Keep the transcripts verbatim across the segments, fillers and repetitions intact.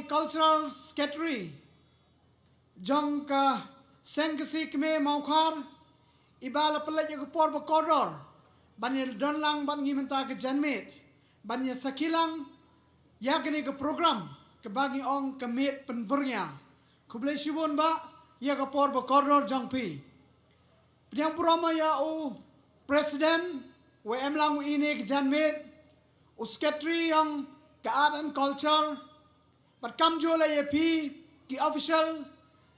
Cultural Secretary jong ka Seng Khasi Kmie Mawkhar, iba la pynleit ïa ka por ba kordor ban ïa don lang bad ngi mynta ka janmiet ban ïa sakhi lang ïa kane ka program kaba ngi ong ka Miet Pynwyrngia. Khublei shibun bah ïa ka por ba kordor jong phi. Pdiang burom ïa u President, u em lang u ine ka janmiet, u Secretary jong ka Art and Culture, bad kamjooh leh ïa phi ki official,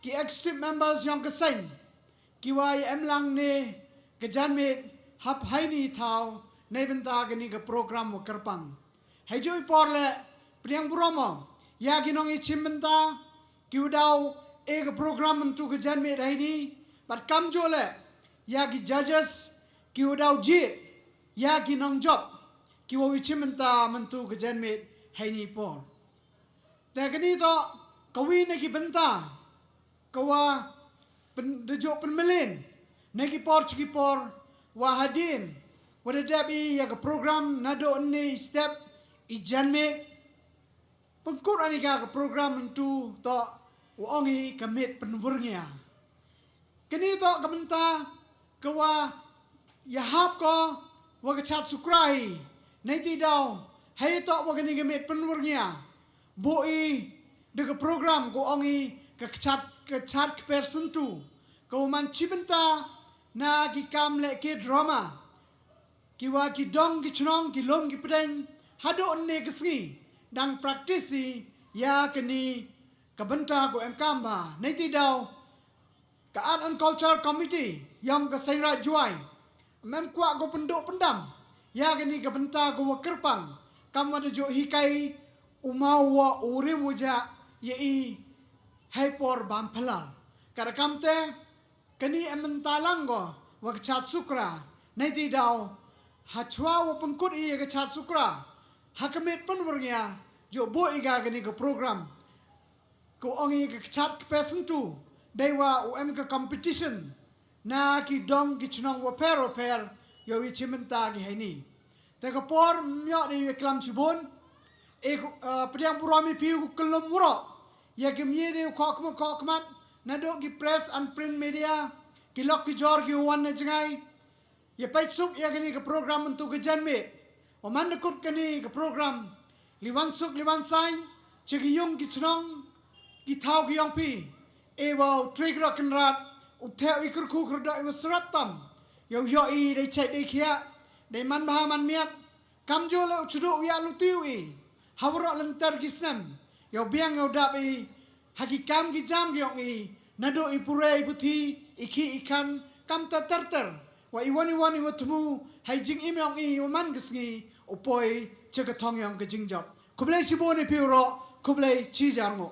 ki executive members jong ka seng, kiwa ïa em lang ne ka janmiet hap haini thaw neibynta kane ka program wa kyrpang. Hei jooh i por leh, pdiang burom ïa ki nongïashim bynta kiwa daw e ka program mynta ka janmiet haini, bad kamjooh leh ïa ki judges kiwa daw jied ïa ki nongjop kiwa ïashim bynta mynta ka janmiet haini por. Te kane toh kawi na ki bynta kawa pyn, da jooh pynmlien na ki por cha ki por, wa hadien wa da dep i ïa ka program naduh ynne i step i janmiet. Pynkut ani ka, ka program mynta toh u ong i ka Miet Pynwyrngia. Kane toh ka bynta kawa ïahap ko wa ka Chad Sukra hi. Neiti daw, hei toh wa kane ka Miet Pynwyrngia, buh i da ka program ka ong i ka Chad, ka Chad Kper Syntu, kawa man shi bynta na ki kam leh ki drama kiwa ki dong ki chnong, ki lum ki pdeng, haduh ynne ka sngi dang practice i ïa kane ka bynta ka em kam ba. Neiti daw, ka Art and Culture Committee jong ka Seng Raij Jowai ym em kwah ko pynduh pyndam ïa kane ka bynta kawa kyrpang, kam wa da jooh hikai u maw wa u rim u jah ïa i hei por bam phylla. Ka da kamte, kane em mynta lang ko wa ka Chad Sukra. Neiti daw, hachwa wa pynkut i ïa ka Chad Sukra ha ka Miet Pynwyrngia, jooh buh i ka kane ka program ka ong i ka Chad Kper Syntu, dei wa u em ka competition na ki dong ki chnong wapher wapher, ïa u ïashim bynta ki haini. Te ka por ym ïoh de ïa klam shibun. E, eh, pdiang burom ïa phi u kyllum waroh, ïa ki mih de u khohkhmat khohkhmat, naduh ki press and print media, ki lok ki jor kiwa wan na jngai, ïa peit suk ïa kane ka program mynta ka janmiet. Wa man da kut kane ka program, li wan suk li wan saiñ cha ki yung ki chnong, ki thaw ki yong phi. E wa u Trai Kynrad Kynrad u theh i kyrkhu kyrdoh i wa srat tam, ïa u ïoh i dei chait dei khiah, dei man bha man miat. Kamjooh leh u chduh u ïaid luti u i ha waroh lynter ki snem, ïa u biang ïa u dap i ha ki kam ki jam ki yong i, naduh i pule i puthi, i khih i khan, kamta ter ter wa iwon iwon iwa thmu ha i jingim yong i wa man ka sngi u poi cha ka thong yong ka jingjop. Khublei shibun ïa phi waroh, khublei chijar nguh.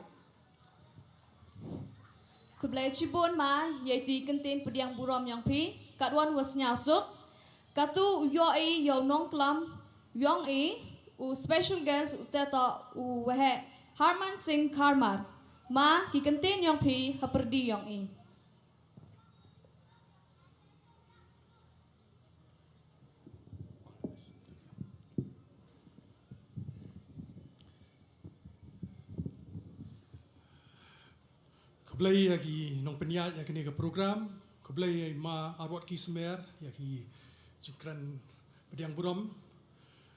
Khublei shibun ma ïa iti i kyntien pdiang burom yong phi. Katwon wa sñiawsuk, katu u ïoh i ïa u nongklam yong i, u special guest, u te toh u waheh Harman Singh Kharmar. Ma, ki kyntien yong phi ha pyrdi yong i. Khublei ïa ki nongpynïaid ïa kane ka program. Khublei ïa i ma Arwot Kismer ïa ki jingkren pdiang burom.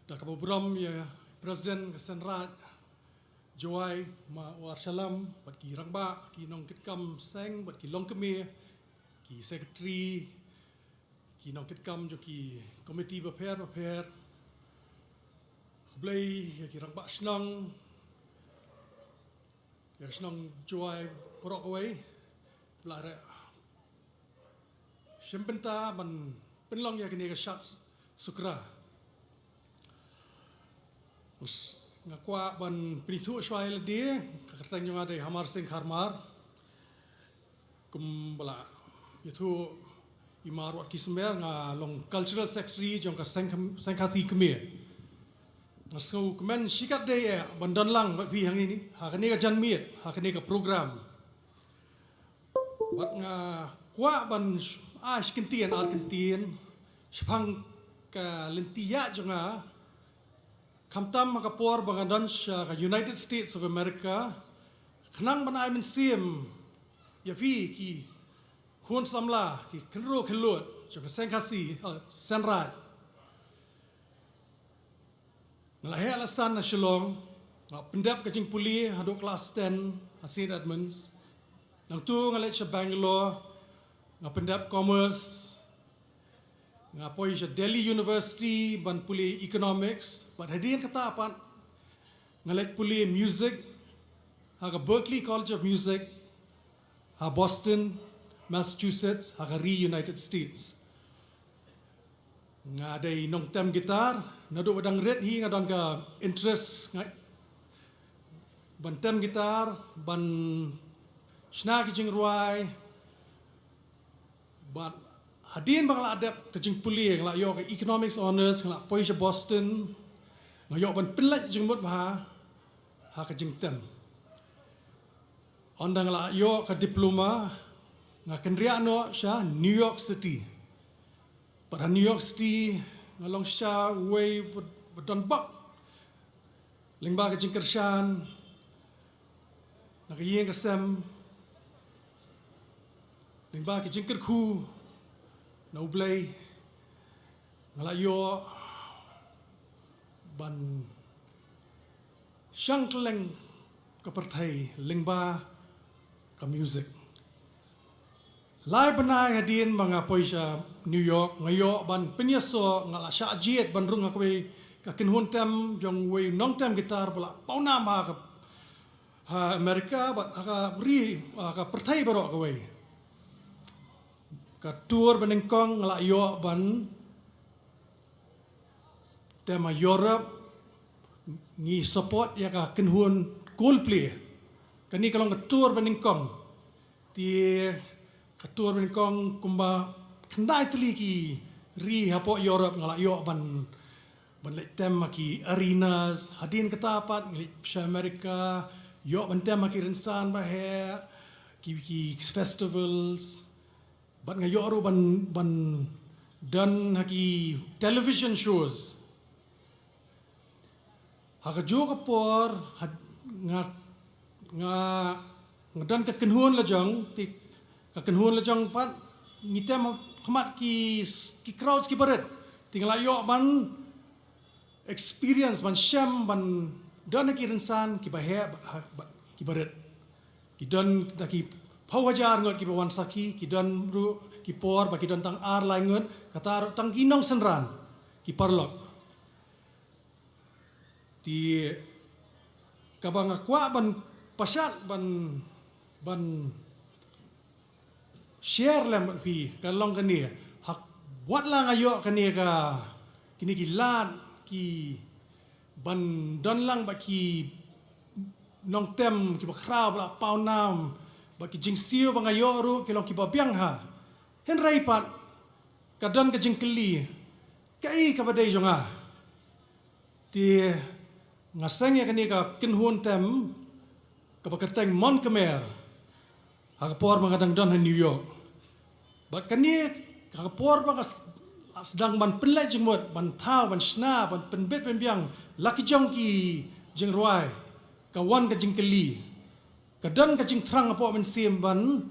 Da kaba burom ïa President ka Seng Raij Jowai, ma Uar Shallam, bad ki rangbah, ki nongkitkam seng, bad ki longkmie, ki secretary, ki nongkitkam jong ki komiti bapher bapher. Khublei ïa ki rangbah shnong, ïa ka shnong Jowai baroh kawei, ba la reh shim bynta ban pynlong ïa kane ka Chad Sukra. Nga kwah ban pynithuh shuwa ïa lade, ka kyrteng jong nga dei Hamar Singh Kharmar. Kumba la ïathuh i ma Arwot Kismer, nga long Cultural Secretary jong ka Seng, Seng Khasi Kmie. Nga sngewkmen shikatdei eh ban don lang bad phi hangne, ha kane ka janmiet, ha kane ka program. Bad nga kwah ban sh-, ai shi kyntien ar kyntien shaphang ka lynti ïaid jong nga Khamtam ha ka por ba nga don sha ka United States of America, khnang ban ai mynsiem ïa phi ki khun samla, ki khynroo khyllood jong ka Seng Khasi, eh, Seng Raij. Nga la heh la san na Shillong, nga pyndep ka jingpule haduh klas ten ha Saint Edmunds. Nangta nga leit sha Bangalore, nga pyndep commerce, nga poi sha Delhi University ban pule economics, bad hadien kata pat nga leit pule music ha ka Berklee College of Music ha Boston, Massachusetts, ha ka ri United States. Nga dei nongtem guitar, naduh ba dang rit hi nga don ka interest nga ban tem guitar, ban shna ki jingrwai. Bad hadien ba nga la dep ka jingpule, nga la ïoh ka economics honours, nga la poi sha Boston, nga ïoh ban pynleit jingmut bha ha ka jingtem. Ynda nga la ïoh ka diploma, nga kynriah noh sha New York City. Bad ha New York City nga long shisha uwei ba, ba don bok lyngba ka jingkyrshan na ka ïing ka sem, lyngba ka jingkyrkhu na U Blei. Nga la ïoh ban shang kylleng ka pyrthei lyngba ka music. Lai bnai hadien ba nga poi sha New York, nga ïoh ban pynïasoh, nga la shah jied ban rung ha kawei ka kynhun tem jong uwei u nongtem guitar ba la pawnam ha ka, ha America bad ha ka ri, ha ka pyrthei baroh kawei. Ka tour ba nyngkong nga la ïoh ban tem ha Europe, ngi support ïa ka kynhun Coldplay. Kane ka long ka tour ba nyngkong. Te ka tour ba nyngkong kumba khyndai tylli ki ri hapoh Europe nga la ïoh ban, ban leit tem ha ki arenas. Hadien kata pat nga leit sha America, ïoh ban tem ha ki rynsan ba heh, ki, ki festivals. Bad nga ïoh ruh ban, ban don ha ki television shows. Ha kajuh ka por, ha, nga, nga, nga don ka kynhun lajong, te ka kynhun lajong pat ngi tem ha khmat ki, ki crowds kiba rit. Te nga la ïoh ban experience, ban shem, ban don ha ki rynsan kiba heh bad, bad kiba rit. Ki don da ki phew hajar ngut kiba wan sakhi, ki don ruh ki por ba ki don tang ar lai ngut, kata ruh tang ki nongsynran, ki paralok. Te kaba nga kwah ban pynshai, ban, ban share lem bad phi ka long kane. Ha, wat la nga ïoh kane ka, kine ki lad, ki ban don lang bad ki nongtem kiba khraw ba la pawnam, bad ki jingsiew ba nga ïoh ruh ki long kiba biang ha. Hynrei pat ka don ka jingkylli, kaei kaba dei jong nga? Te nga seng ïa kane ka kynhun tem kaba kyrteng Mon Khmer ha ka por ba nga dang don ha New York. Bad kane ha ka por ba nga s-, sdang ban pynleit jingmut, ban thaw, ban shna, ban pynbit pynbiang la ki jong ki jingrwai, ka wan ka jingkylli. Ka don ka jingthrang hapoh mynsiem ban,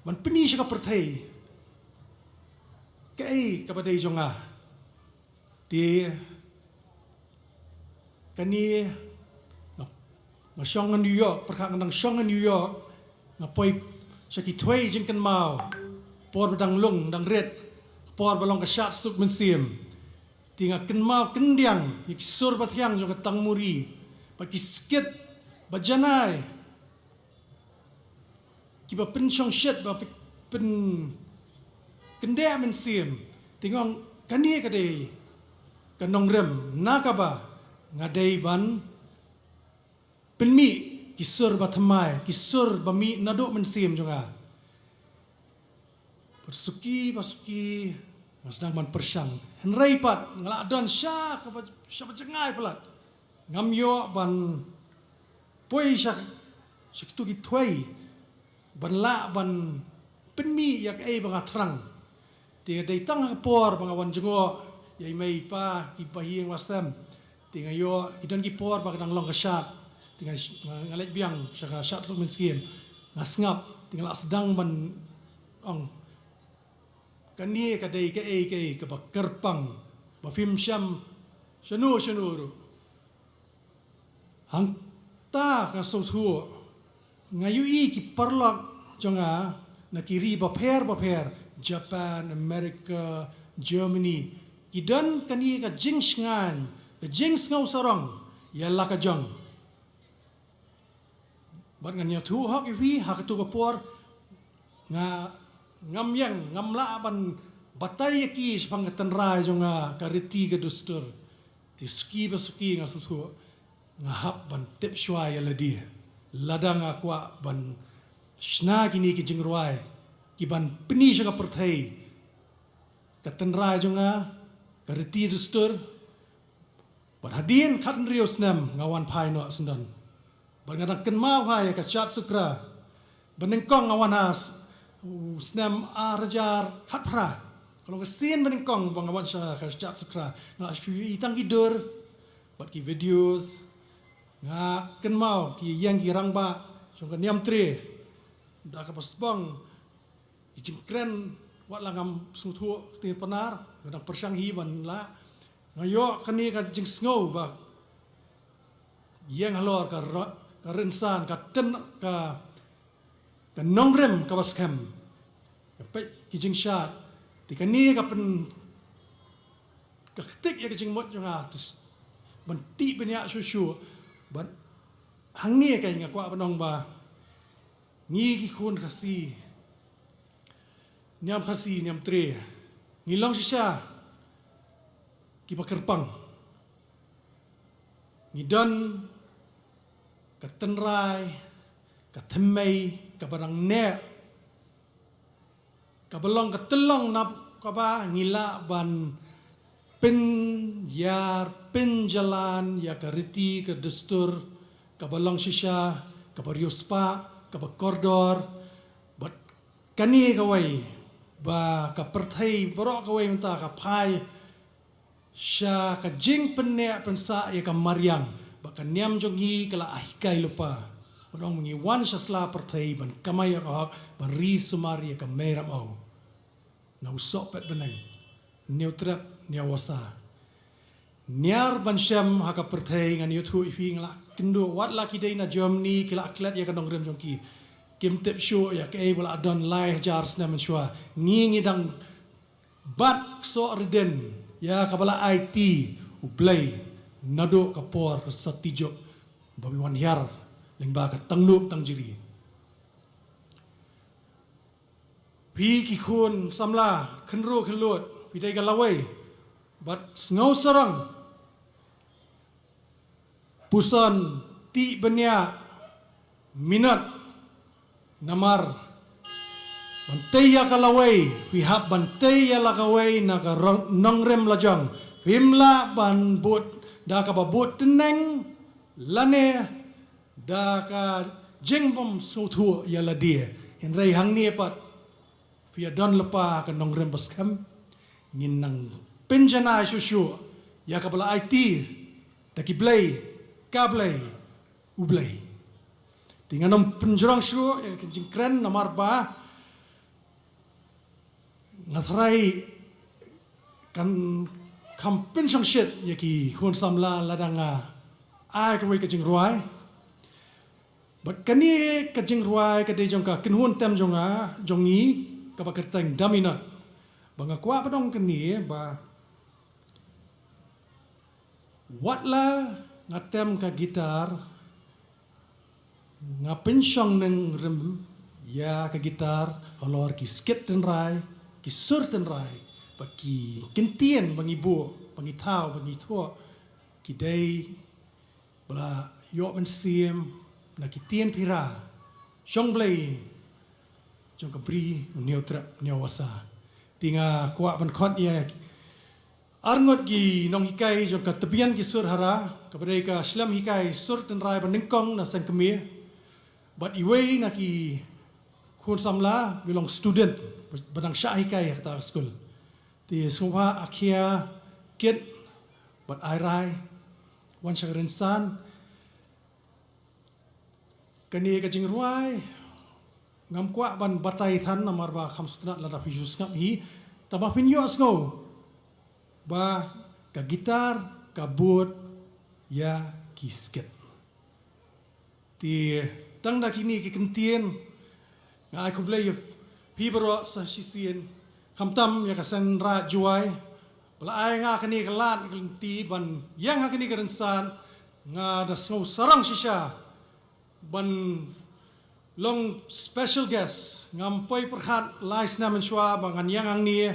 ban pyni sha ka pyrthei kaei kaba dei jong nga. Te kane nga, nga shong ha New York, pyrkhat nga dang shong ha New York, nga poi sha ki thwei jingkynmaw, por ba dang lung dang rit, por ba long ka shad suk mynsiem. Te nga kynmaw khyndiat ïa ki sur ba thiang jong ka Tangmuri, bad ki skit ba janai, kiba pynshongshit, ba pyn, pynkyndit mynsiem. Te nga ong kane ka dei ka nongrim na kaba nga dei ban pynmih ki sur ba thymmai, ki sur ba mih naduh mynsiem jong nga. Bad suki ba suki nga sdang ban pyrshang. Hynrei pat nga la don sha kaba, sha ba jngai palat. Ngam ïoh ban poi sha, sha kitu ki thwei ban lah ban pynmih ïa kaei ba nga thrang. Te dei tang ha ka por ba nga wan jngoh Ïa i mei i pa, ki bahaïing bahasem. Te nga ïoh, ki don ki por ba ka dang long ka shad. Te nga, nga, nga leit biang sha ka shad suk mynsiem. Nga sngap, te nga la sdang ban ong, kane ka dei kaei kaei kaba kyrpang, ba phim shym shano shano ruh. Hangta nga sngewthuh, nga ïohi ki paralok jong nga na ki ri bapher bapher, Japan, America, Germany, ki don kane ka jingshngaiñ, ka jingsngewsarong ïa la ka jong. Bad ngan ïathuh hok ïa phi, ha kato ka por, nga, ngam ïeng, ngam lah ban batai ïa ki shaphang ka tynrai jong nga, ka riti ka dustur. Te suki ba suki nga sngewthuh, nga hap ban tip shuwa ïa lade. Lada nga kwah ban shna kine ki jingrwai, ki ban pyni sha ka pyrthei ka tynrai jong nga, ka riti dustur. Bad hadien khathynriew snem nga wan phai noh shen. Bad nga dang kynmaw ha ïa ka shad sukra ba nyngkong nga wan ha s-, u snem ar hajar khatphra. Ka long ka sien ba nyngkong ba nga wan sha ka shad sukra. Nga la shu ïohi tang ki dur bad ki videos. Nga kynmaw ki ïeng ki rangbah jong ka Niamtre. Da kaba sbong ki jingkren, wat la ngam sngewthuh ktien Pnar, nga dang pyrshang hi ban lah. Nga ïoh kane ka jingsngew ba ïeng halor ka ra-, ka rynsan, ka tyn, ka, ka nongrim kaba skhem. Nga peit ki jingshad, te kane ka pyn, ka ktik ïa ka jingmut jong nga, te s-, ban tih bniah shuh shuh, ban hangne ka nga kwah ban ong ba ngi ki khun Khasi, Niam Khasi, Niamtre, ngi long shisha kiba kyrpang. Ngi don ka tynrai, ka thymmei kaba dang neh, kaba long ka tyllong na kaba ngi lah ban pynïar, pynjlan ïa ka riti ka dustur kaba long shisha, kaba riewspah, kaba kordor. Bad kane kawei ba ka pyrthei baroh kawei mynta ka phai sha ka jingpynneh pynsah ïa ka mariang, ba ka niam jong ngi ka la hikai lypa. Ban ong ngi wan sha sla pyrthei ban kamai ïa ka hok, ban ri sumar ïa ka mei ramew na u sohpet bneng, Hynñiewtrep Hynñiewasa. Niar ban shem ha ka pyrthei, ngan ïathuh ïa phi, nga la kynduh wat la ki dei na Germany ki la klet ïa ka nongrim jong ki. Kim tip shuh ïa kaei ba la don lai hajar snem mynshuwa. Ngi ngi dang bat ksoh ridin ïa kaba la aiti U Blei naduh ka por ka Sati Juk ba wan hiar lyngba ka tangnup tangjri. Phi ki khun samla, khynroo khyllood, phi dei ka lawei bad sngewsarong. Puson, tih bniah, minot, namar ban tei ïa ka lawei, phi hap ban tei ïa la kawei na ka rong-, nongrim lajong. Phim lah ban bud da kaba bud tneng lane da ka jingbym sngewthuh ïa lade. Hynrei hangne pat phi ïa don lypa ka nongrim ba skhem. Ngin nang pynjanai shuh shuh ïa kaba la aiti da ki blei, ka Blei, U Blei. Te ngan ym pynjrong shuh ïa ka jingkren namar ba nga tharai kan kham pynshongshit ïa ki khun samla lada nga ai kawei ka jingrwai. Bad kane ka jingrwai ka dei jong ka kynhun tem jong nga, jong ngi, kaba kyrteng Da Minot. Ba nga kwah ban ong kane ba wat la nga tem ka guitar, nga pynshong nongrim ïa ka guitar halor ki skit tynrai, ki sur tynrai, bad ki kyntien ba ngi buh, ba ngi thaw, ba ngi thoh, ki dei ba la ïoh mynsiem na ki ktien Pira, shong Blei jong ka Bri U Hynñiewtrep Hynñiewasa. Te nga kwah ban khot ïa arngut ki nonghikai jong ka Tbian ki Sur Hara, kaba dei ka shlem hikai sur tynrai ba nyngkong na Seng Kmie. Bad iwei na ki khun samla, ba long student, ba dang shah hikai ha kata ka skul. Te sngewbha a khia kit bad ai rai wan sha ka rynsan. Kane ka jingrwai ngam kwah ban batai than namar ba kham sngewtynnat lada phi shu sngap hi. Tangba phin ïohsngew ba ka gitar ka bud ïa ki skit. Te tang da kine ki kyntien nga ai khublei ïa phi baroh sa shisien, khamtam ïa ka Seng Raid Jowai ba la ai nga kane ka lad ka lynti ban ïeng ha kane ka rynsan. Nga da sngew sarong shisha ban long special guest. Ngam poi pyrkhat lai snem mynshuwa ba ngan ïeng hangne.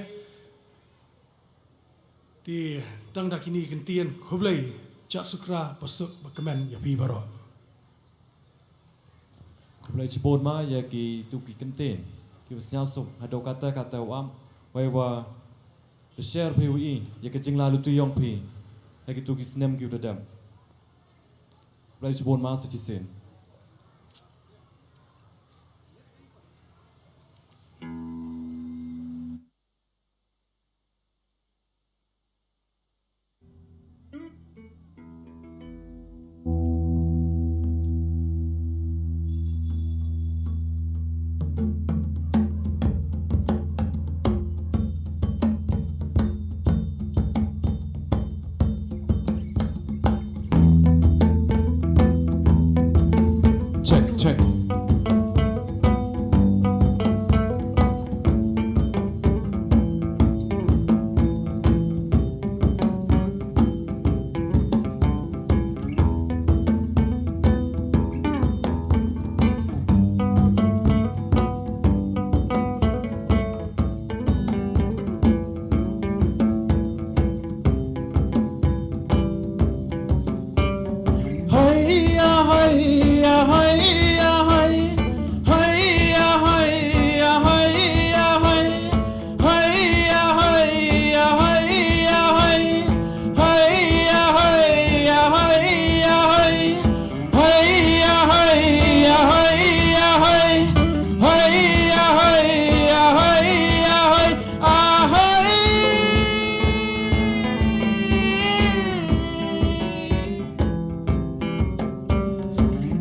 Te tang da kine ki kyntien, khublei, Jait Sukra, basuk ba kmen ïa phi baroh. Khublei chibun ma ïa kitu ki kyntien kiba sngewsuk haduh katta katta u ap, wei wa da share phi ïa ka jingleit luti jong phi ha kitu ki snem kiba dep. Khublei chibun ma sa shisien. Check, check.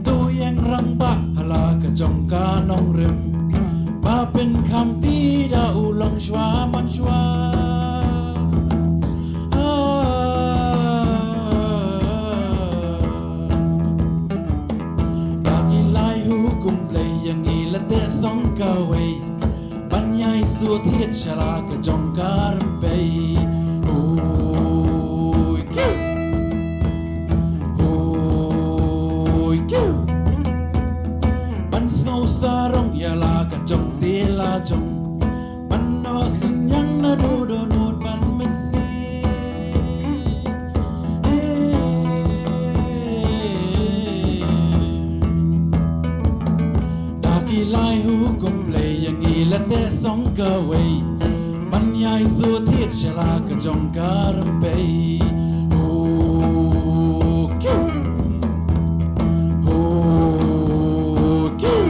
To ïeng rangbah ha la ka jong ka nongrim, ba pynkham ti da u long shuwa man shuwa. Ah. Da ki lai hukum Blei ïa ngi la teh song kawei, ban ïai shu thied sha la ka jong ka rympei. Hoi kiu, hoi kiu. Ban sngew sarong ïa la ka jong te la jong, ban noh synñiang naduh dohnud ban mynsiem. Da ki lai hukum Blei ïa ngi la teh song kawei, ban ïai shu thied sha la ka jong ka rympei. Hoi kiu, hoi kiu.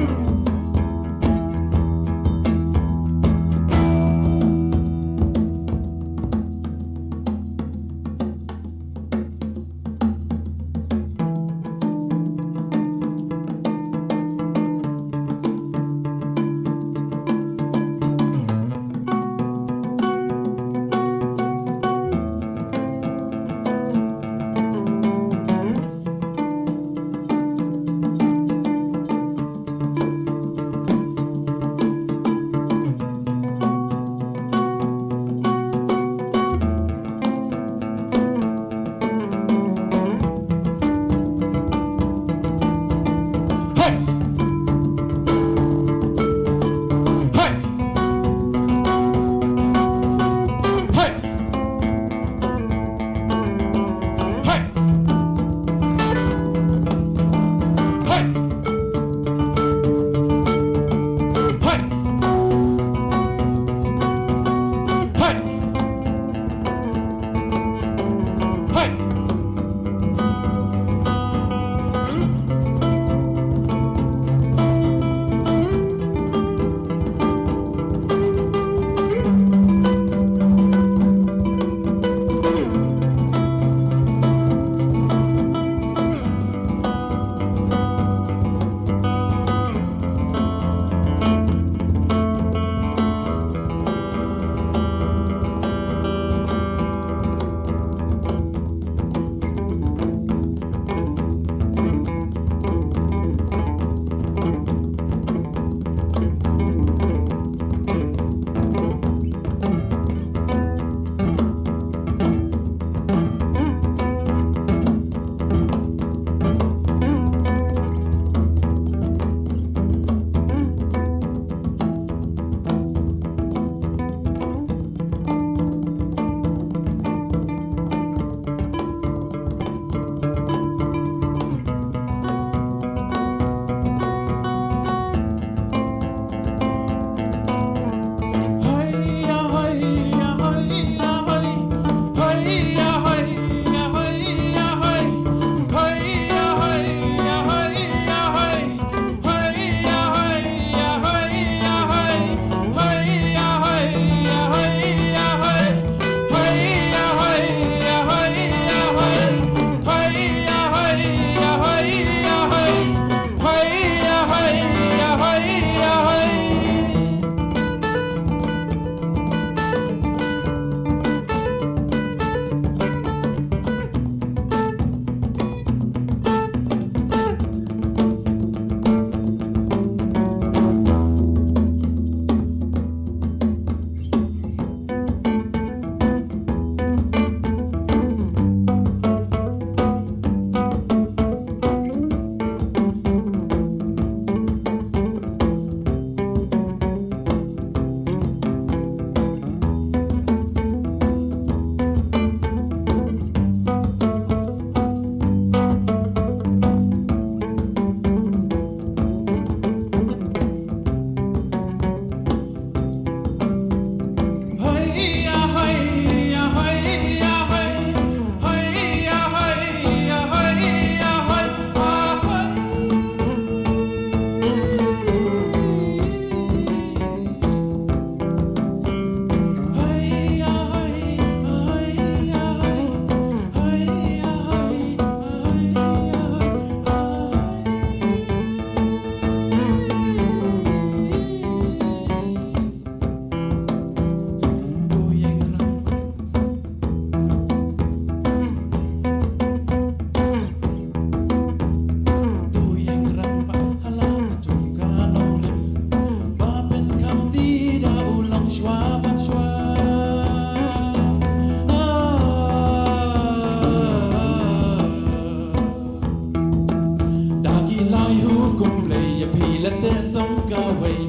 Lai hukum lei ya pi la te song kawei.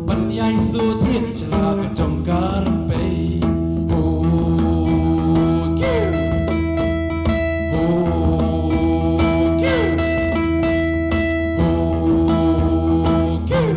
Ban yai su thiet chala ka jong kar pei. Ho kiu. Ho kiu. Ho kiu.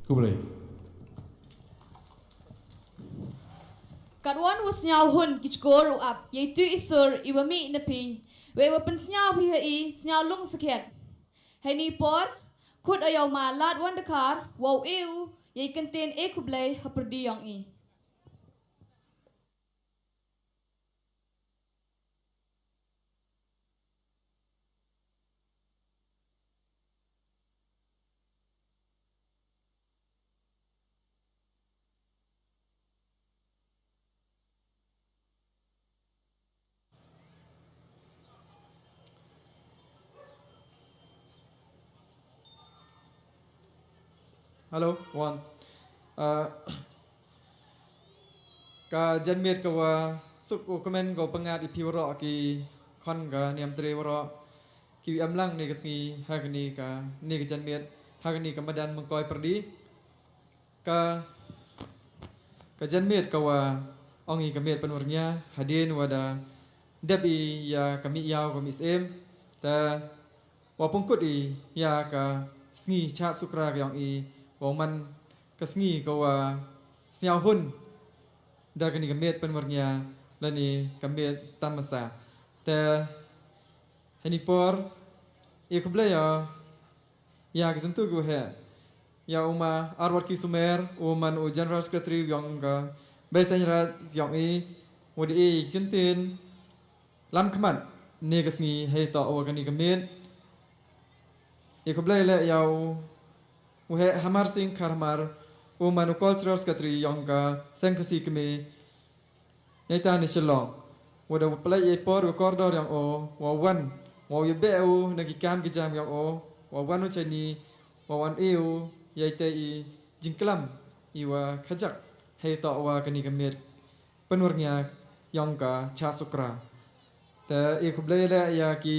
Khublei. Katwan wa sniaw hun ki chkor u ap, yei tu i sur i wa mih na phi, wei wa pynsniaw phi ha i, sniaw lung sakhiat. Hei ni por, khut o yow ma lad wan dakar, wow ew, yei kyntin e khublei ha pyrdi yong i. Hello, one. Uh, ka janmiet ka wa suk u kmen ka wa pyngat i phi waroh ki khon ka niam tre waroh. Ki wi em lang ne ka sngi ha kani ka, ne ka janmiet ha kani ka madan Mongkoi Pyrdi. Ka, ka janmiet ka wa ong i ka miet Pynwrngia hadien wa da dep i ya ka mih yaw ka mih siem. Ta wa pungkut i ya ka sngi chah sukra ka yong i, wa man ka sngi ka wa sniaw hun da kani ka miet Pynwrngia lani ka miet tamasa. Te heni por i khublei ya ya ki tyntu ki wa heh. Ya u ma Arwat Ki Sumer, u man u General Secretary yong ka Beiseiñ Raij yong i, wa da i kyntin lam khmat ne ka sngi hei toh wa kani ka miet. I khublei le ya u, u heh Hamar Singh Kharmar, u man u Cultural Secretary yong ka Seng Khasi Kmie. Nai ta ni Shillong. Wa da wa plai e por wa kordor yong o, wa wan, wa ya be u na ki kam ki jam yong o, wa wan u chai ni, wa wan e u, ya i te i jingklam, i wa khajak, hei toh wa kani ka miet Pynwrngia yong ka chah sukra. Te i khublei le ya ki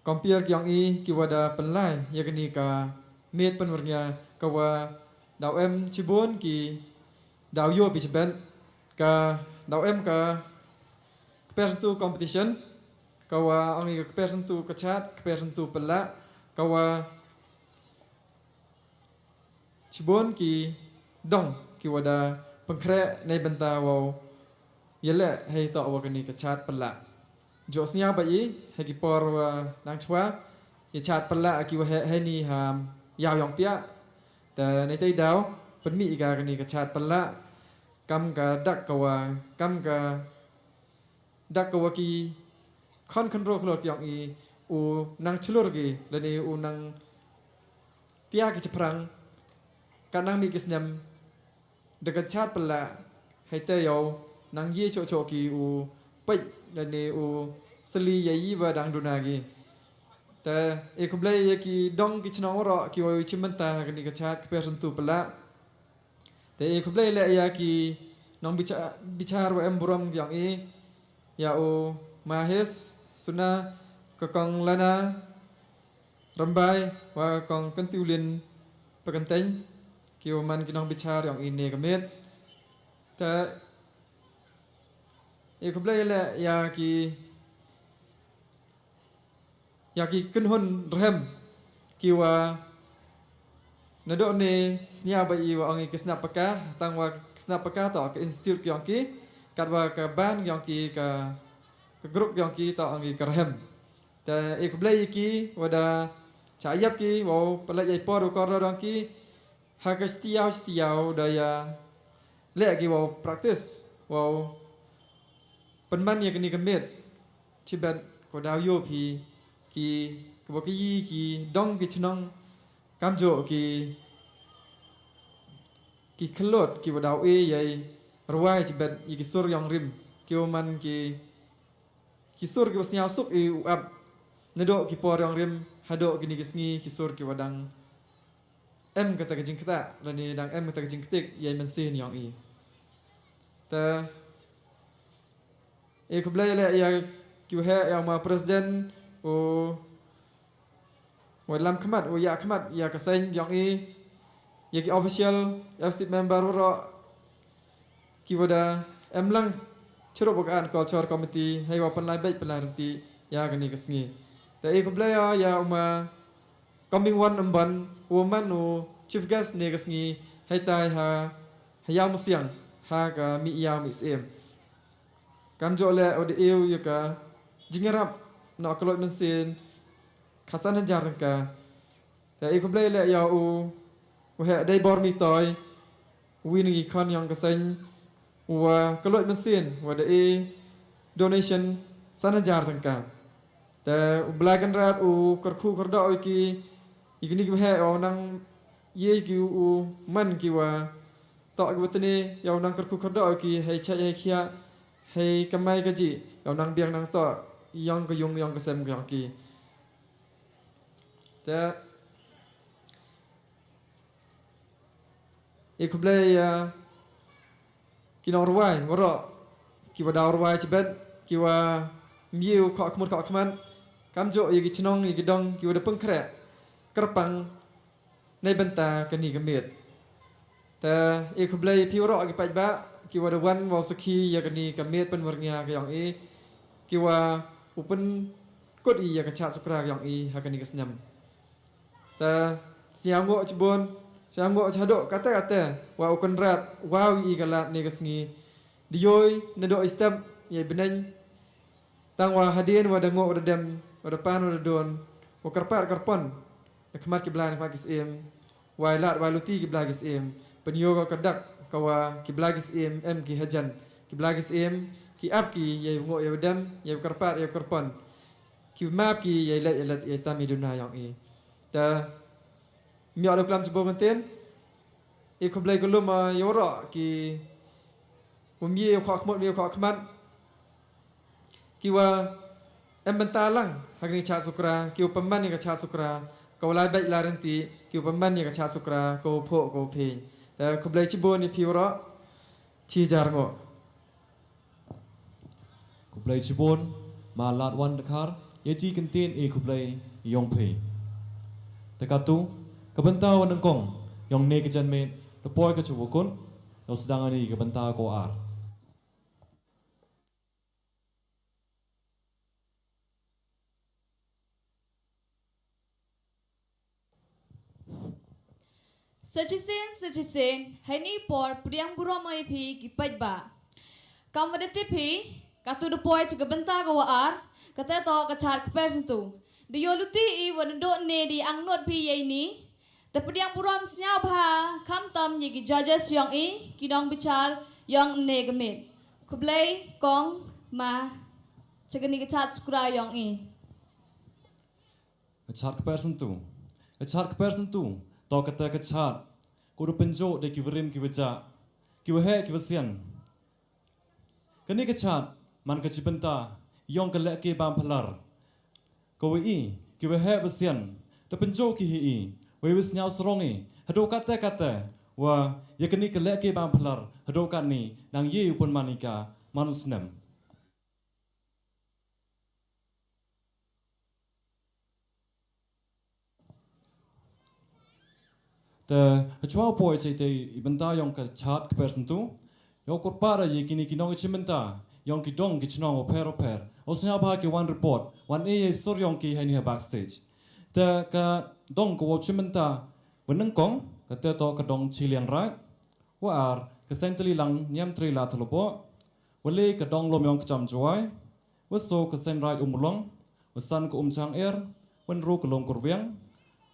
Kompier ki yong i ki wa da pynlai ya kani ka miet Pynwrngia ka wa daw em chibun ki daw yo pi chibet ka daw em ka kper sentu competition ka wa ong i ka kper sentu ka chat kper sentu pynlah ka wa Chibun ki dong ki wa da pynkhreh nei bynta wow yaleh hei toh wa kani ka chat pynlah. Joh sniaw ba i hei ki por wa nang chwa i chat pynlah ki wa heh hei ni ha yaw yong piah. Te nei tei daw pynmih i ka kani ka chat pynlah kam ka dak ka wa kam ka dak ka wa ki khon khynroo khlur ki yong i u nang chlur ki lane u nang tia ki chaphrang, ka nang mih ki snem da ka chad pala, hei te yow nang ye choh choh ki u peit lane u sli ya i ba dang duna ki. Te e khublei ya ki dong ki chnong waroh ki wa u chim mynta ha kani ka chad ka per sentu pala. Te e khublei leh ya ki nong bicha-, bichar wa em burom yong i, ya u Mahes Suna, ka kong Lana Rambai, wa kong Kyntiulin Pakanteng, ki wa man ki nong bichar yong i ne ka miet. Te e khublei leh ya ki ya ki kynhun rhem ki wa nadoh ne snia ba i wa ong i ka snap paka, tang wa ka snap paka to ka institute ki ong ki, kat wa ka band ki ong ki, ka, ka group ki ong ki to ong i ka rhem. Te e khublei ki wa da cha yap ki wa palat ya i por wa kor dong ki ha ka stiaw stiaw da ya leh ki wa practice wa pynman ya kani ka miet. Chibet ko daw yo phi ki, ki wa ki yi ki dong ki chnong, kam jo ki, ki khlot ki wa daw e ya i rwai chibet ya ki sur yong rim, ki wa man ki, ki sur ki wa sniaw suk i u ap nadoh ki por yong rim hadoh kini ki sngi, ki sur ki wa dang em kata ka jingkata lane dang em kata ka jingktik ya i mynsiem yong i. Te e khublei leh ya ki wa heh, ya u ma president, u wa lam khmat, u ya khmat ya ka seng yong i, ya ki official, ya state member waroh ki wa da em lang chirup wa ka an culture committee hei wa pynlai beit pynlai rynti ya kani ka sngi. Te e khublei ya, ya u ma Coming One Ymban, u man u chief guest ne ka sngi hei tai ha, ha yaw masiang ha ka mih yaw mih siem. Kam jo leh u da ew ya ka jingrap na ka loit mynsiem ka san hajar tangka. Te e khublei leh ya u, u heh dei bor mi toi, wi na ki khon yong ka seng, u wa ka loit mynsiem wa da e donation san hajar tangka. Te u Blai Kynrad u kyrkhu kyrdoh u ki, i kini ki wa heh u nang ye ki u man ki wa toh ki wa tene ya u nang kyrkhu kyrdoh u ki hei chait hei khia, hei kamai ka ji ya u nang biang nang toh yong ka yung yong ka sem ka yong ki. Te e khublei ya ki nong rwai waroh ki wa daw rwai chibet, ki wa miew khoh khmut khoh khmat, kam jo ya ki chnong ya ki dong ki wa da pynkhreh kyrpang nei bynta kani ka miet. Te e khublei phi waroh ki paidbah ki wa da wan wa sakhi ya kani ka miet pynwyrngia ka yong i, ki wa u pynkut i ya ka chad sukra ka yong i ha kani ka snem. Te sniaw ngoh chibun, sniaw ngoh chadoh kate kate wa u Kynrad wa wi i ka lad ne ka sngi. Di yoi nadoh i step ya i bneng. Tang wa hadien wa da ngoh wa da dem wa da pan wa da don, wa kyrpad kyrpon na khmat ki blai na khmat ki siem, wa i lad wa i luti ki blai ki siem. Pynyoh ka dak ka wa ki blai ki siem em ki hajan, ki blai ki siem ki ap ki ya i ngoh ya i dem, ya i kyrpad ya i kyrpon. Ki map ki ya i leit ya i leit ya i tam ya i duna yong i. Te miok da klam chibun kynten. E khublei ka lum ya waroh ki wa miew khoh khmut miew khoh khmat, ki wa em bynta lang ha kani ka chad sukra, ki wa pynman ya ka chad sukra ka wa lai beit lai rynti, ki wa pynman ya ka chad sukra ka wa phuh ka wa phi. Te khublei chibun ya phi waroh. Chi jar ngoh. Khublei chibun ma Ladwan Dkhar, ya tu i kynten e khublei yong phi. Te katu ka bynta wa nyngkong yong ne ka janmiet, te poi ka chuwa kut, yow sdang ani ka bynta ko ar. Sa chisien, sa chisien, ha ini i por pdiang burom ïa phi ki paidbah. Kam wa da tip phi, katu da poi cha ka bynta ka wa ar, kata toh ka chad ka per sentu. Da ïoh luti i wa nadooh ne da angnud phi ïa ini, te pdiang burom sñiawbha khamtam ïa ki judges yong i, ki nongbichar yong ne ka miet. Khublei kong ma, cha kani ka chad sukra yong i. Ka chart ka percent tu. Ka chart ka percent tu. To kata ka chart. Ko da pynjot da ki warim ki wajah. Ki waheh ki wasian. Kani ka chart, man ka chibynta, yong ka lehke bam phalar. Ka wa i, ki waheh wasian, da pynjot ki hi i, wa i wa sniaw sarong i, hado kata kata, wa, ya kani ka lehke bam phalar, hado kani, nang ye u pun manika, man u snem. Te, ha chwa poi che te i bynta yong ka chart ka percent tu. Yow kyrpad ya kini ki nong i chibynta, yong ki dong ki chnong o pher o pher. O snya ba ki wan report, wan e ye sur yong ki hani ha backstage. Te ka dong ko chibynta, wa nyngkong, kata to ka dong Chiliang Raid. Wa ar, ka Sentali Lang Niam Tri La Thalbo. Wa le ka dong Lom Yong ka Cham Jwai. Wa so ka Senraij Umulong, wa san ka Umchang Er, wa nru ka Lom Kurwiang,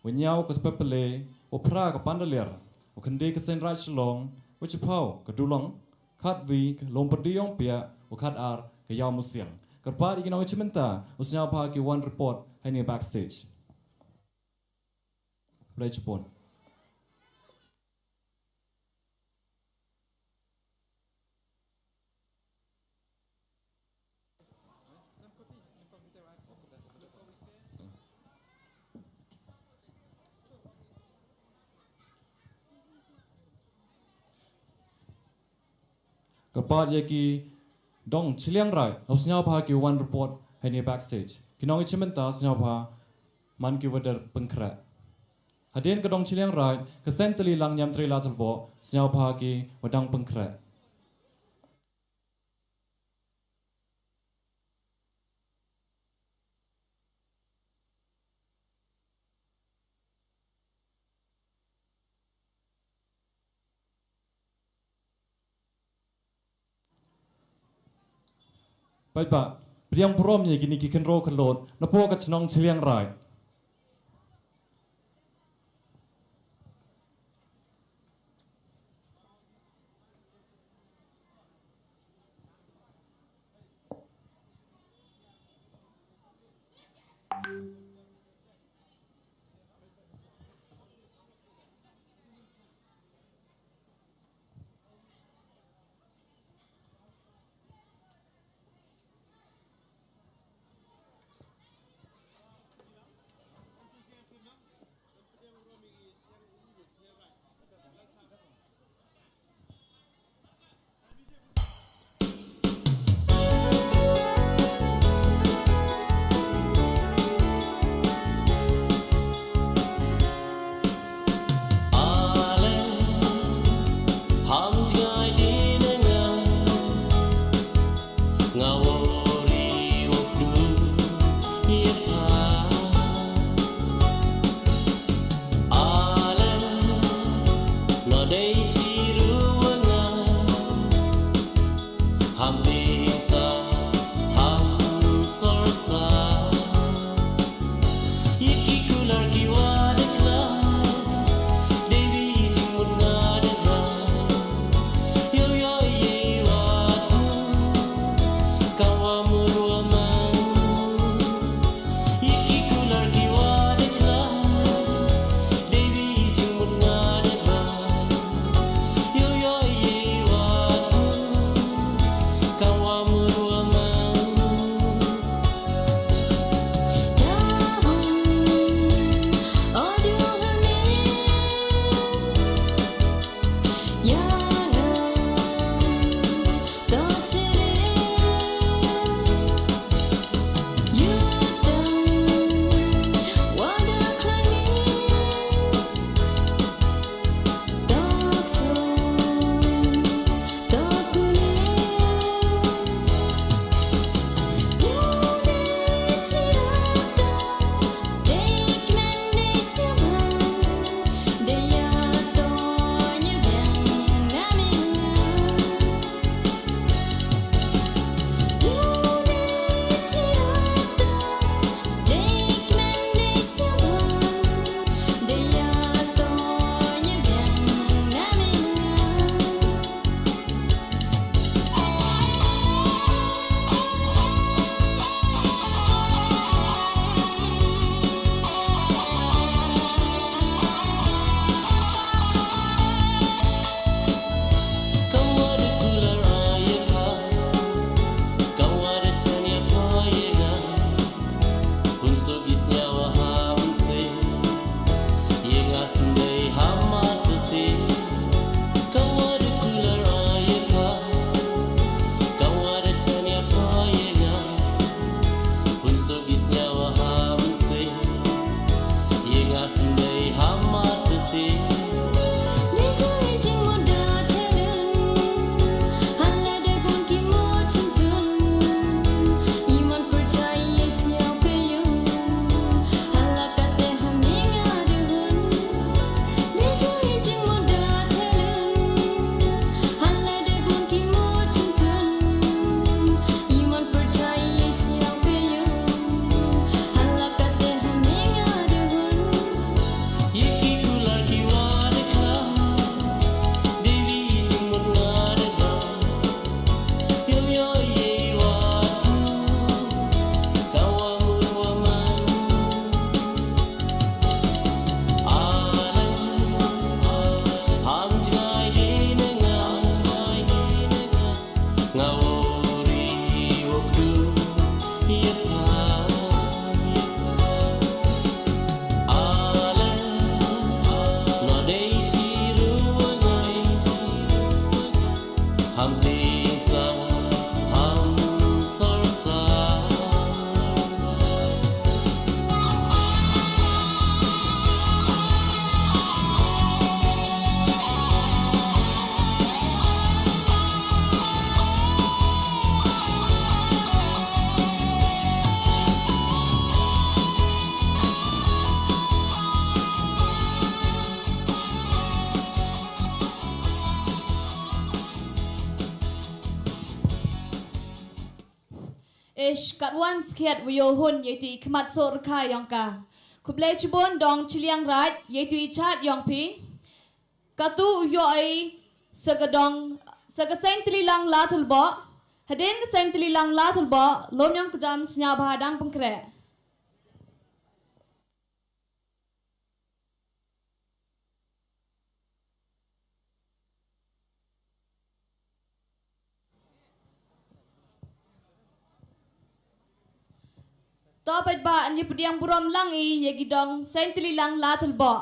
wa nyaw ka Pepele, wa phra ka Pandaliar, wa khynde ka Senraij Shillong, wa chiphaw ka Dulong, khat wi ka Lom Pyrdi Yong Pia, wa khat ar ka Yaw Musiang. Kyrpad i ki nong i chibynta, u snya ba ki wan report hani backstage. Blai chipon. Kyrpad ya ki dong Chiliang Raid, u snya ba ki wan report hani backstage. Ki nong i chibynta snya ba man ki wa da pynkhreh. Hadien ka dong Chiliang Raid, ka Sentali Lang Niam Tri La Thalbo, snya ba ki wa dang pynkhreh. Paidbah, pdiang burom ya kini ki kynroh khlot, napoh ka chnong Chiliang Raid. Ish, katwan skhiat wa ïoh hun ïa itu i khmat soh rkha ïong ka. Khublei chibun dong chiliang raij ïa itu i chat ïong phi. Katu u ïoh i sa ka dong, sa ka seng tylli lang la thulboh. Hadien ka seng tylli lang la thulboh, lum ïong ka jam sñiawbha dang pynkhreh. To paidbah, ngi pdiang burom lang i ïa ki dong seng tylli lang la thulboh.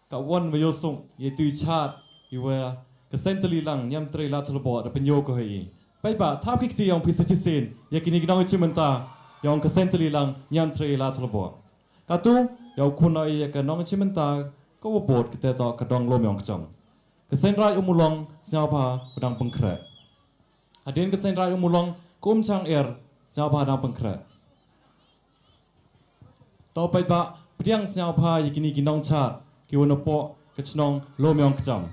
Ka wan wa yoh suk, ye tu chat, iwa ka Seng Tylli Lang, Niam Trei Lathulerbok, da pynyoh ko hei. Paidbah, thap ki kti yong phi sa chisien, ya kini ki nong chimbynta, yong ka Seng Tylli Lang, Niam Trei Lathulerbok. Katu, yow khun noh ya ka nong chimbynta, ka wa bud kata toh ka dong Lum Yong Kcham. Ka Seng Raij Umulong, sngewbha, wa dang pynkhreh. Hadien ka Seng Raij Umulong, ka Umchang Er, sngewbha dang pynkhreh. To paidbah, pdiang sngewbha ya kini ki nong chat, ki wa napoh, ka chnong, Lum Yong Kcham.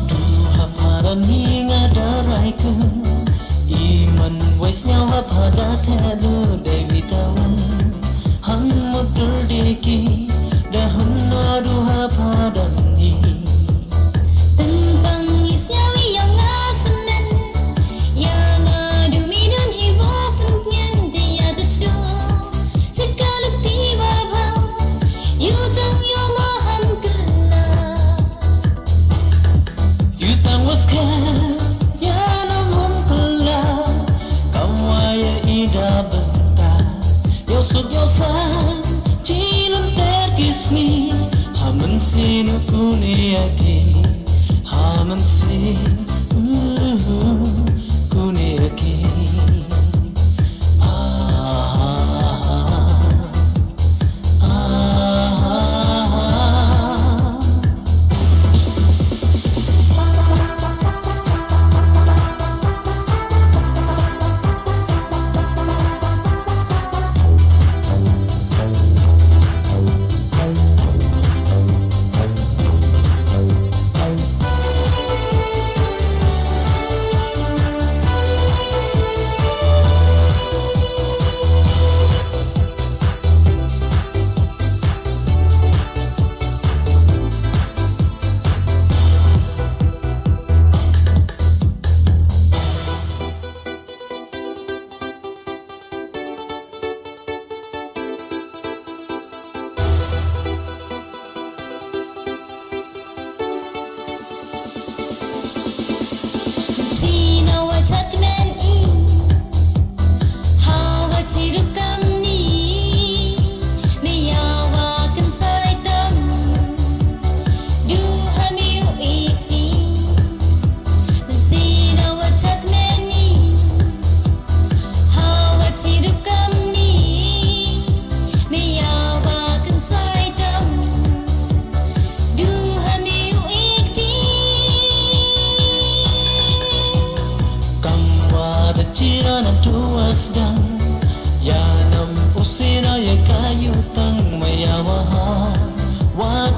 Duh ha phadan hi nga da rai kut, i man wei sngewbha da theh dur dei wi tawan. Hangmut dur dei ki da hun no duh ha phadan hi. Tang pang i sngewbha yong nga semen. Ïa nga du minun hi wa pynpngen te ïa te cho. Chika luk ti wa bha. Yu tang yo ma ham kylla. Yu tang wa skhem ïa na mum kylla. Kam wa ïa i da bynta. Yow suk yow san, chi lynter ki sngi, ha mynsiem u kune ïa ki, ha mynsiem, mm, kune ïa ki. Ah, ah, ah, ah, ah.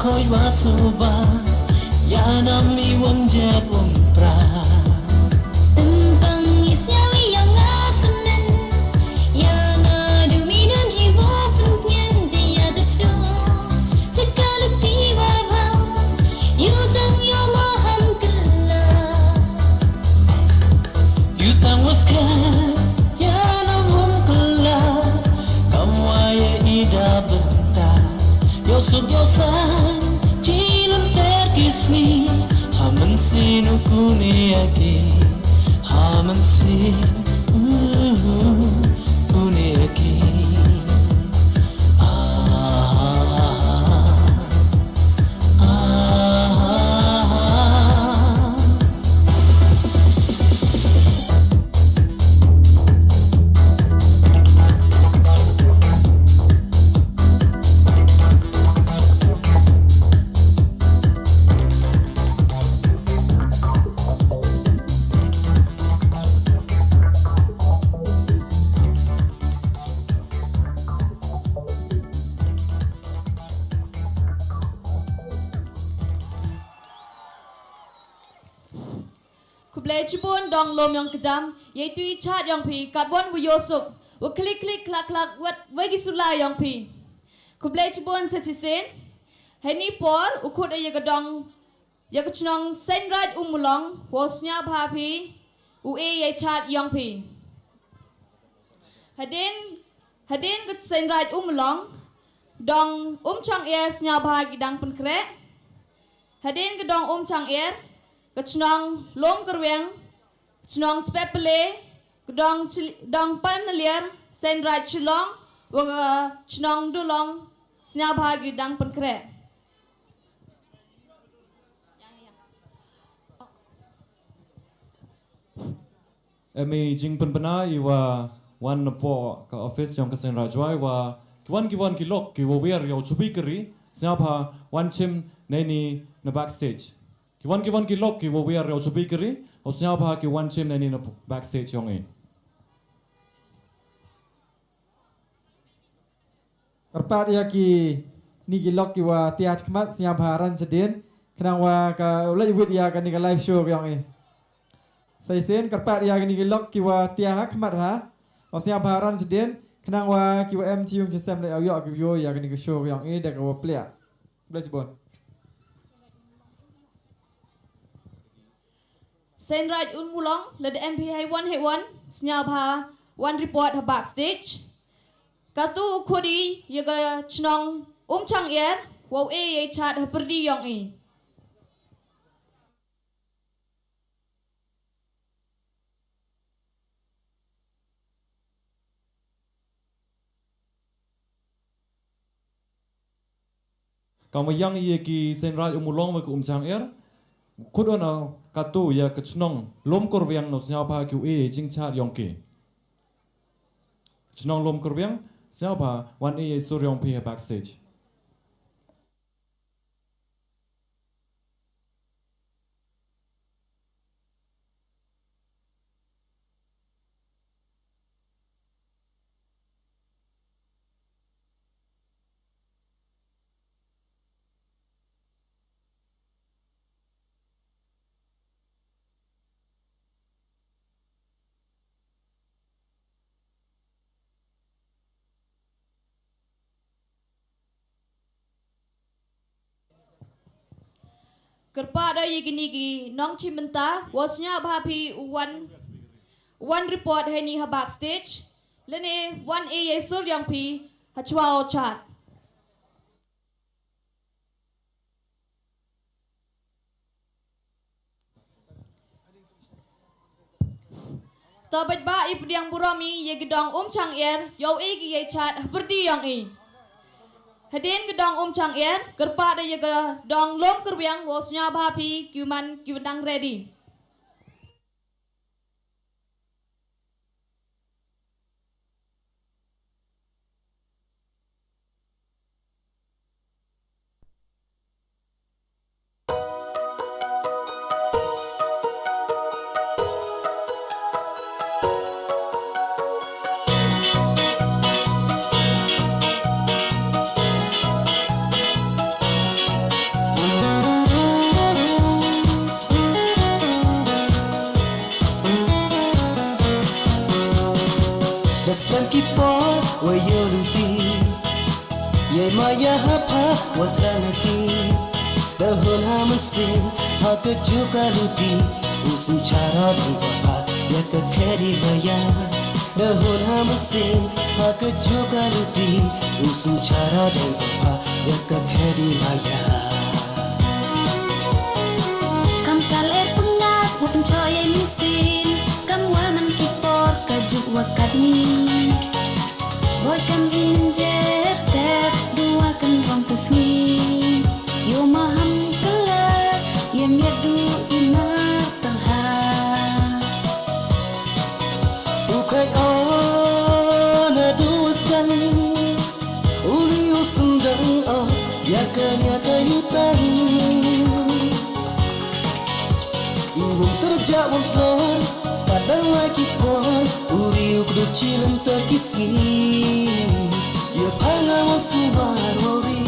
Oi wa suba, ya nam i wang jet wang pra. Empang i siawi ya nga semen, ya nga du minun hi wo pen pien te ya te chu. Cekal ti wa ba, yu tang yo mo ham kela. Yu tang was ka, ya na wum kela. Kam wa ya ida benta. Yo suk yo san, chi lum ter ki sni. Ha man sin u kune aki. Ha man sin, mm, kune aki. Ah, ah, ah, ah. Khublei chibun dong lum yong kjam, yei tu i chat yong phi, kat wan wu yosuk, wu klik klik klak klak, wat wei ki sula yong phi. Khublei chibun sa chisien, hei ni por, u khut e ya ka dong, ya ka chnong Seinraij Umulong, wo snya bha phi, u e yei chat yong phi. Hadien, hadien ka Seinraij Umulong, dong Umchang Er snya bha ki dang pynkhreh. Hadien ka dong Umchang Er, ka chnong Lum Kyrwiang, ka chnong Tpepele, ka dong Chil-, dong Panaliar, Seinraij Shillong, wa ka chnong Dulong, snya bha ki dang pynkhreh. Em i jingpynbna i wa wan napoh ka office yong ka Seinraij Wai wa ki wan ki wan ki lok ki wa wiar yow chubi kari snya bha wan chim neini na backstage. Ki wan ki wan ki lok ki wa wiar yow chubi kari o snya bha ki wan chim neini na backstage yong i. Kyrpad ïa kine ki lok ki wa tia ha khmat sngap ha ran shadien khnang wa ka u leit wit ïa kane ka live show ka ïong i. Sa shisien kyrpad ïa kine ki lok ki wa tia ha khmat ha u sngap ha ran shadien khnang wa ki wa em chi yung chi sem leit ïoh ki view ïa kane ka show ka ïong i da ka wa pliah. Bless you bon. Seinraij Umulong, lada em phi hei wan hei wan, sngap ha wan report ha backstage. Katu u khudi ïa ka chnong Umchang Er, wow e ïa i chat ha pyrdi ïong i. Kam wa ïang ïa ki Seinraij Umulong wa ka Umchang Er. Khut wan katu ïa ka chnong Lum Kyrwiang no sngap ha ki u e jingchat ïong ki. Chnong Lum Kyrwiang sngap ha wan e ïa i sur ïong phi ha backstage. Kyrpad ïa kine ki nongshim bynta, wa sngap ha phi wan, wan report heini ha backstage, lane wan e ïa i sur ïong phi ha chwa u chat. To bad ba i pdiang burom i ïa ki dong Umchang Er, ïoh i ki ïa i chat ha pyrdi ïong i. Hadien ki dong Umchang Er, kyrpad ïa ki dong Lum Kyrwiang, wow sngap ha phi ki man ki wa dang ready. Ïa ha pha wat rang ki da hun ha mynsiem ha ka juka luti u sum chara dang pha ïa ka kheri maya. Da hun ha mynsiem ha ka juka luti u sum chara dang pha ïa ka kheri maya. Kam kal er pyngat wa pynchoi ei mynsiem kam wa man ki por ka juk wa katni. Boi kam injer step dua kan rong ta sngi. Yo maham kala ye miat du imar talha. U kai ona du skan. Uli u sendang o ya kan ya kayutang. Iwong terjak wong tlor padang lai ki por. Uri u kdu chilem terkisngi. Ye panga wong sumar wori.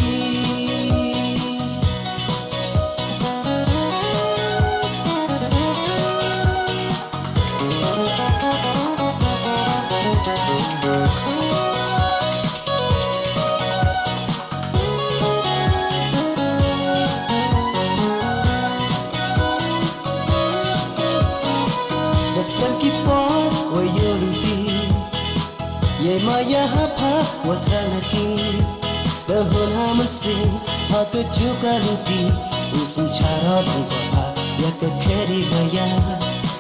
Daskan ki por wa yo luti. Ye maya ha pha wa trana ki. Da hun ha mynsiem ha ka juka luti. U sum chara dang pha ya ka kheri maya.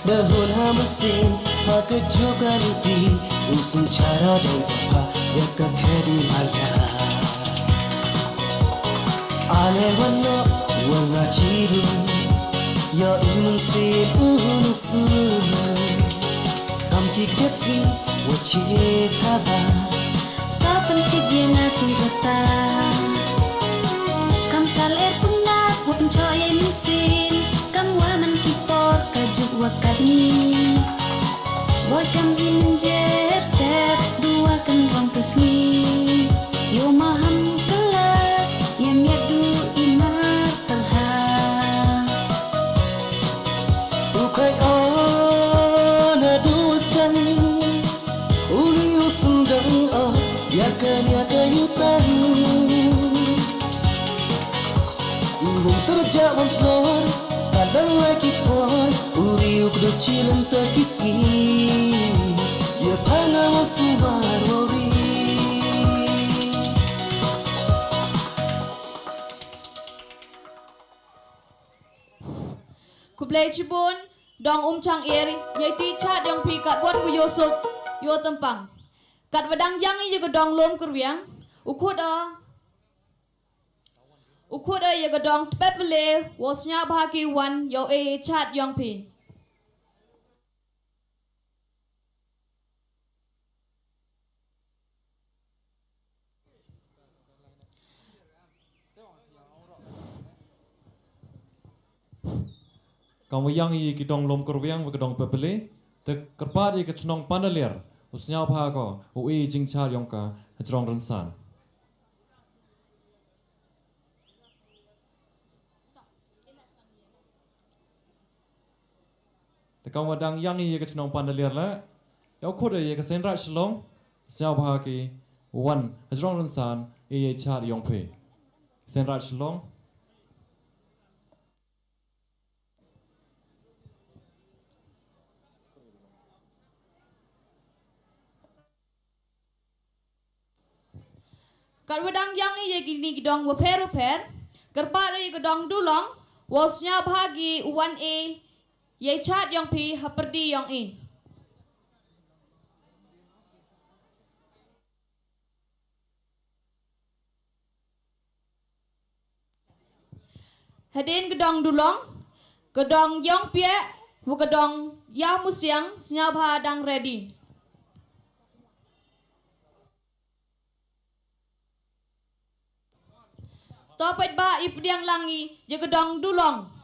Da hun ha mynsiem ha ka juka luti. U sum chara dang pha ya ka kheri maya. Ale wano wanga chiru. Ya imun si unu su. Kam ki kjat si wa chi taba. Ta pen chi dia nga chi rata. Kam kal er pyngat wa pynchoi ei mynsiem. Kam wa man ki por ka juk wa katni. Boi kam injer step dua kan rong ta sngi. Yo maham kala ye miat du imar talha. U kai ona du skan. Uli u sendang o ya kan ya kayutang. Iwong terjak wong tlor padang lai ki por. Uri u kdu chilem terkisngi. Ye panga wong sumar wori. Khublei chibun dong Umchang Eri. Yei ti chat yong phi kat wat pu yo suk yo tempang. Kat wadang yang i ye ka dong lom kerwiang. U khut o U khut e ya ka dong tpepele wa snya bha ki wan yow e chat yong phi. Kam wa yang i ki dong lom kerwiang wa ka dong pepele te kyrpad i ka chnong Pandaliar u snya bha ko u e jingchar yong ka hajrong rynsan. Te kam wa dang yang i ya ka chnong Pandaliar la yow khut e ya ka Senraj Shillong. Sñiaw bha ki wan hajrong rynsan i ya char yong phi Senraj Shillong. Kat wa dang yang i ya kini ki dong wa pher wa pher kyrpad i ka dong Dulong wa sñiaw bha ki wan i ya chat yong phi ha pyrdi yong i. Hadien ka dong Dulong ka dong Yongpieh wa ka dong Yamusiang sñiaw bha dang ready. To peit ba i pdiang lang i ya ka dong Dulong.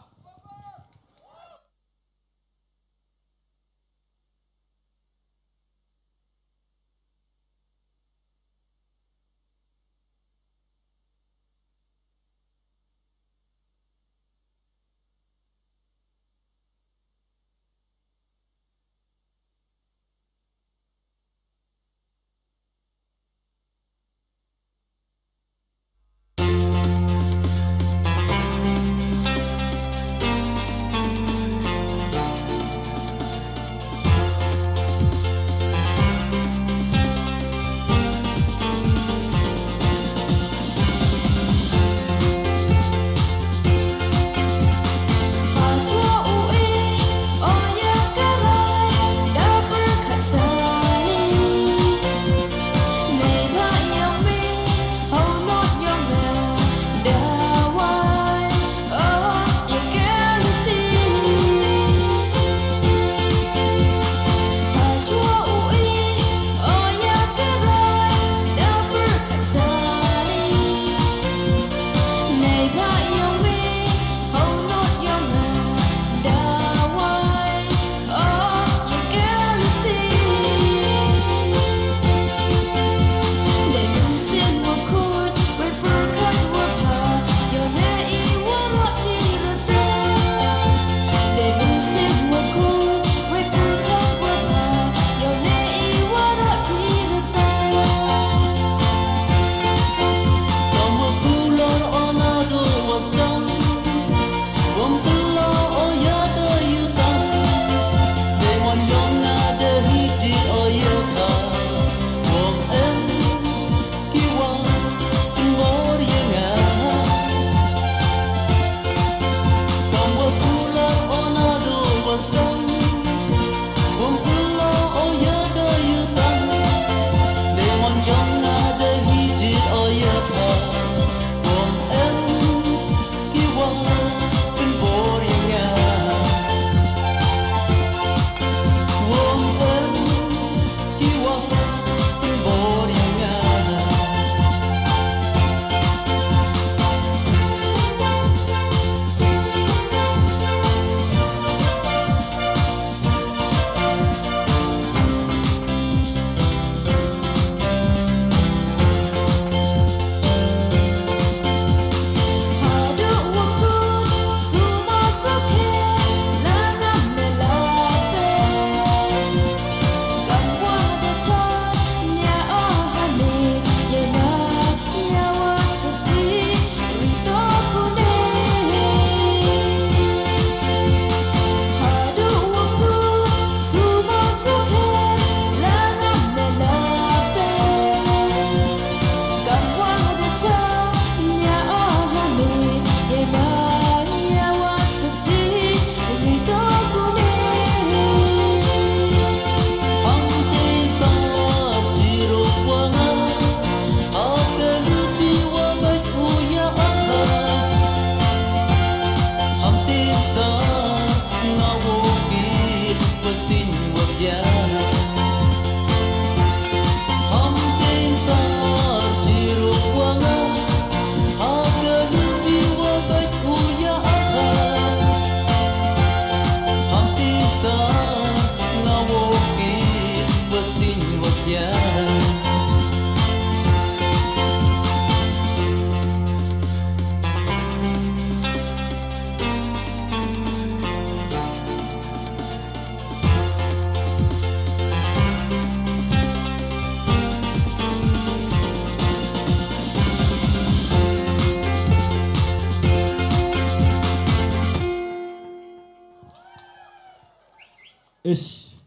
Ish,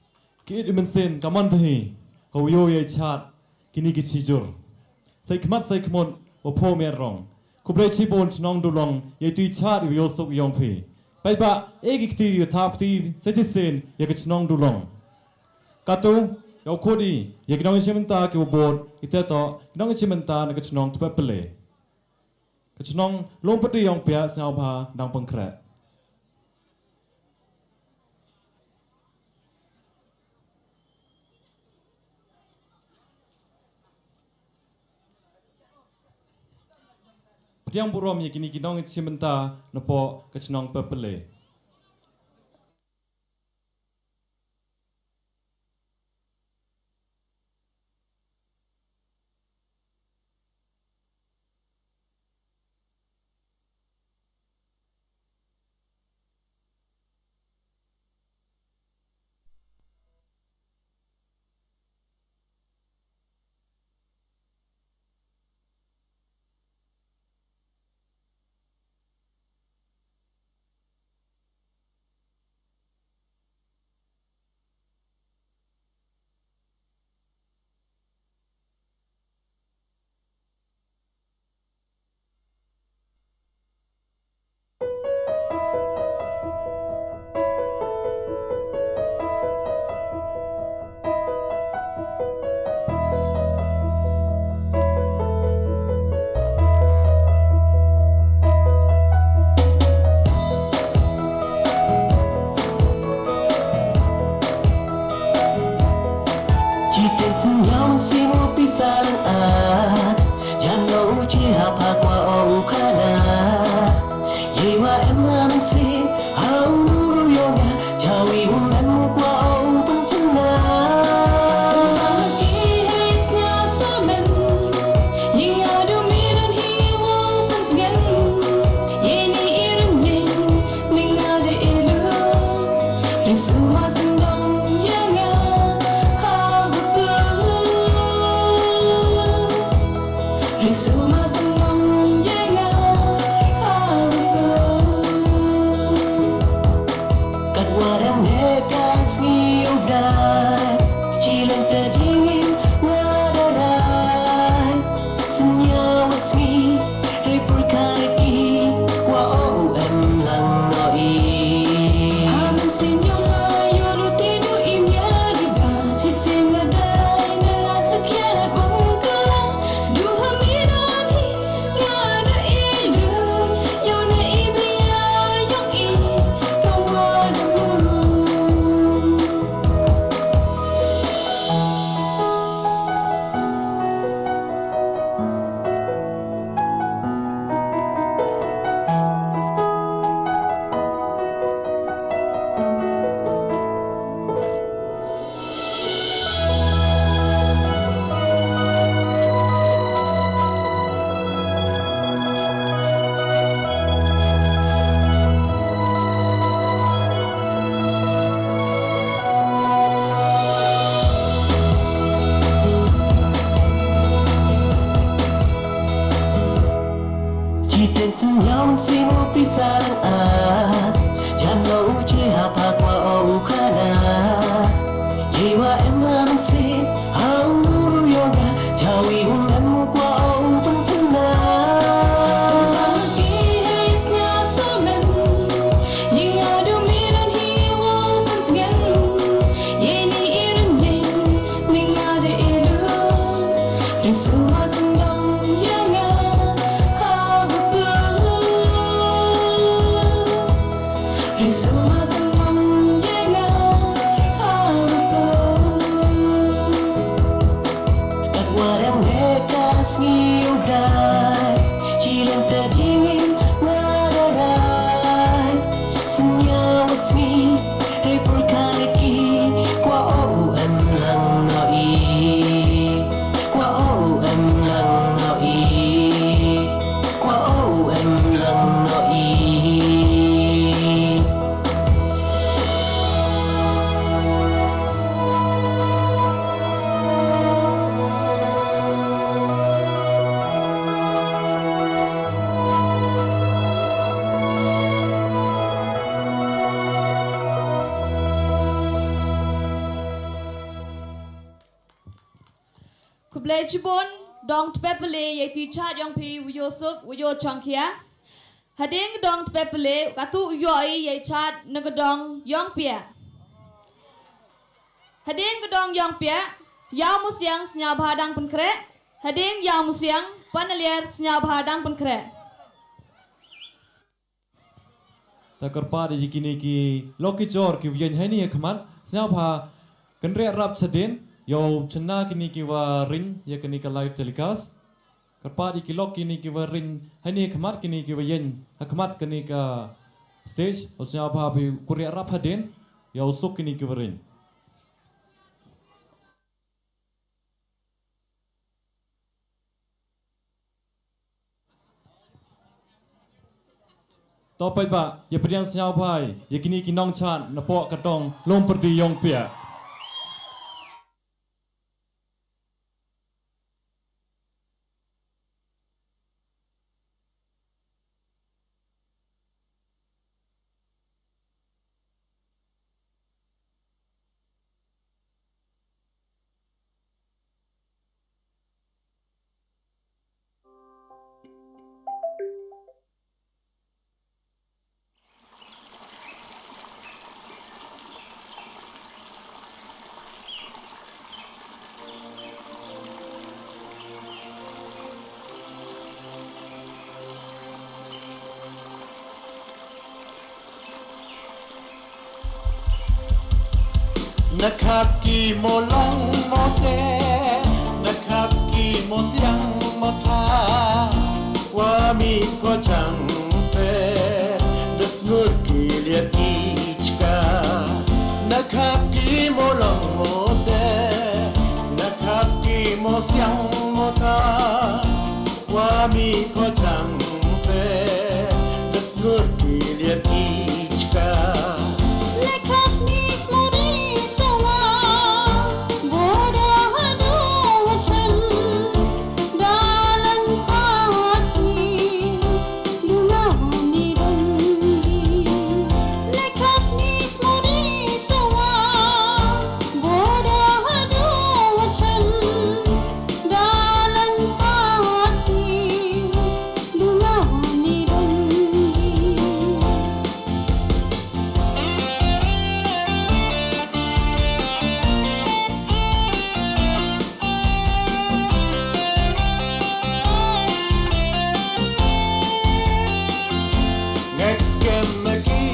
ki ïit i mynsiem ka mon tahi, ha u ïoh ïa i chad, kini ki chijur. Sa i khmat sa i khmut, wa pho miat rong. Khublei chibun chnong Dulong, ïa itu i chad i wa ïoh suk ïong phi. Paidbah, e ki kti ïa thap kti, sa chisien, ïa ka chnong Dulong. Katu, ïa u khut i, ïa ki nong i chim bynta ki wa bud, i te to, ki nong i chim bynta na ka chnong Tpet Pyle. Ka chnong Lum Pati ïong pia sngewbha dang pynkhreh. Pdiang burom ïa kini ki nong i chim bynta napoh ka chnong Tpet Pyle. Jiteng sñiaw sien u pisa lang a, jan lo u chi ha pha kwah o u khana. Ye wa em ha mynsiem, ha u nuru yong nga, chawi um em u kwah o u pynchna. Ki hei sñiaw samen, ye nga du miran hi wa u pyntngen, ye ni iran ye. Ninga de ilu, risu ma sendong ya nga ha buku. Risu ma sendong ya nga ha buku. Kat warang he ka sngi u dai, chilang ka jingim wa darai. Sñiaw sngi, hei pyrkhat ki, kwah o u em lang no i. Haman sñiaw ma yor u ti du im ya di ba, chi sñiaw ma dai na la sakhiat bom ka, du ha mi ro ni, nga da i lu, yo na i bia yong i, ka wa da mu. Jiteng sñiaw sien u pisa lang a, jan lo u chi ha pha kwah o u khana. Ye wa em ha mynsiem, ha u nuru yong nga, chawi um em u kwah o u pynchna. Ki hei sñiaw samen, ye nga du miran hi wa u pyntngen, ye ni iran ye, ninga de ilu, risu ma sendong ya nga ha buku. Pledge bun dong tpepele yei ti chat yong pi wuyo suk wuyo chongkia. Hading dong tpepele katu yo'i yei chat na ka dong yong pia. Hading ka dong yong pia, yau musiang snyau bha dang penkre. Hading yau musiang panaliar snyau bha dang penkre. Ta kyrpad ïa kine ki lok ki jor ki wien haini ha khmat snyau bha kynreh rap chadien yow chynna kine ki wa ring ïa kine ka live telecast. Kyrpad ïa ki lok kine ki wa ring haini ha khmat kine ki wa ïeng ha khmat kine ka stage u snyau bha bi kyrreh rap hadien yow suk kine ki wa ring. To paidbah, ïa pdiang sngewbha ïa kine ki nongchat na poh ka dong Lum Pyrdi Yongpia. Na khap ki mo long mo te, na khap ki mo siang mo tha, wa mi pho chang pe, da sngur ki liar ki chka. Na khap ki mo long mo te, na khap ki mo siang mo tha, wa mi pho chang pe, da sngur ki liar ki chka. Na khap ni smuri sawa, bodo hadu wachem, dalan pat ni, dunga ni dong di. Na khap ni smuri sawa, bodo hadu wachem, dalan pat ni, dunga ni dong di. Ngak skhem ma ki,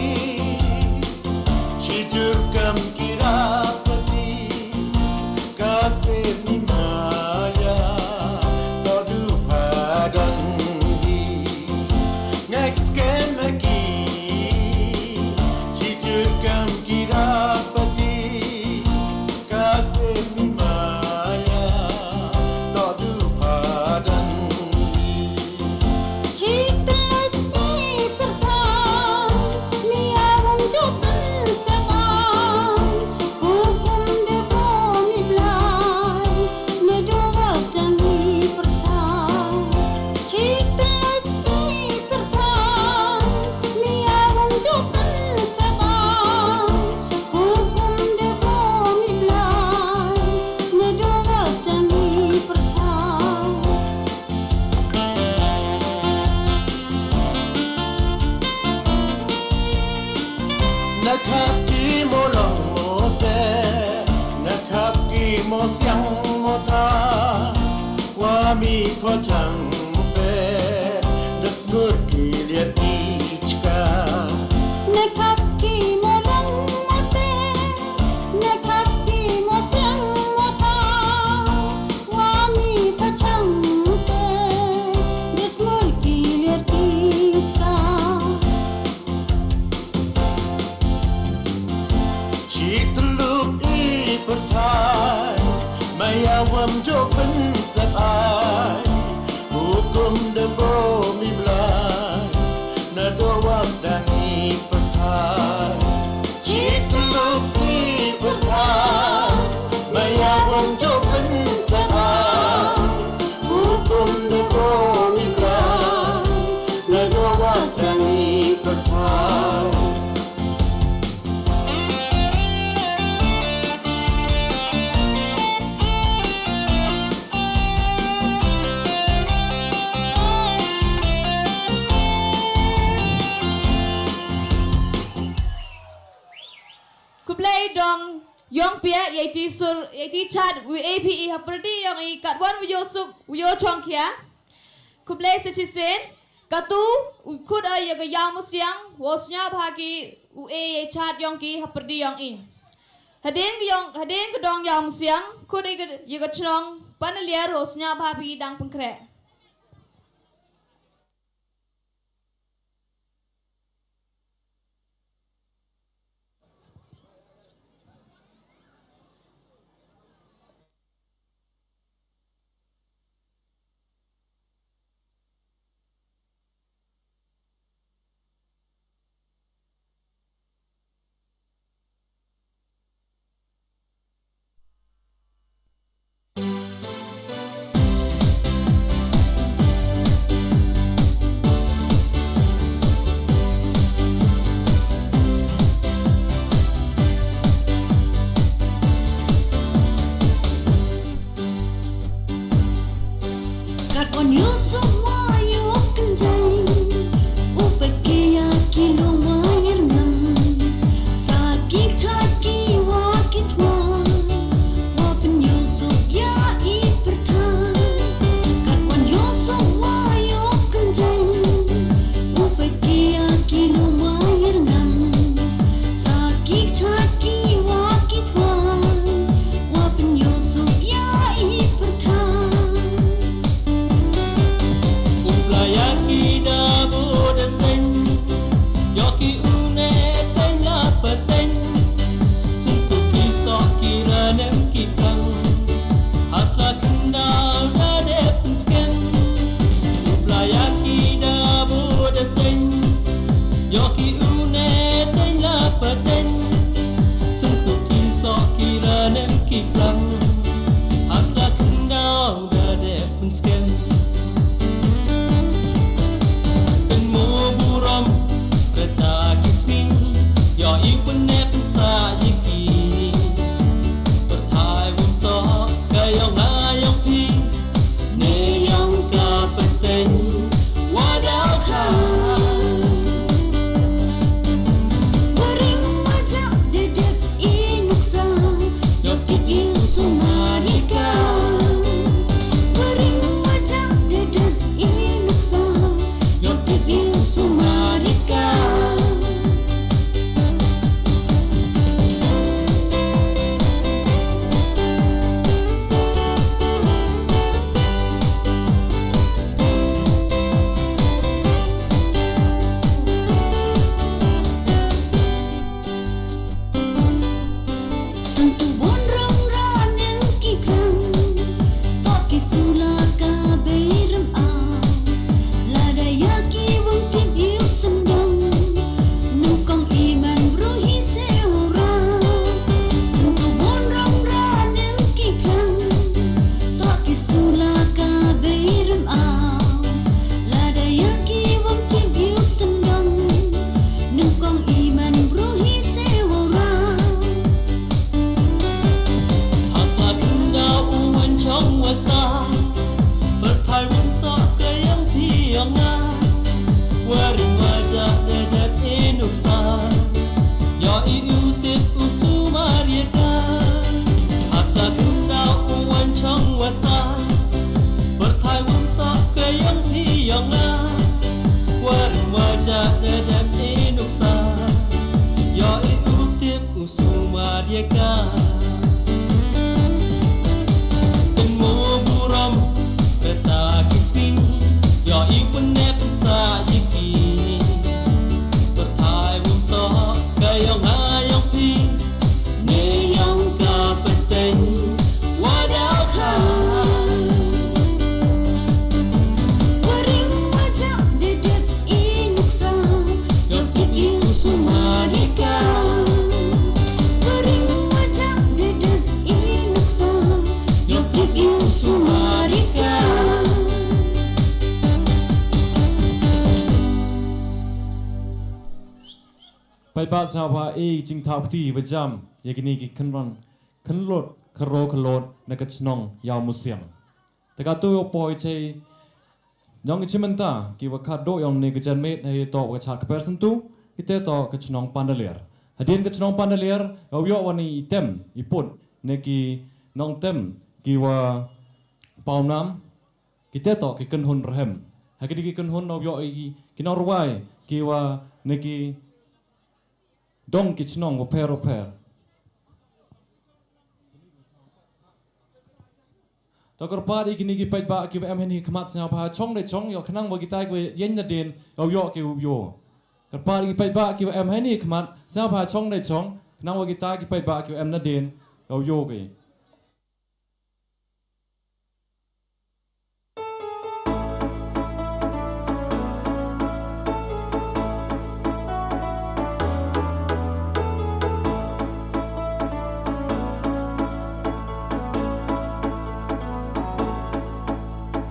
shi jur kam ki rapati, ka sep ni maya, to du phadan hi. Ngak skhem ma ki, shi jur kam ki rapati, ka sep ni maya, to du phadan hi. Chik tep ni pyrthai, mi awang jopen sebai, hukum de bo mi blai, me do was dan ni pyrthai. Chik tep ni pyrthai, mi awang jopen sebai, hukum de bo mi blai, me do was dan ni pyrthai. Na khap ki mo long mo te, na khap ki mo siang mo tha, wa mi pho chang pe, da sngur ki liar ki chka. Na khap ki mo long mo te, na khap ki mo siang mo tha, wa mi pachang te, da smur ki ler ki chka. Chik tluk i pyrthai, maya wam jo pynsep ai, hukum de bo mi blai, na Khublei dong yong pia ya iti sur ya iti chat wi A P E ha pyrdi yong i katwan wi yo suk wi yo chong kia. Khublei sa chisien katu u khut ai ya ka Ïawmusiang wa snya bha ki u e ya chat yong ki ha pyrdi yong i. Hadien ka yong hadien ka dong Ïawmusiang khut ai ya ka chnong Panaliar wa snya bha phi dang pengkrek. Katwan ïohsngew wa ïoh kynjai u peit ki ïa ki long wa ïarngam. Sa ki kjat ki wa ki twa wa pynïohsngew ïa i pyrthai. Katwan ïohsngew wa ïoh kynjai u peit ki ïa ki long wa ïarngam. Sa ki kjat ki wa ki twa wa pynïohsngew ïa i pyrthai. U Blai ïa ki da bud da seng, ïoh ki une teng la pateng. Sngewthuh ki soh ki ranem ki plang, ha sla khyndaw da dep pynskhem. U Blai ïa ki da bud da seng, ïoh ki une teng la pateng. Sngewthuh ki soh ki ranem ki plang, ha sla khyndaw da dep pynskhem. Kynmaw burom rta ki sngi, ïoh i pynneh pynsah ïa ki. Pyrthai wym toh ka ïong nga ïong phi, ne ïong ka pateng wa daw kha. Wa ring wa jah da dep i nuksa, ïoh tip i u sumar ïa ka. Wa ring wa jah da dep i nuksa, ïoh tip i u sumar ïa ka. Sngewthuh bun rong ranem ki plang, toh ki sula ka bei rem a. Lada ïa ki wym tip ïa u syndon, nyngkong i man bru hi se u ra. Sngewthuh bun rong ranem ki plang, toh ki sula ka bei rem a. Lada ïa ki wym tip ïa u syndon, nyngkong i man bru hi se u ra. Ha sla khyndaw u wan chong wa sah, pyrthai wym toh ka ïong phi ïong nga. Wa ring wa jah da dep i nuksa, ïoh i u tip u sumar ïa ka. Ha sla khyndaw u wan chong wa sah, pyrthai wym toh ka ïong phi ïong nga. Wa ring wa jah da dep i nuksa, ïoh i u tip u sumar ïa ka. Kynmaw burom rta ki sngi, ïoh i pynneh pynsah ïa ki. Pyrthai wym toh ka ïong nga ïong phi, ne ïong ka pateng wa daw kha. Wa ring wa jah da dep i nuksa, ïoh tip i u sumar ïa ka. Wa ring wa jah da dep i nuksa, ïoh tip i u sumar ïa ka. Paidbah sngewbha ai jingthaw kti ba jam ïa kine ki khynrang khynlut khynroo khynlut na ka chnong Ïawmusiang. Te katu ïa u poi chei Nong ki chimynta ki wa khatduh yong ne ka janmiet ha ito wa ka chat ka per syntu, ite to ka chnong Pandaliar. Hadien ka chnong Pandaliar, u ïoh wan i tem, i put, ne ki nongtem, ki wa pawnam, ki te to, ki kynhun rhem. Ha ki di ki kynhun u ïoh i ki nongrwai, ki wa ne ki dong ki chnong u pher u pher. To kyrpad ïa kine ki paidbah ki wa em heini khmat sngewbha chong dei chong ïoh khnang wa kita ki wa ïeng nadien ïoh ïoh ki u ïoh. Kyrpad ïa ki paidbah ki wa em heini khmat sngewbha chong dei chong khnang wa kita ki paidbah ki wa em nadien ïoh ïoh ki.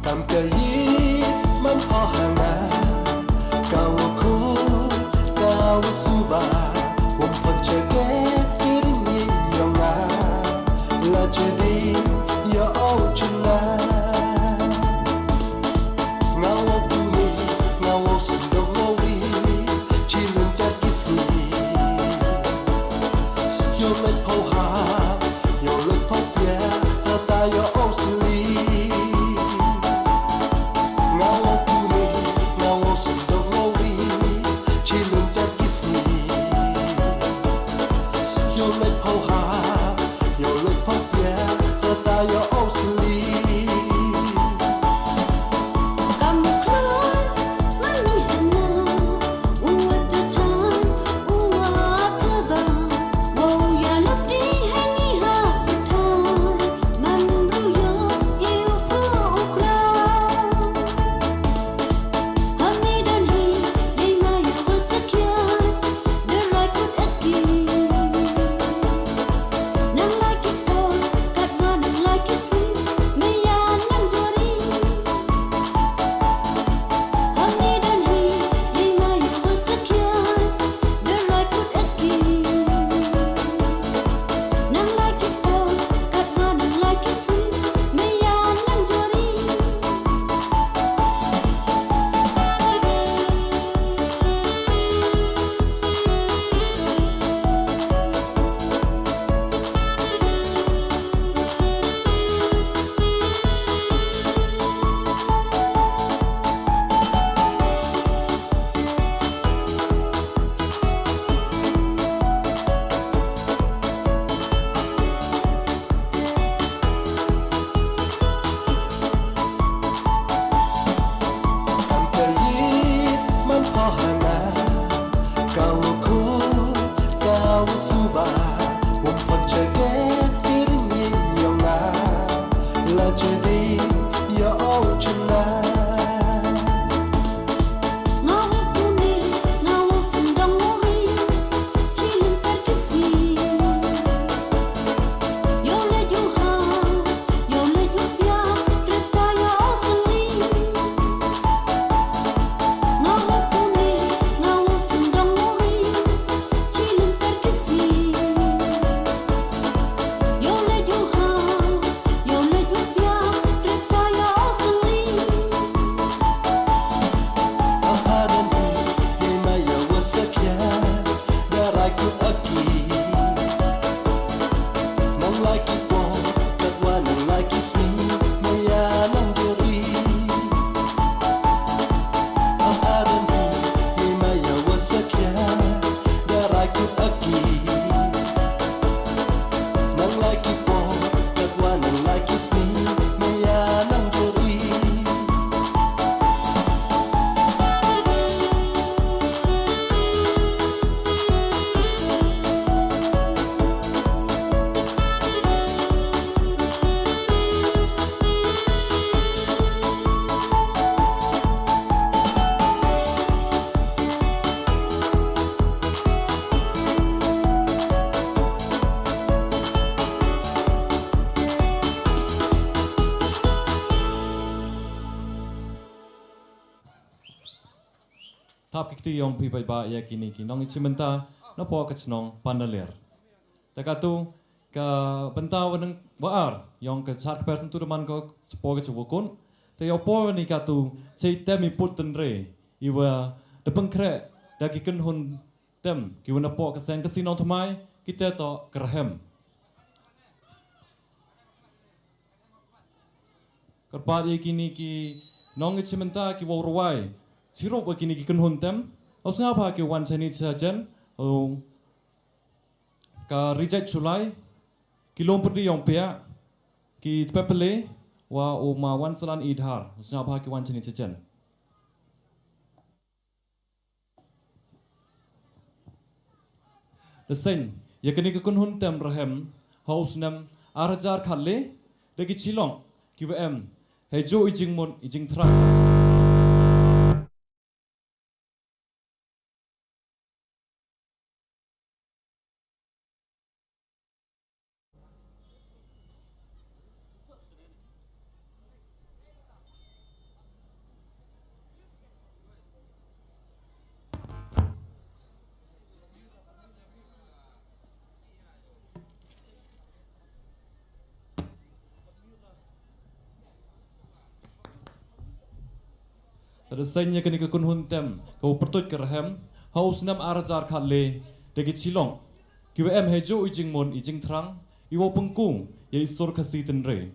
Kam ka yit man pha ha nga, ka wa khun, ka wa suba, wam pon chake, iring yin yong nga, la chedi, ya au chuna. Nga wa puni, nga wa sundong wa wi, chilun ter kisni. Yo lek pau ha, yo lek pau pia, rata yo au sli. Nga wa puni, nga wa sundong wa wi, chilun ter kisni. Yo lek pau ha, yo lek pau pia, rata yo au sli. Kam khlor, man ni hana, u wa ta chan, u wa ta ba, wa u ya lok di hani ha ta thai, man ru yo, e u pho u kra. Hami don hi, dei ma yo wa sakya, da rai kut aki. Nang lai ki por, katwa nang lai ki sngi, me ya nang jori. Hami don hi, dei ma yo wa sakya, da rai kut aki. Nang lai ki por, katwa nang lai ki sngi, me ya nang jori. Kam ka yit man pha ha nga, ka wa khun, ka wa suba, wam pon chake, iring yin yong nga, la chedi, ya au chuna. Nga wa puni, nga wa sundong wa wi, chilun ter kisni. Yo le ju ha, yo le ju pia, reta yo au sli. Nga wa puni, nga wa sundong wa wi, chilun ter kisni. Yo le ju ha, yo le ju pia, reta yo au sli. Ahadan hi, ye ma ya wa sakya, da rai kut aki. Nang lai ki por, katwa nang lai ki sngi, me ya nang jori. Ahadan hi, ye ma ya wa sakya, da rai kut aki. Nang lai ki por, katwa nang lai ki sngi, me ya nang jori. Thap ki kti yong phi paidbah ïa kine ki nongïachimbynta na poh ka chnong Pandaliar. Te katu ka bynta wa nang wa ar yong ka char ka person tu da man ko chapoh ka chawukun. Te ïa u por wa ni katu chei tem i put tynre i wa da pynkhreh da ki kynhun Tem, ki wan napoh ka seng ka Sngi Nongthymmai, kita toh ka Rhem. Kyrpad ïa kine ki nongïachimbynta kiba rwai, chirup ïa kine ki kynhun tem, u sngewbha ki wan shane shajan, u ka Rijait Shullai, ki lum pyrdi ïong piah, ki tpep pule, wa u ma Wansalan Idhar, u sngewbha ki wan shane shajan. Da seng, ïa kane ka kynhun tem Rhem, ha u snem ar hajar khatle, da ki shillong, kiba em, hei juh i jingmut, i jingthrang. Da seng ïa kane ka kynhun tem, ka u pyrtuid ka Rhem, ha u snem ar hajar khatle, da ki shillong, kiba em hei juh i jingmut i jingthrang, i wa pynku, ïa i sur Khasi tynrai.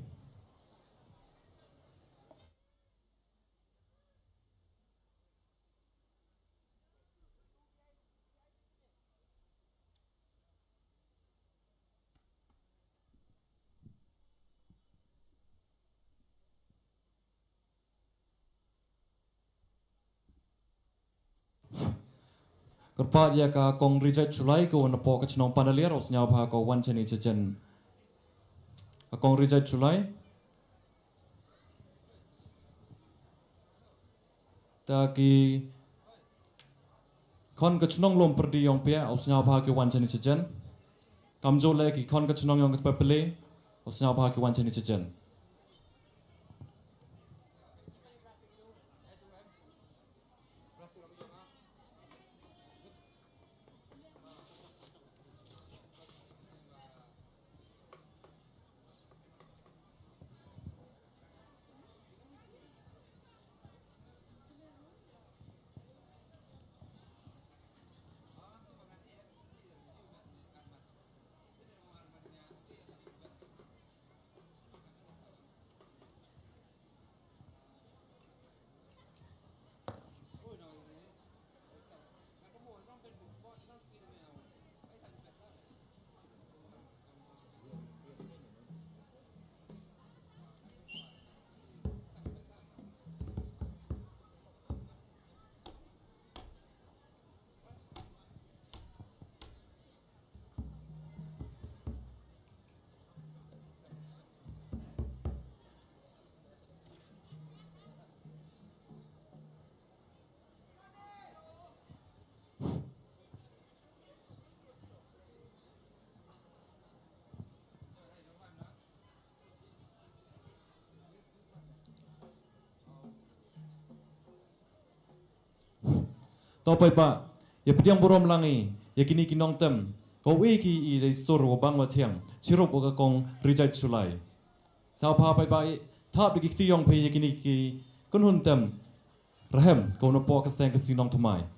Kyrpad ïa ka Kong Rijait Shullai ka wan napoh ka shnong Panaliar, u sngewbha ka wan shane shajan. Ka Kong Rijait Shullai. Ta ki khon ka shnong lum pyrdi ïong piah, u sngewbha ki wan shane shajan. Kamjooh leh ki khon ka shnong ïong ka tpep pule, u sngewbha ki wan shane shajan. To paidbah, ïa pdiang burom lang i ïa kine ki nongtem, ka u i ki i dei sur wa bang wa thiang, chirup wa ka Kong Rijait Shullai. Sngewbha paidbah i thap da ki kti ïong phi ïa kine ki kynhun tem Rhem, ka u napoh ka seng ka Sngi Nongthymmai.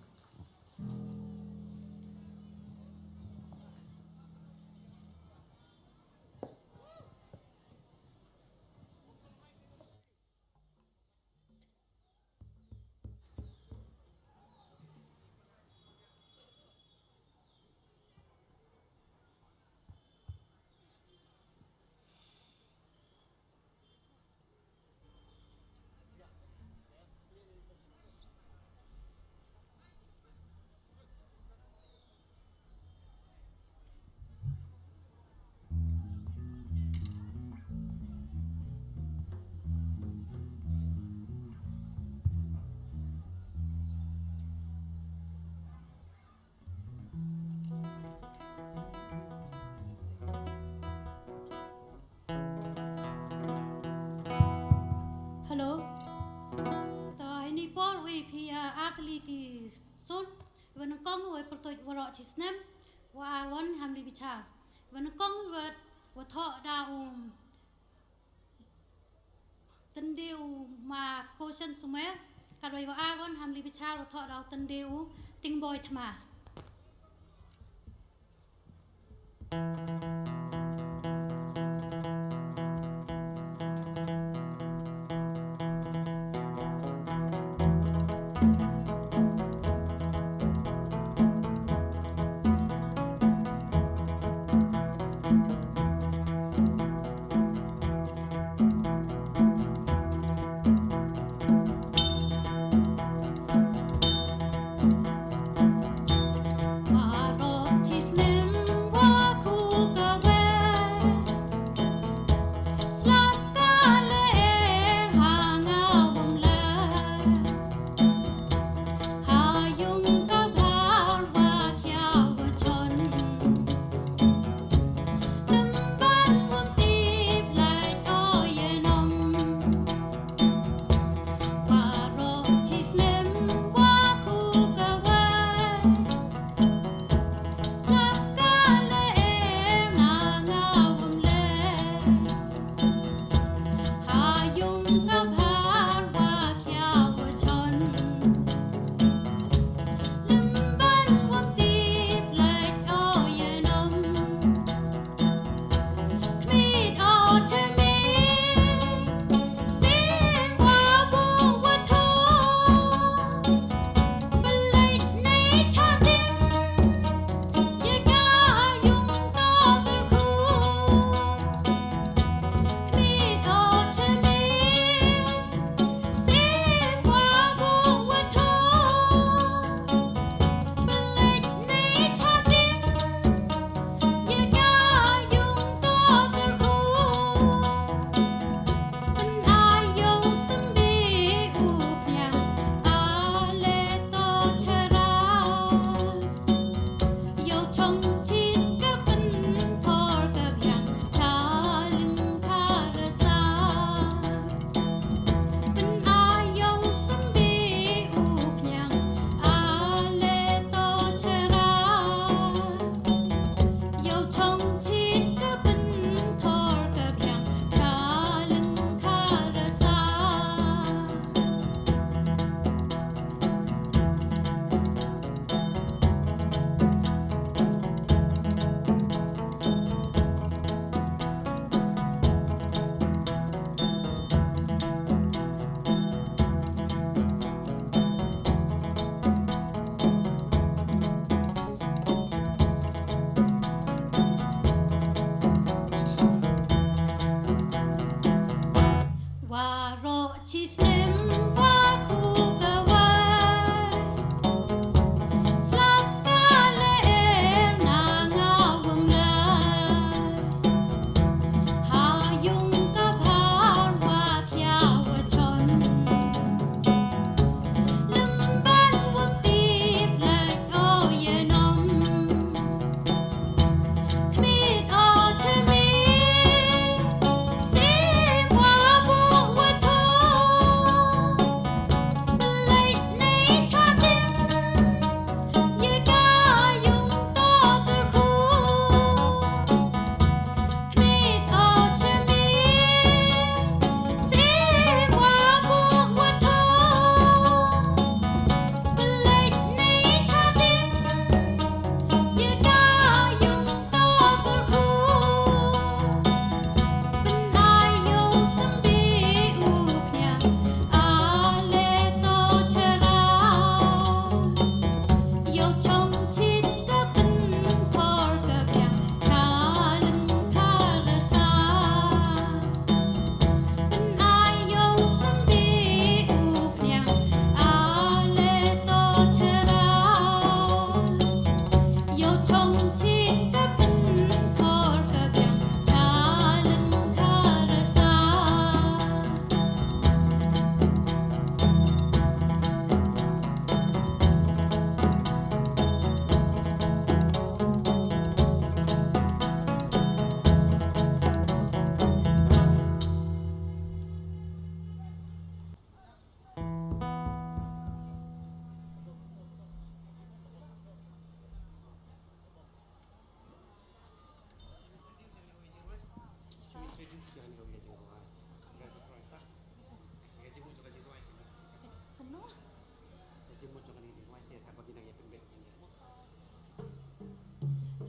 Hello. To ha ini i por u i phi ïa ar tylli ki sur, wa nyngkong wa pyrtuid waroh shi snem, wa ar wan hamli bichar. Wa nyngkong wa, wa thoh da u Tyndeu ma Koshan Sumer, katwa wa ar wan hamli bichar wa thoh da u Tyndeu Tingboi Thma.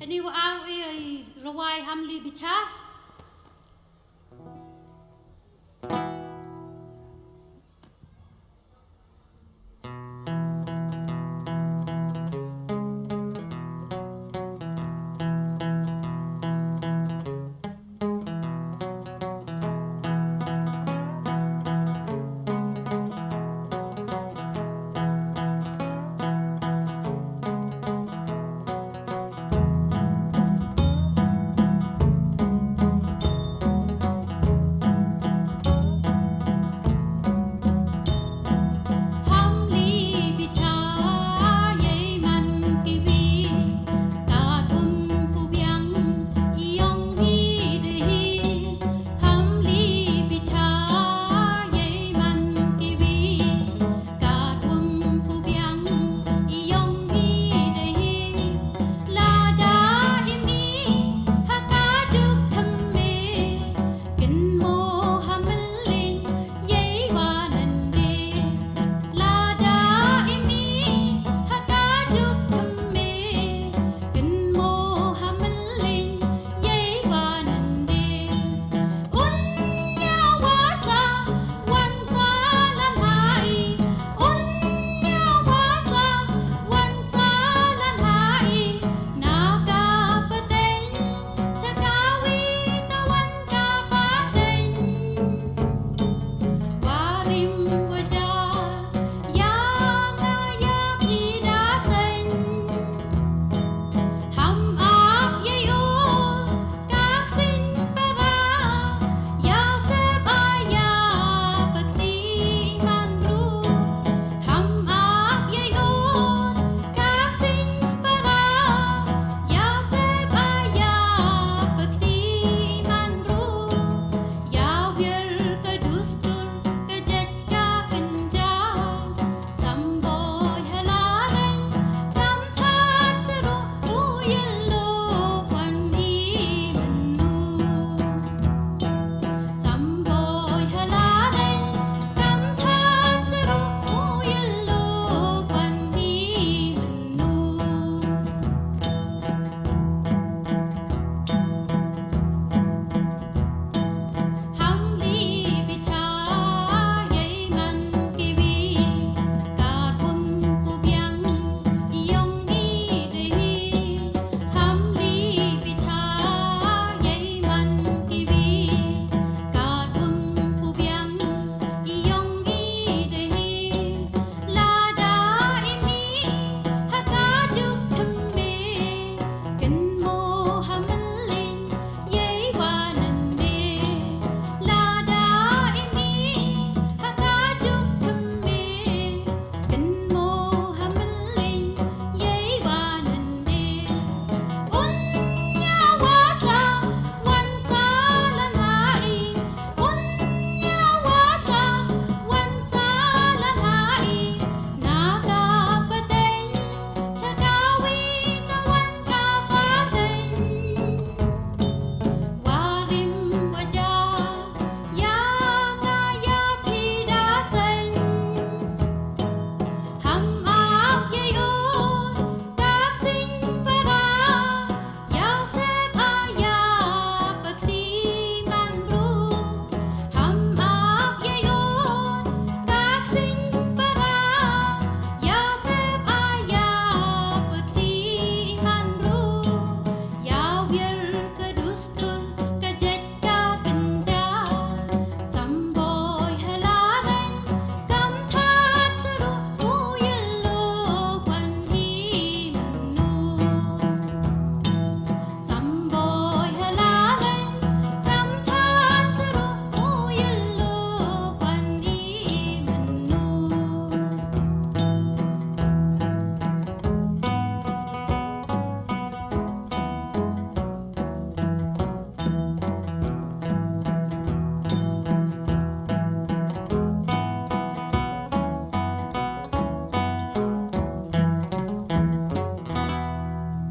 Ani wa au i, i Rwai Hamli Bichar.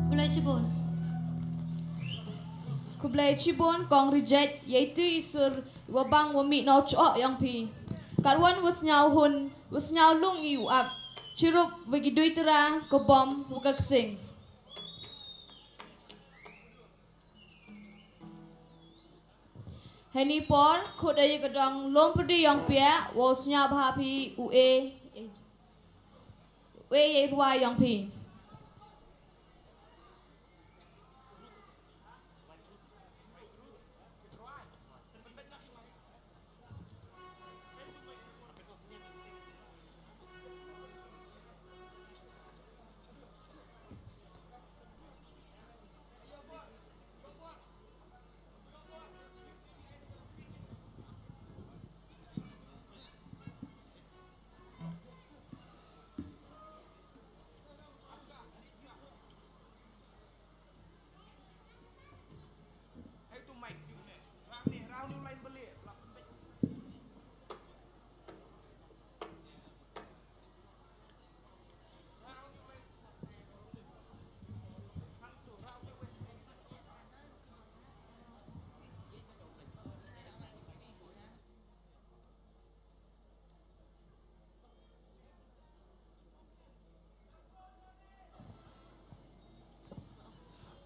Khublei shibun. Khublei shibun kong Rijek, ïa itu i sur wa bang wa mih na u chooh ïong phi. Katwan wa sñiaw hun, wa sñiaw lung i u ap. Chirup wa ki dui tara, ka bom wa ka ksing. Heini por khut da ïa ka dong lum pyrdi yong pia, wow sñiawbha phi u e, u e ïa i rwai yong phi.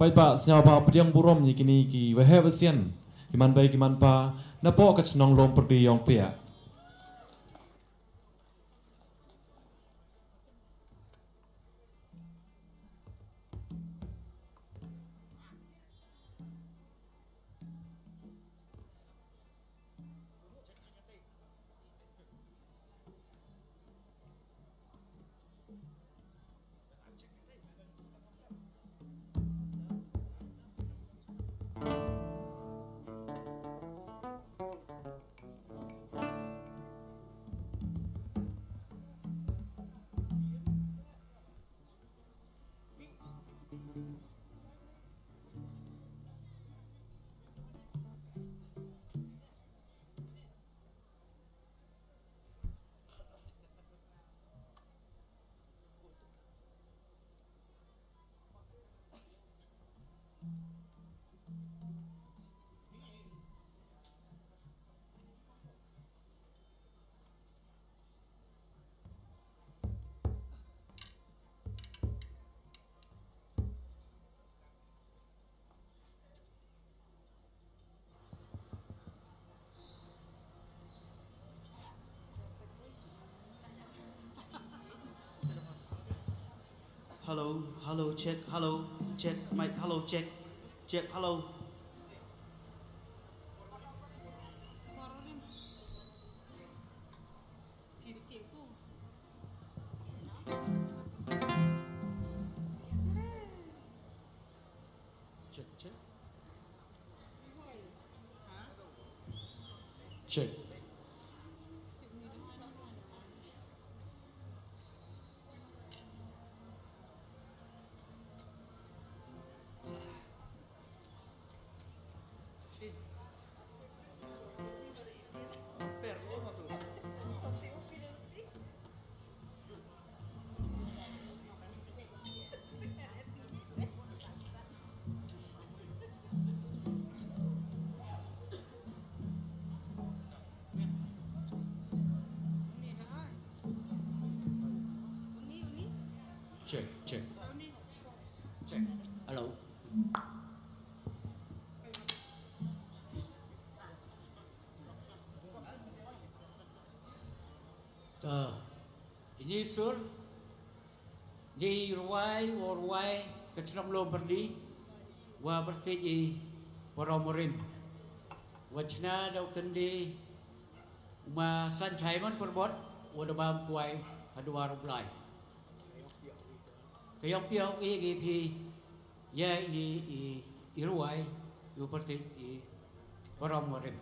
Paidbah, sñiawbha pdiang burom ïa kine ki waheh wasian, ki man bei ki man pa, napoh ka chnong lum pyrdi yong pia. Hello, hello, check, hello, check, mic, hello, check, check, hello. Check, check. Check. Check, check. Check. Hello. To, ini sur, ini rwai, wa rwai, ka chnong Lum Pyrdi, wa pyrthei i parom rim. Wa chna da u tyndi, u ma san chai mon pyrbot, wa da bam kwai, ha dwar u Blai. Ka ïong pia u i gi phi, ïa ini i, i rwai, ïa u pyrthei i parom wa rim.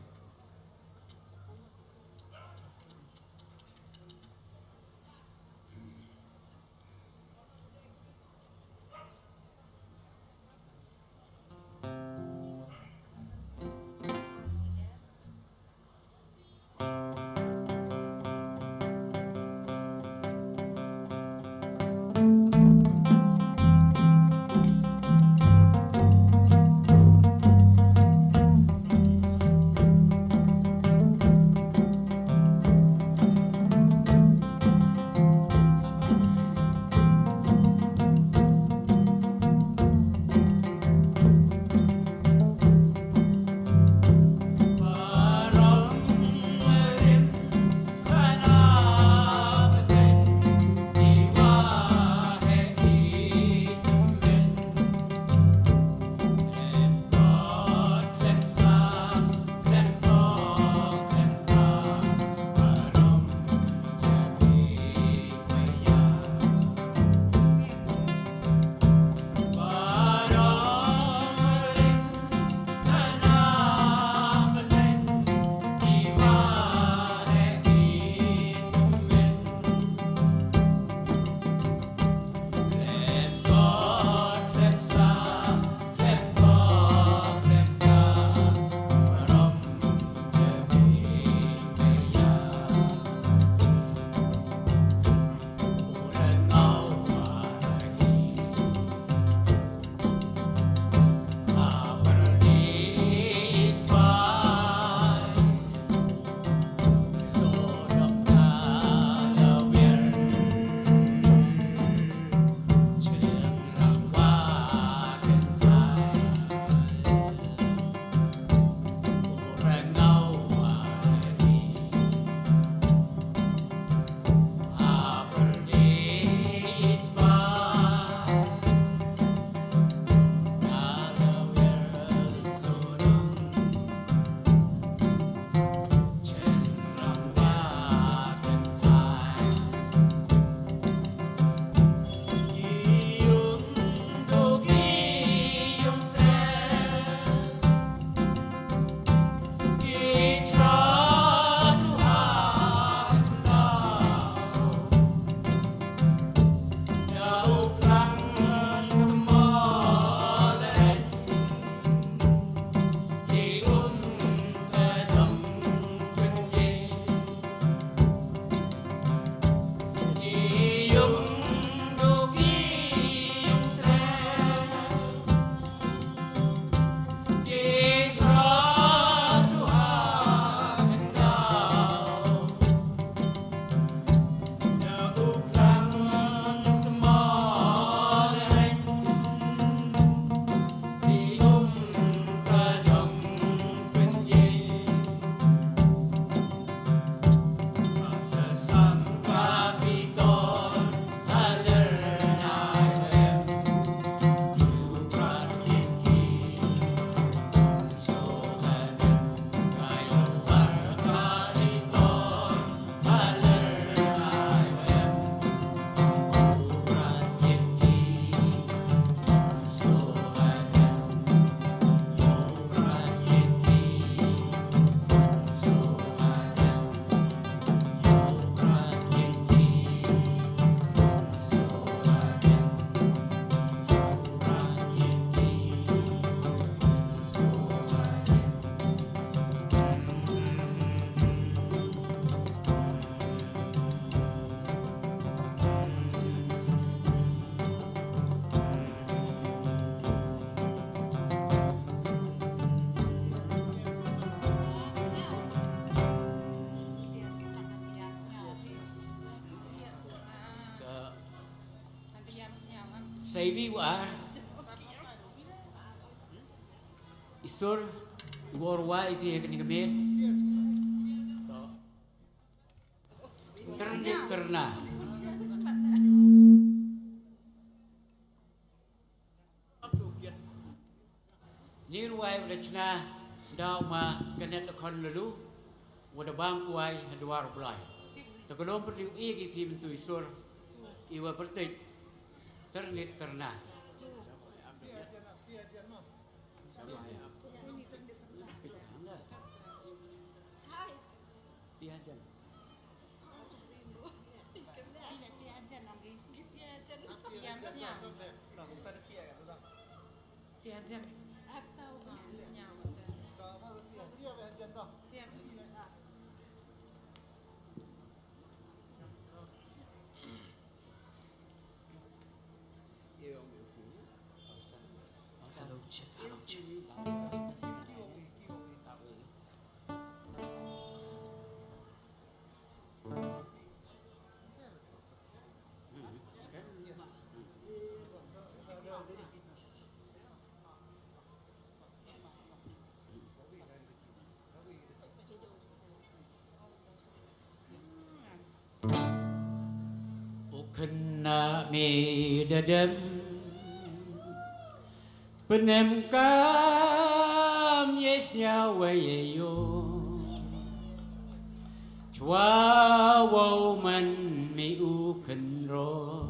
Iwi wa. Isur, wor wa ipi kani kamit. To. Ternit terna. Ni ruwai u da chna da u ma Kanet Lakhon Lalu, u da bang kwai ha dwar u Blai. Ta ka lom pyrdi u i ki phi myntu i sur, i wa pyrtik, ternit terna. Ti hajan. Ti hajan. Hello, check, hello, check. U khynnah me da dem, pynemkam ïa sñiaw wa ïa ïoh. Chwa wow man me u kynrong.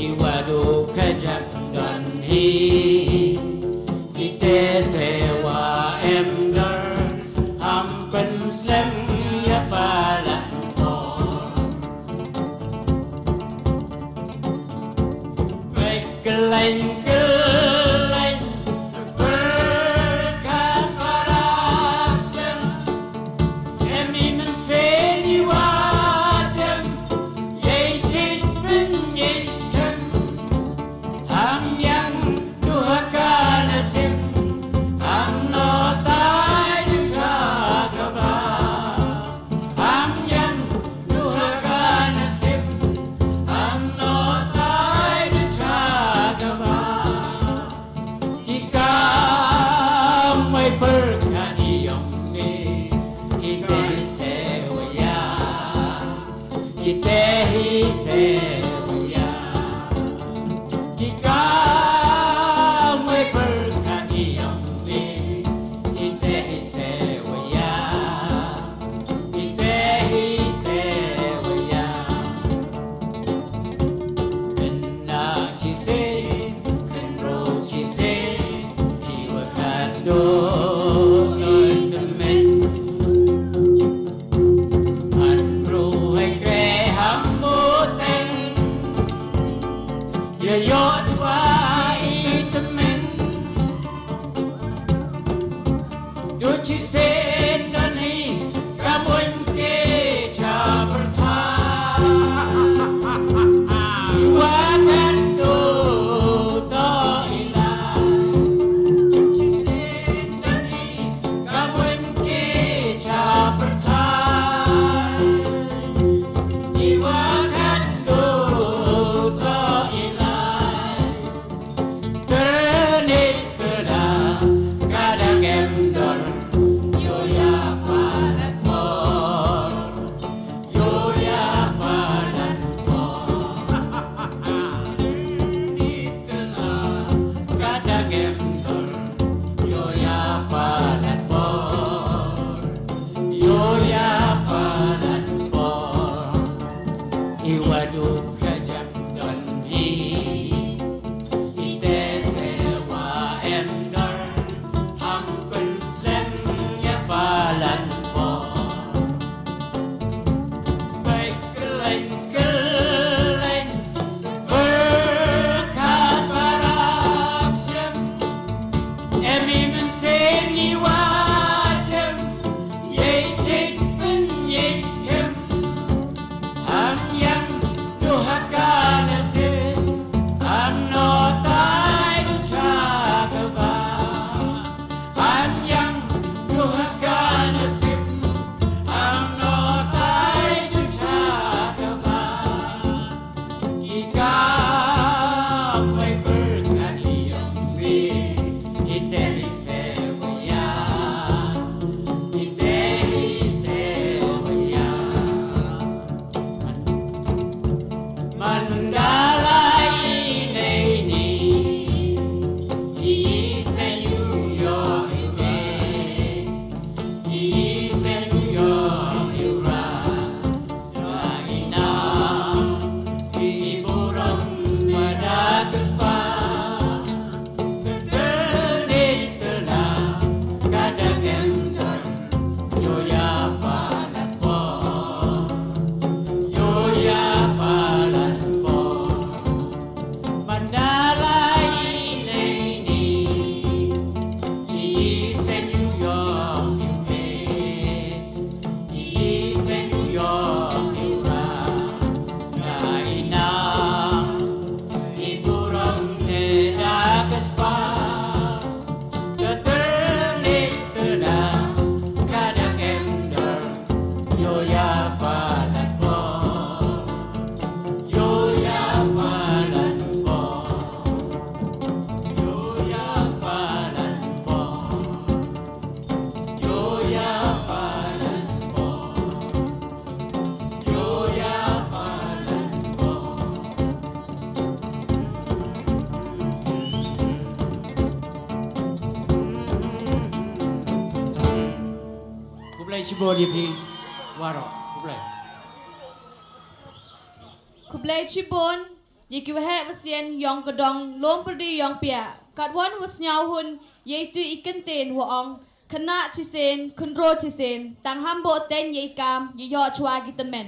Iwa du kajak don hi, ite sewa em dor, ham pynslem ïa palat por. Peit kylleng kylleng, pyrkhat para slem. Em i mynsiem i wa jem, ïa i tip pynïaid skhem. Am yang duha ka nasim, am no tai duha ka ba. Am yang duha ka nasim, am no tai duha ka ba. Ki kam wei pyrkhat i yong me, ite hi se wa ïa, ite hi se wa ïa. Ki kam wei pyrkhat i yong me, ite hi se wa ïa. Ite hi se wa ïa. Khynnah shi se, khynroo shi se, ki wa khadduh ki tymmen. An ruh hai kre ham buteng. Shibun ïa phi waroh. Khublei. Khublei shibun ïa ki waheh wasien yong ka dong Lum Pyrdi Yongpiah. Katwon wa sñiaw hun ïa itu i kyntien wa ong, khynnah chisien, khynroo chisien, tang ham bok teng ïa i kam, ïa ïoh chwa ki tymmen.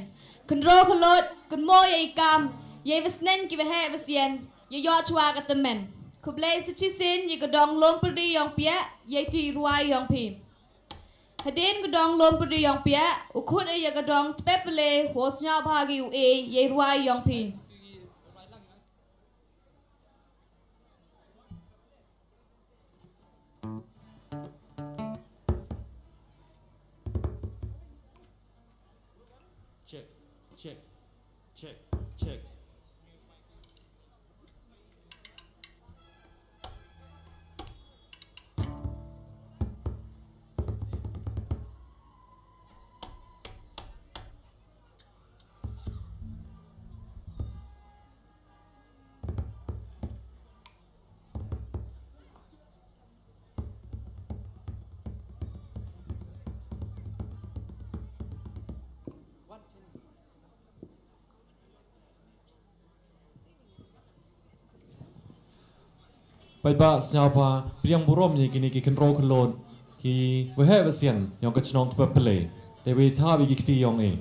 Khynroo khyllood, kynmoo ïa i kam, ïa i wa sneng ki waheh wasien, ïa ïoh chwa ka tymmen. Khublei sa chisien ïa ka dong Lum Pyrdi Yongpiah, ïa itu i rwai yong phi. Hadien ka dong Lum Pyrdi Yongpiah, u khut ïa ka dong Tpep Pyle, u sñiawbha ki u e, ïa i rwai yong phi. Check, check, check, check. Paidbah sñiawbha pdiang burom ïa kine ki khynroo khyllood, ki waheh wasien yong ka chnong Tpep Pyle. Te wa thap ïa ki kti yong i.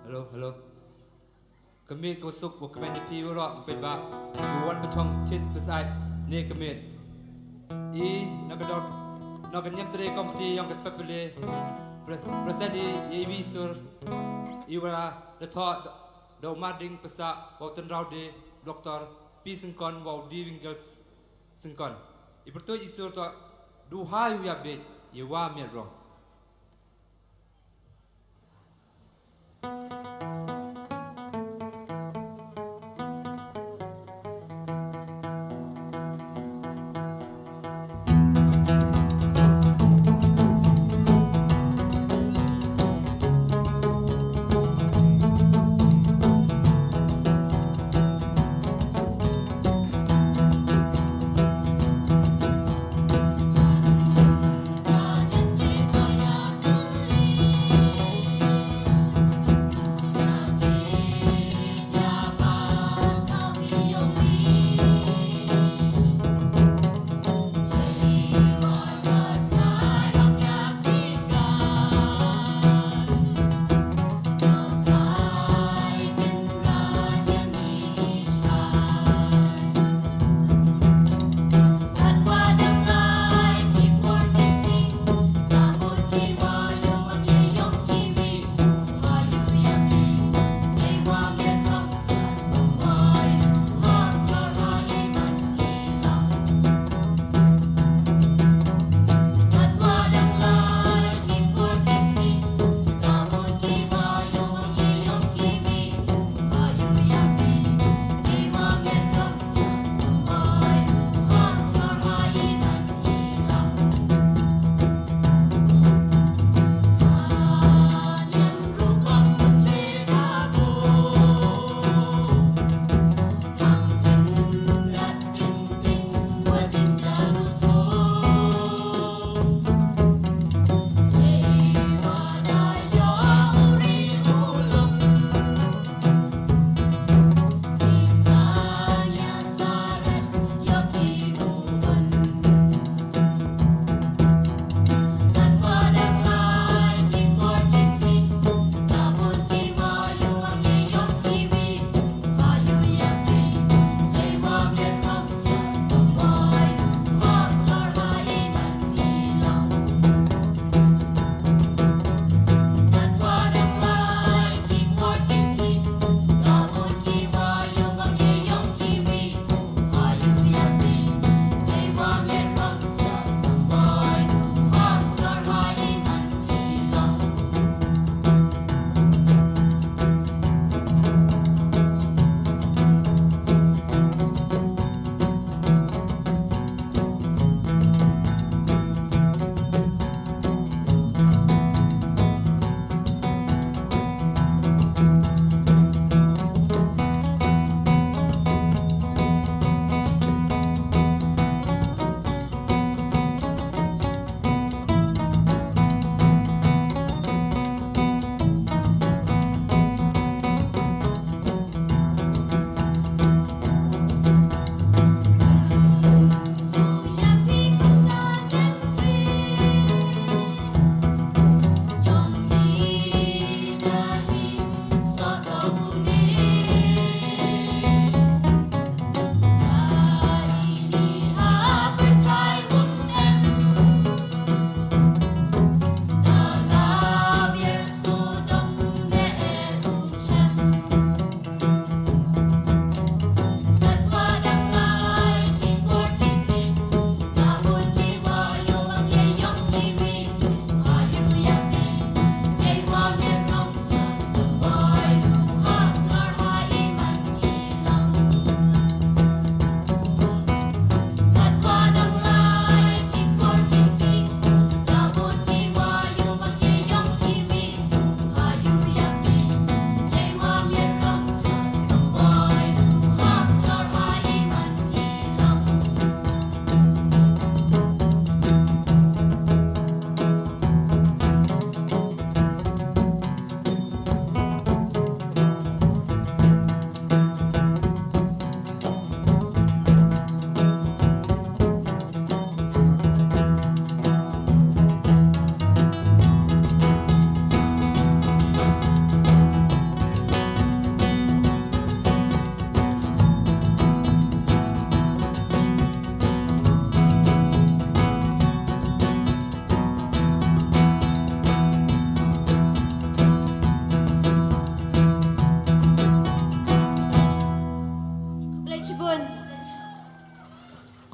Hello, hello. Ka miet ka suk wa kmen da phi waroh ka paidbah. Ki wan ba chong chin ba sai ne ka miet. I na ka dor na ka niam tre komiti yong ka Tpep Pyle. Pres-, present i, i wi sur. I wa da thoh da u marding pasa wa u tynraw de Doktor P Syngkon wa u D Wingel Syngkon. I pyrtuid i sur to du hai u ya bej i wa miet rong.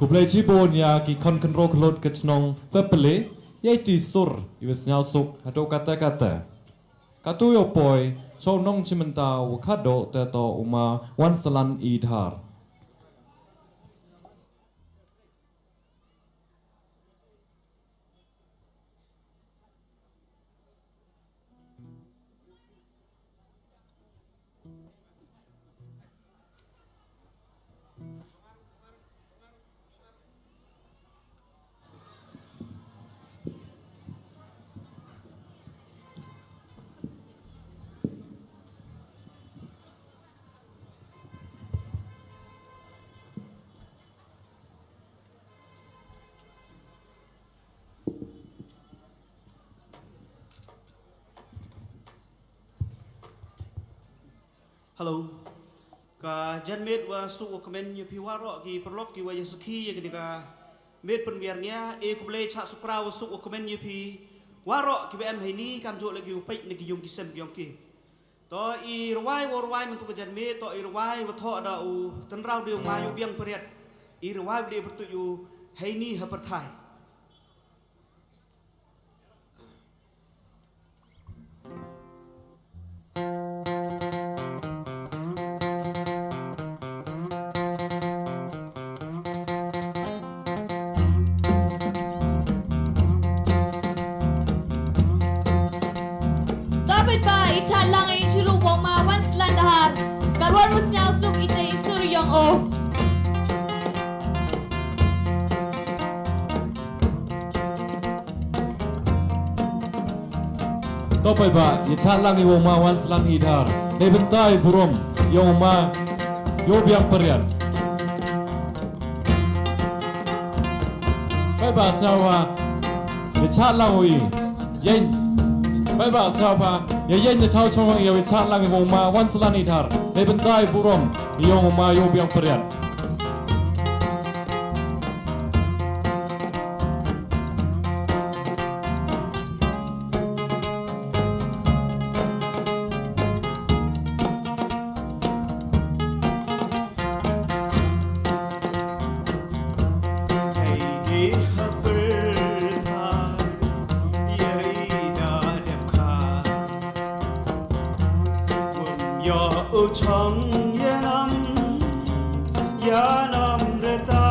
Khublei chibun ïa ki khon khynroo khyllood ka chnong Pepele, ïa iti sur iwa sñiawsuk haduh katta katta. Katto u poi, chong nong chimynta wa khatduh te to u ma Wansalan Idhar. Hello. Ka janmiet wa suk wa kmen ïa phi waroh ki paralok ki wa ïa sakhi ïa kane ka miet pynwiar nia, e khublei chah sukra wa suk wa kmen ïa phi waroh ki wa em heini, kamjooh la ki wa peit na ki yung ki sem ki yong ki. To i rwai wa rwai mynta ka janmiet, to i rwai wa thoh da u tynraw da u ma Ïewbiang Pariat. I rwai wa da pyrtuid u Heini ha pyrthai. Toh paidbah, i chah lang i shu ruh wa u ma Wansalan Dahar. Ka ruar wa sñiawsuk ite i sur yong o. Toh paidbah, i chah lang i wa u ma Wansalan Idhar. Neibynta i burom yong u ma Ïewbiang Pariat. Paidbah sñiawbha, i chah lang u i. Ïeng. Paidbah sñiawbha, ïa ïeng na thaw chong lang ïa i chah lang i wa u ma Wansalan Idhar. Neibynta i burom yong u ma Ïewbiang Pariat. Heini ha pyrthai, ïa i da dep kha. Wym ïoh u chong ïa nam, ïa nam rta.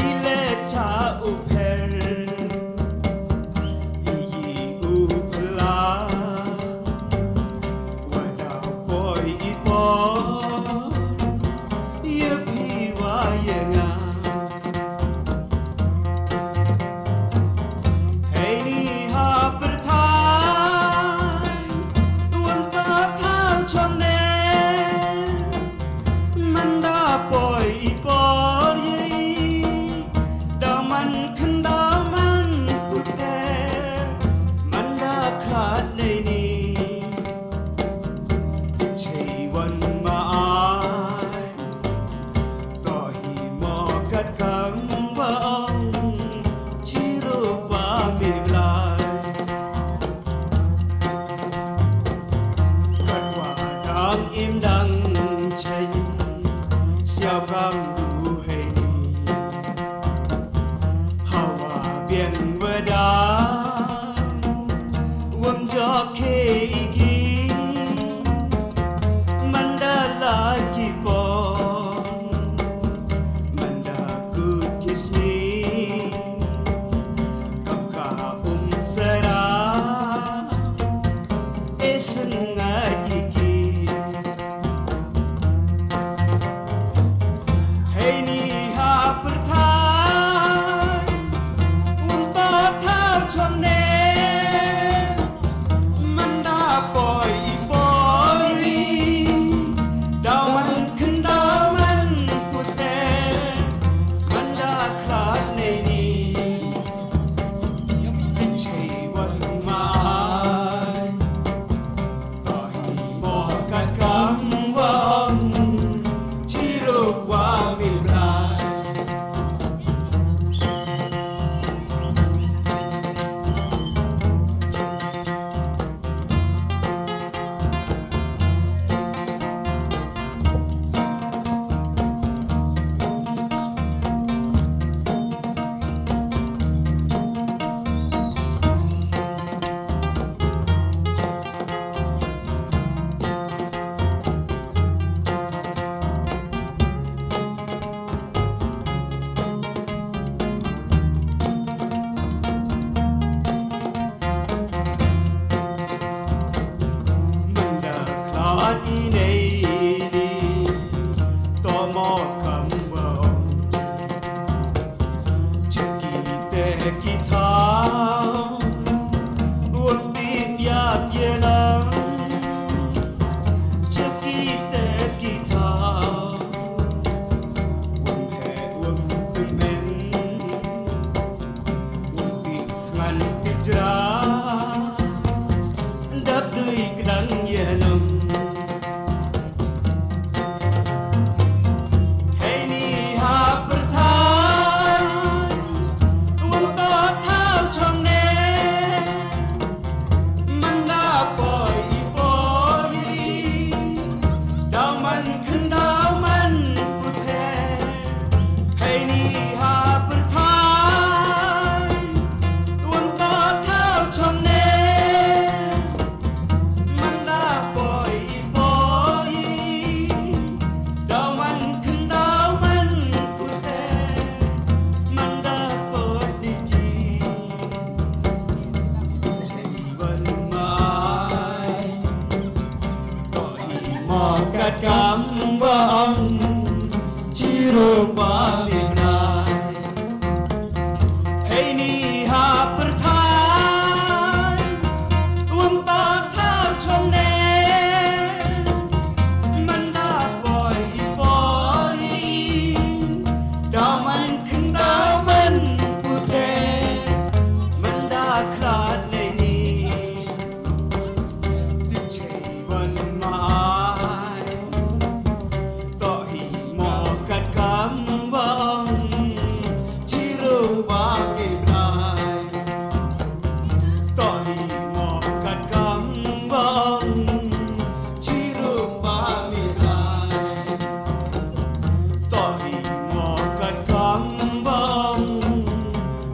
I leh cha u pher, i yi u pla. Wa da poi i por, ïa phi wa ïa nga. Heini ha pyrthai, wan ka thaw chong Jra dap dui kdang ïa nong. Hei ni ha pyrthai, wan to thaw chong ne. Man da poi i poi, daw man khyndaw man puthe. Hei ni ha pyrthai, wan to thaw chong ne. Man da poi i poi, daw man khyndaw man puthe. Man da poi ni ki. Chei wan mai. To i mo kat kam ba ong. Chi rung ba mi nai. Hei ni ha pyrthai, wan to thaw chong ne. Man da poi i poi, daw man khyndaw man puthe. Man da khlad ne ni. Ti chei wan mai. To hi mo kat kam ba ong, chi rung ba ngi blai. To hi mo kat kam ba ong, chi rung ba ngi blai. To hi mo kat kam ba ong,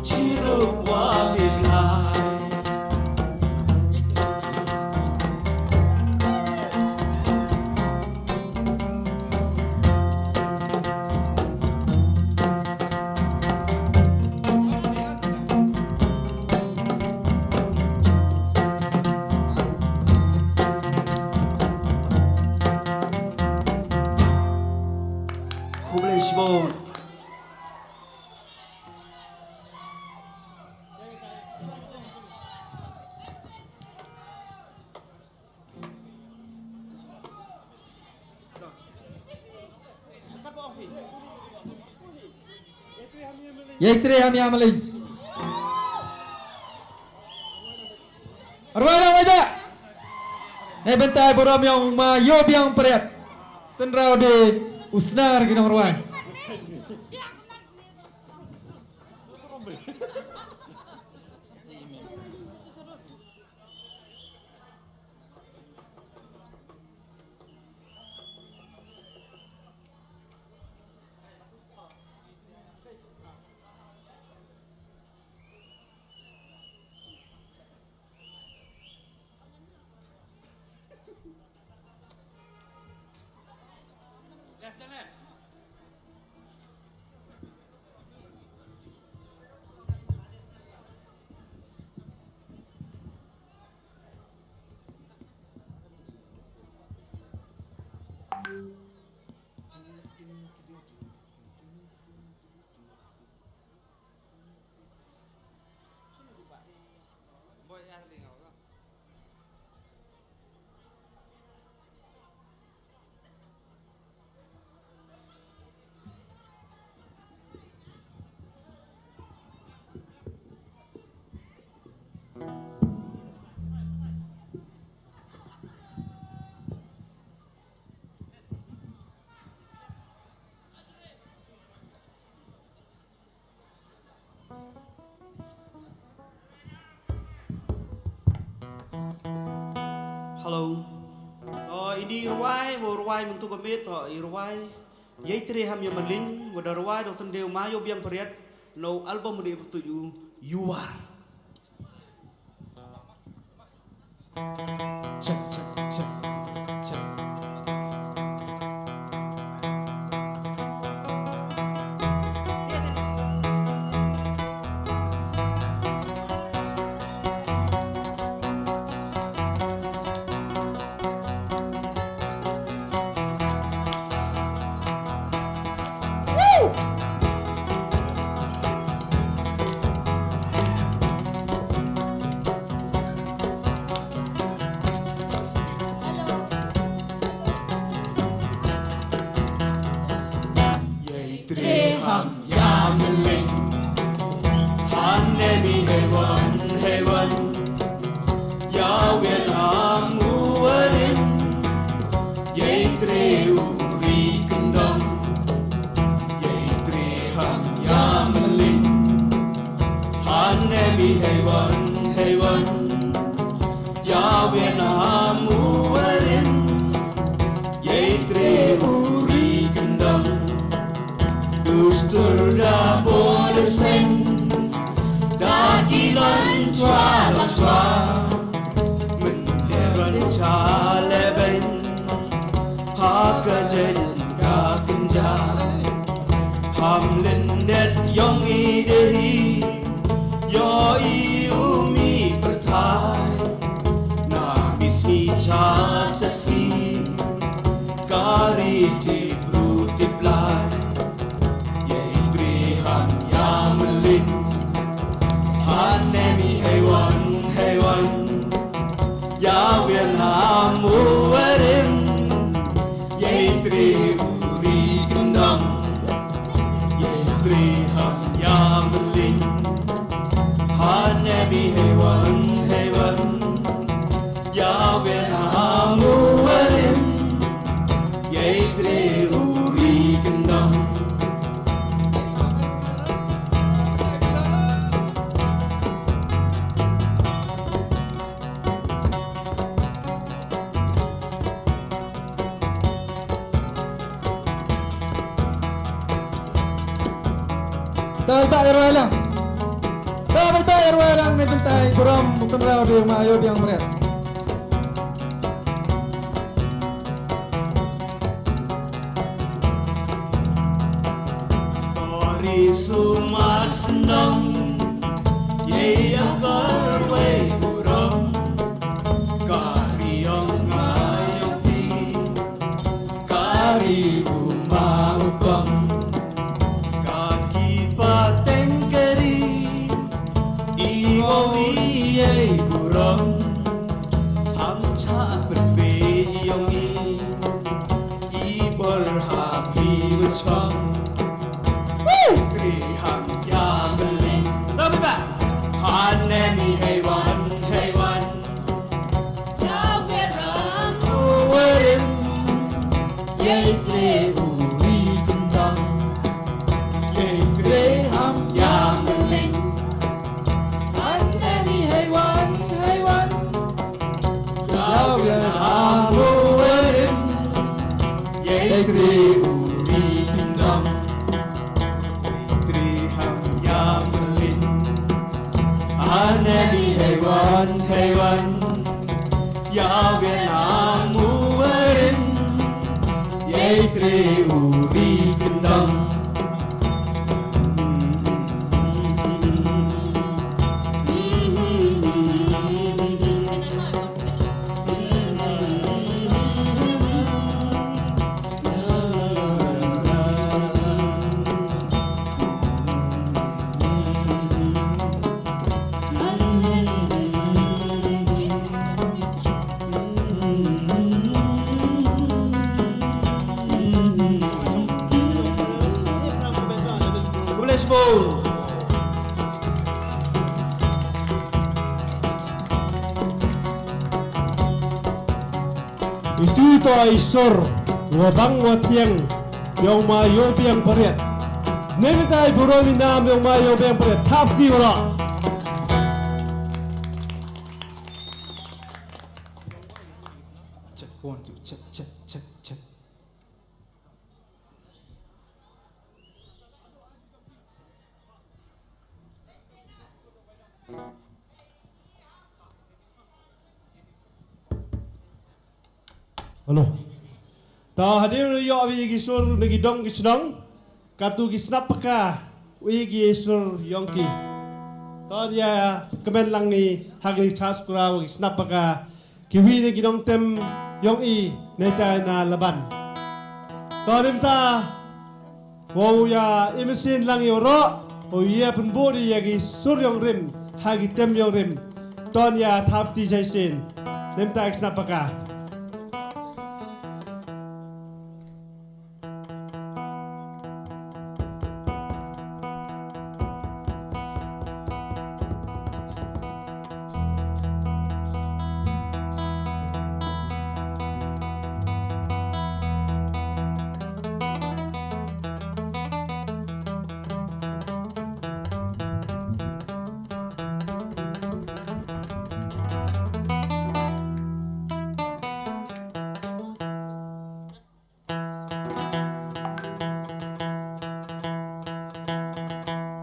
chi rung ba ngi blai. Khublei shibun. Ïai trei ha mia maling. Rwai lang wai da. Nai bentai burom ïong ma Ïoh Biang Pariat. Tynraw de u Snar ki nongrwai. Hello. To ini rwai, wa rwai mynta ka miet, to i rwai. Ïai trei ha mia maling, wa da rwai da u tynde u ma Ïoh Biang Pariat, na u album u dei pyrtuid u Yuar. Check, check, check, check. Ïa wen ha mu warim, ïa i tre u ri kyndong, ïa i tre ham ïa mlin. Han em i hei wan, hei wan. Ïa wen ha mu warim, ïa i tre u ri kyndong. Dustur da bor seng, da ki ban chwa la chwa. Mynta ban cha le ben, ha ka jen ka kynja. Hamlin det yong i de hi, yo i u mi pyrthai. Na mi si cha sep si, kari ti bru ti blai. Ye tri han ya mlin, han ne mi hei wan, hei wan. Ya wien ha mu werin, ye tri u ri kyndong. Ye tri ham ya mlin, han ne mi hei wan, hei wan. Ya wien ha mu werin, ye tri u ri kyndong. Dal ba irwai lang. Dal ba irwai lang ne bentai burom bukan rau di ma yo biang mret. Ori sumar sendong, ye akar wei burom, kari ong ayong pi, kari uma ukong, kaki pateng keri, i owi ye burom, ham cha penbe yong i. I bor ha phi wa chong. Woo! Tri ham ya beli. Love me back. Han ne mi hei wan, hei wan. Ya we rang u werim. Ye tre u ri kundang. Ye tre ham ya beli. Han ne mi hei wan, hei wan. Ïa wien ha mu werim, ye tri u ri kyndong, ye tri ham ya mlin. Ane mi hei wan, hei wan. Ïa wien ha mu werim, ye tri u ri kyndong. Khublei shibun. Itu ito a Isor wa bang wa thiang yong ma yo biang pariat. Neng tai buron i nam yong ma yo biang pariat. Thap ti wala. Check, one, two, check, check, check, check. Hello. Ta hadien ïoh wi ki sur ne ki dong ki chnong. Katu ki snap paka wi ki sur yong ki. Ton ïa kmen lang ni hak ni chas kura wi ki snap paka. Ki wi ne ki nongtem yong i ne tai na laban. Ton rim ta. Wow ïa i mynsiem lang ïa u roh, wow ïa pynbud ïa ki sur yong rim, ha ki tem yong rim. Ton ïa thap ti jai sien. Nem ta ek snap paka.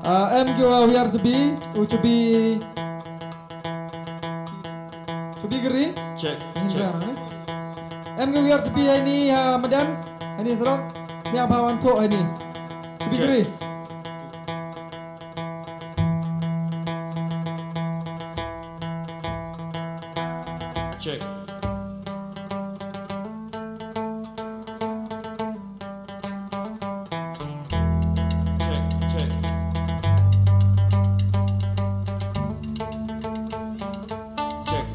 Ah, em ki wa wiar chabi, u chabi. Chabi gri? Check, check. Em ki wiar chabi ha ini, ah, madan? Ha ini surok? Sñiaw bha wan thoh ha ini. Chabi gri. Check. Check, check. Check.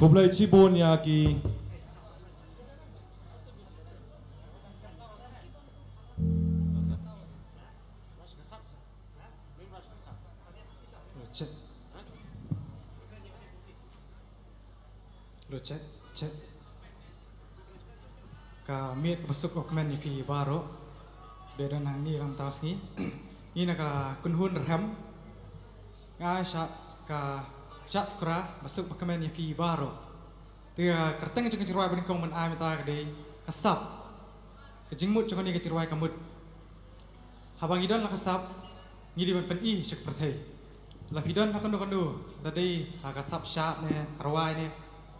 Khublei chibun ïa ki. Check. Check, check. Ka miet kaba suk ba kmen ïa phi baroh. Ba don hangne lang mynta ka sngi. Ngi na ka kynhun Rhem. Nga sha ka Shah Sukra, ba suk ba kmen ïa phi baroh. Te ka kyrteng jong ka jingrwai ba nyngkong ban ai mynta ka dei Ka Sap. Ka jingmut jong kane ka jingrwai ka mut: Haba ngi don la ka sap, ngi dei ban pyni sha ka pyrthei. La phi don ha kano kano, la dei ha ka sap shad ne, ka rwai ne,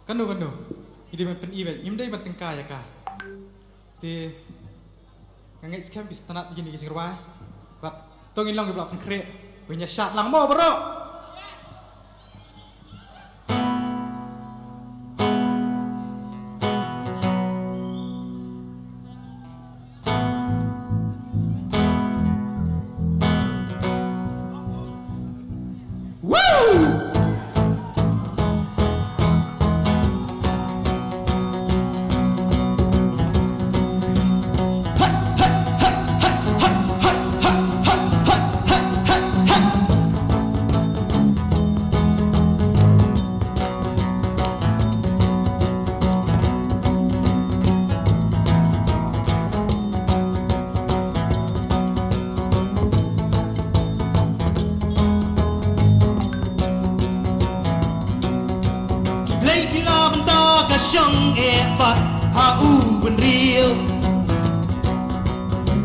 kano kano, ngi dei ban pyni beit, ngim dei ban tyngkai ïa ka. Te nga ngeit skhem phi sngewtynnat ïa kine ki jingrwai. Bad to ngin long kiba la pynkhreh, ngin ïa shad lang mo baroh. Ki blei ki la bynta ka shong eh pat ha u bynriew.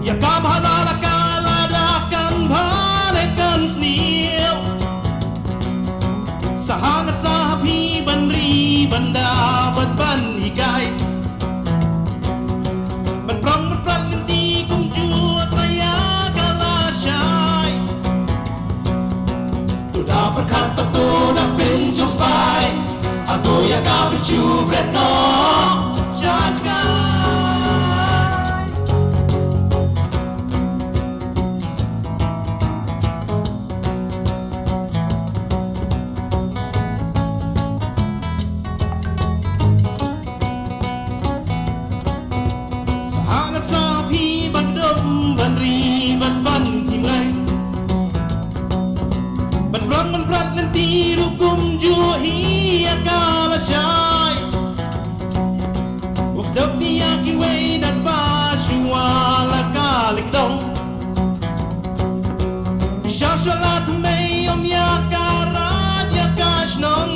Ïa ka bha la la ka lada kan bha le kan sniew. Sa ha nga sa ha phi ban ri ban da bad ban hikai. Ban prong ban prat lynti kumjuh sa ïa ka lashai. To da pyrkhat bad to da pynshong spah. Hato ïa ka pynshubret noh sha jngai. Sa ha nga sa ha phi ban dum ban ri ban ban him lai. Ban prong ban prat lynti ruh kumjuh hi ïa ka lashai. Wat dep ïa kiwei dat ba shuwa la ka lyngdong. Sha sha la tmei ym ïa ka raid ïa ka shnong.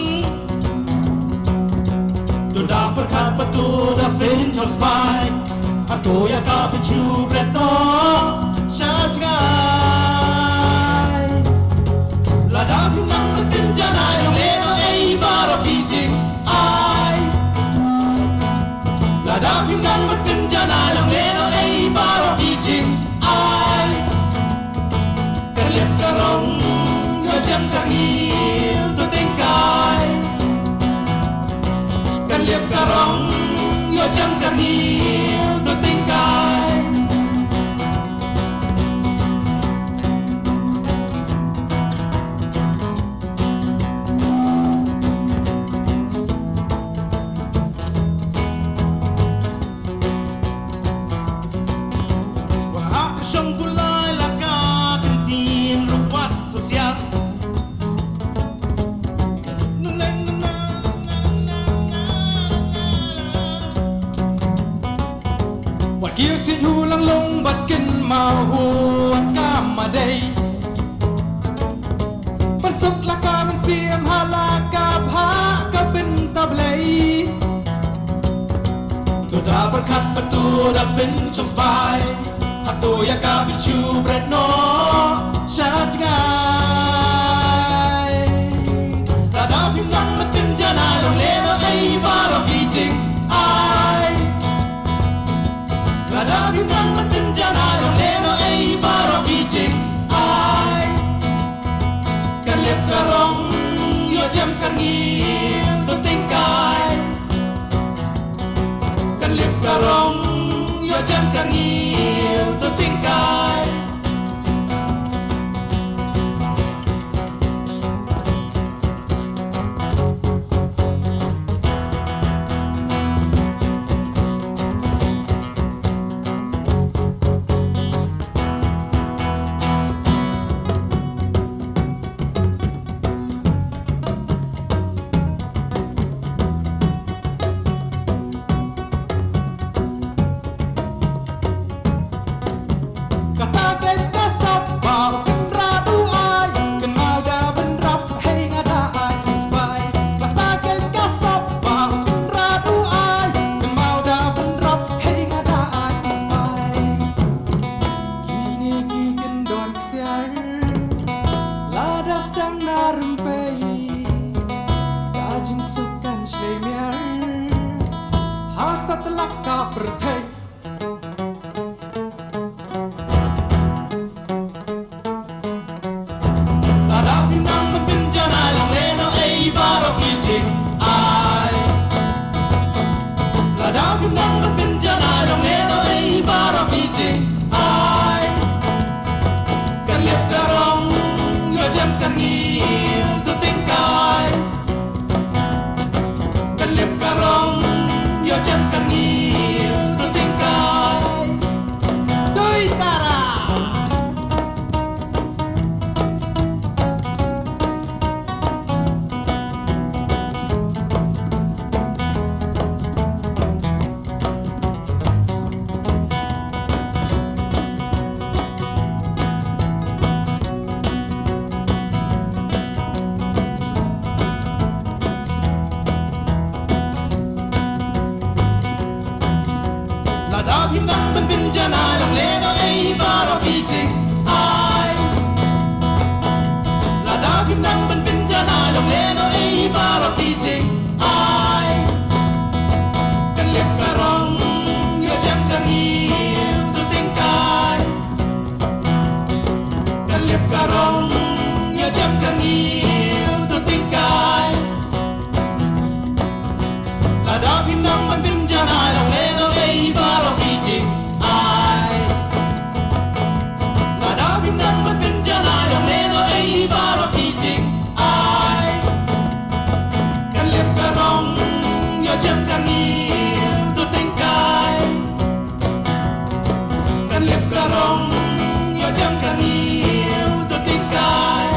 To da pyrkhat bad to da pynshong spah. Hato ïa ka pynshubret noh sha jngai. Lada phim nang ban pynjanai, dang leh noh ei baroh ki jingai. Lada phim nang ban pynjanai, dang leh noh ei baroh ki jingai. Ka liep ka rong ïoh jem ka ngiew to tyngkai. Ka liep ka rong ïoh jem ka ngiew to tyngkai. Wat ha ka shong kulai la ka kyntien ruh wat husiar. Wat kiew siej hu lang long bad kynmaw hu wat kam ma dei. Pynsuk la ka mynsiem ha la ka bha ka bynta Blei. To da pyrkhat bad to da pynshong spah. Hato ïa ka pynshubret noh sha jngai. Lada phim nang ban pynjanai, dang leh noh ei baroh ki jingai. Lada phim nang ban pynjanai, dang leh noh ei baroh ki jingai. Ka liep ka rong ïoh jem ka ngiew to tyngkai. Ka liep ka rong ïoh jem ka ngiew to tyngkai. Ka rong ïa jem ka ngiu tu tingkai. Lada phi nang ban pynjanai long leh noh ei baroh ki jingai. Lada phi nang ban pynjanai long leh noh ei baroh ki jingai. Kan lip ka rong ïa jem ka ngiu tu tingkai. Kan lip ka rong ïa jem ka ngiu tu tingkai.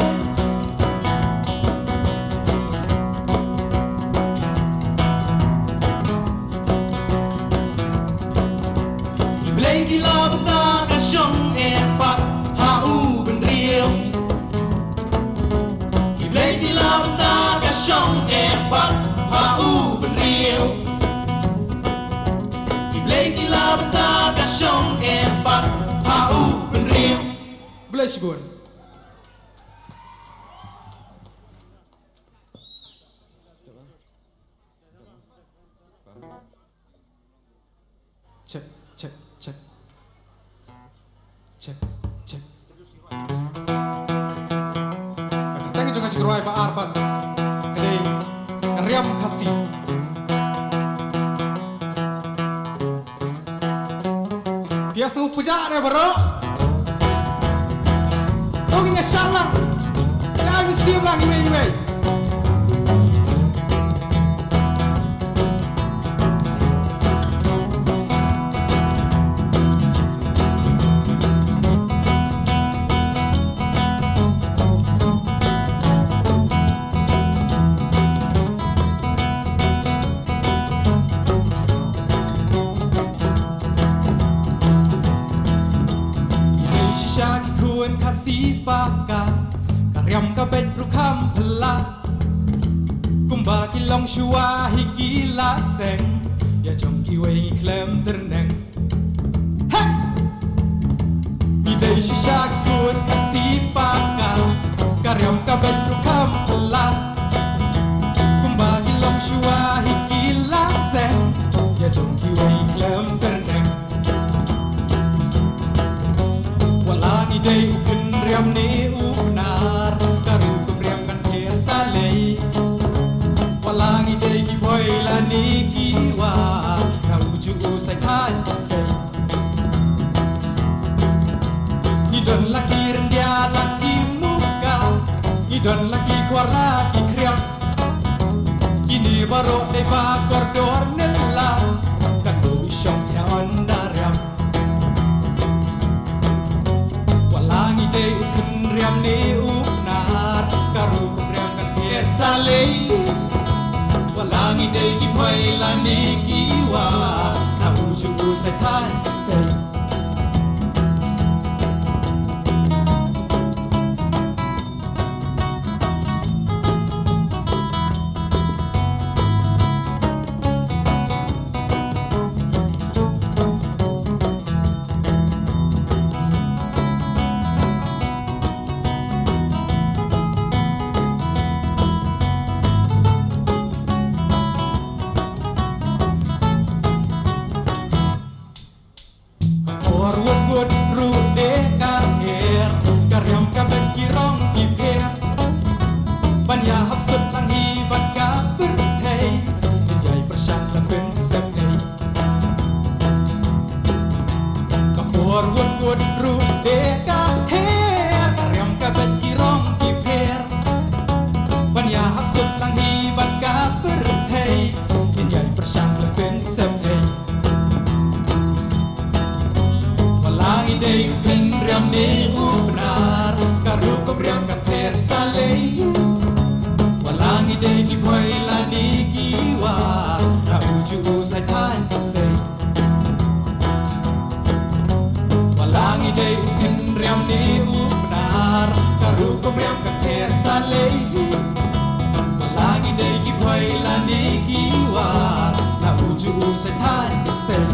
Ki blei ki la bynta ka shong eh pat ha u bynriew. Ki blei ki la bynta ka shong eh pat ha u bynriew. Ki blei ki la bynta ka shong eh pat ha u bynriew. Blei shibun. Check, check, check. Check, check. Ka kyrteng jong ka jingrwai ba ar pat ka dei Ka Riam Khasi. Phi ïa sngewpjah ne baroh? To ngin ïa shah lang. Ïa ai mynsiem lang iwei iwei. Ngi dei shisha ki khun Khasi pakka, ka riam ka beit ruh kham phylla. Kumba ki long shuwa hi ki la seng, ïa jong kiwei ngi khlem tyrneng. Hey! Ngi dei shisha ki khun Khasi pakka, ka riam ka beit ruh kham phylla. Kumba ki long shuwa hi ki la seng, ïa jong kiwei khlem tyrneng. Wat la ngi dei u khun riam ne u Pnar, ka rukom riam kan pher sa lei. Wat la ngi dei ki Bhoi lane ki War, na u juh u Saithan sei. Ngi don la ki Ryndia la ki Muka, ngi don la ki Khwar la ki Khriam. Kine baroh dei ba kordor ne la, katto u shong ïa u nongriam. Wat la ngi dei u khun riam ne u Pnar, ka rukom riam kan pher sa lei. Wat la ngi dei ki Bhoi lane ki War, na u juh u Saithan sei. Por wut wut ruh dei ka her, ka riam ka beit ki rong ki pher. Ban ïa hap sut lang hi bad ka pyrthei, kin ïai pyrshang lang pynsep ei. Ka por wut wut ruh dei ka her, ka riam ka beit ki rong ki pher. Ban ïa hap sut lang hi bad ka pyrthei, kin ïai pyrshang lang pynsep ei. Wat la ngi dei u khun riam ne u Pnar, ka rukom riam kan pher sa lei. Wat la ngi dei ki Bhoi lane ki War, na u juh u Saithan ka sei. Wat la ngi dei u khun riam ne u Pnar, ka rukom riam kan pher sa lei. Wat la ngi dei ki Bhoi lane ki War, na u juh u Saithan ka sei.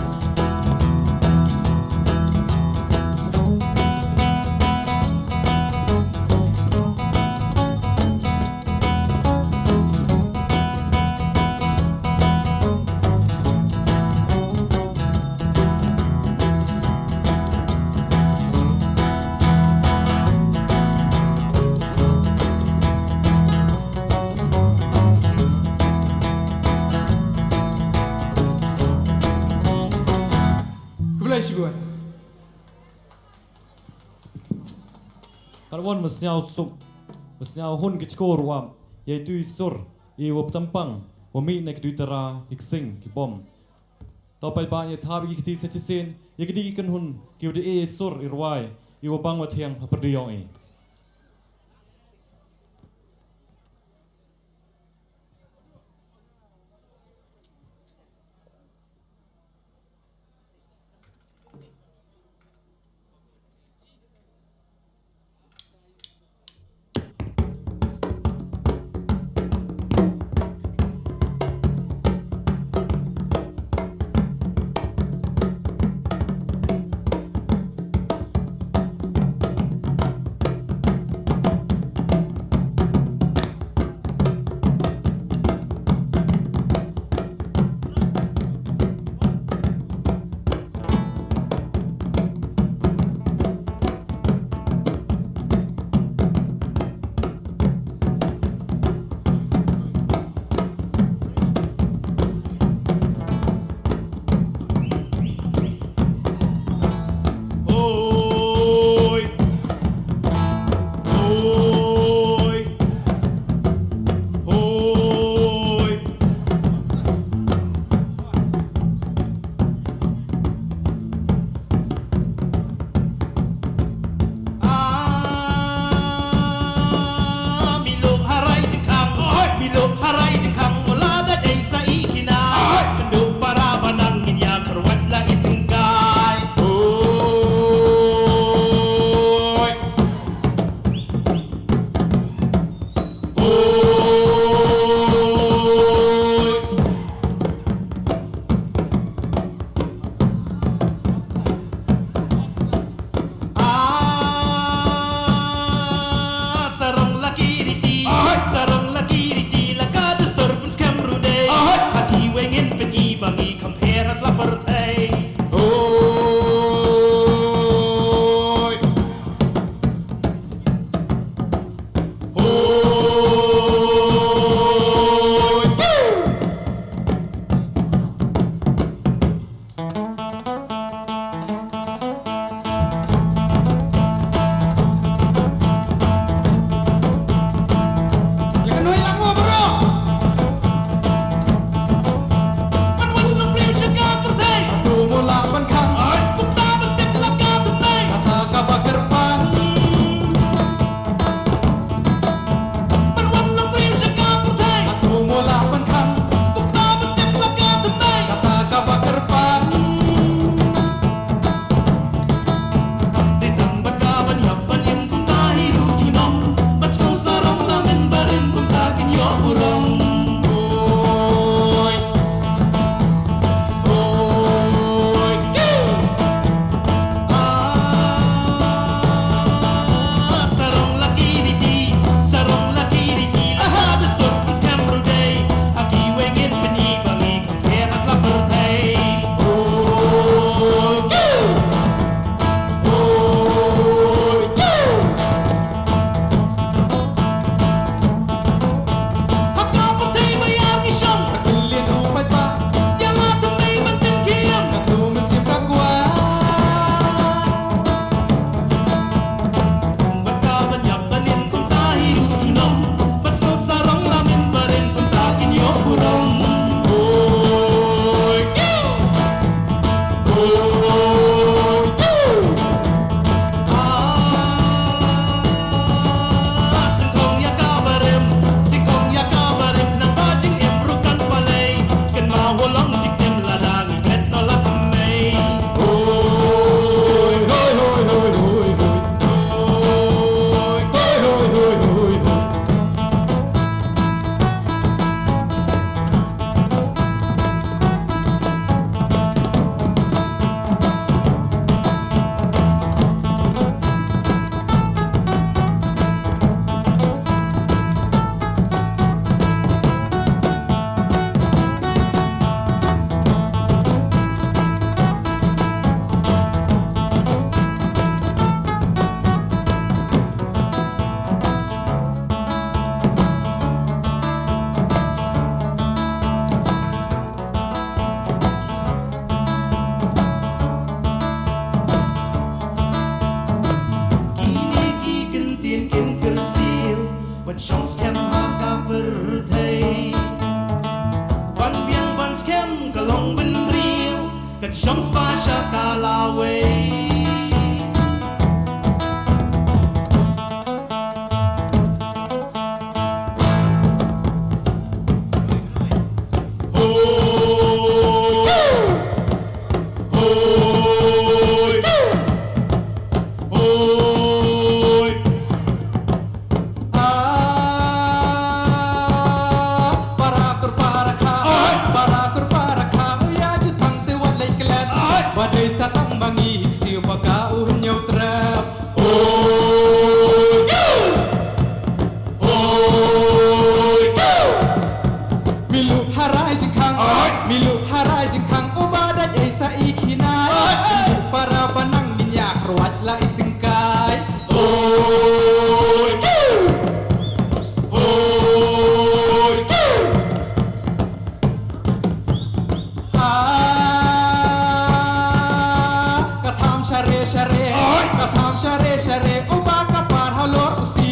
Kharwon ma sñiaw suk, ma sñiaw hun ki chkor wa, ïa itu i sur, i wa ptampang, wa mih na ki duitara, ki ksing, ki bom. To paidbah, ïa thap ïa ki kti sa chisien, ïa ki di ki kynhun, ki wa da e i sur, i rwai, i wa bang wa thiang, ha pyrdi yong i. Oi. Ah, para kur para kha, para kur para kha, u ïa ju thang te wat lei klet. Ba dei sa tang ba ngi hik siew ba ka u hynñiew trep. Oi. Oi. Milu harai jingkhang, milu harai jingkhang, uba dait ei sa i khinai. Para banang minya kharwat la i singkai. Oi. Oi. Ah, ka tham share share, ka tham share share, uba ka par halor u si.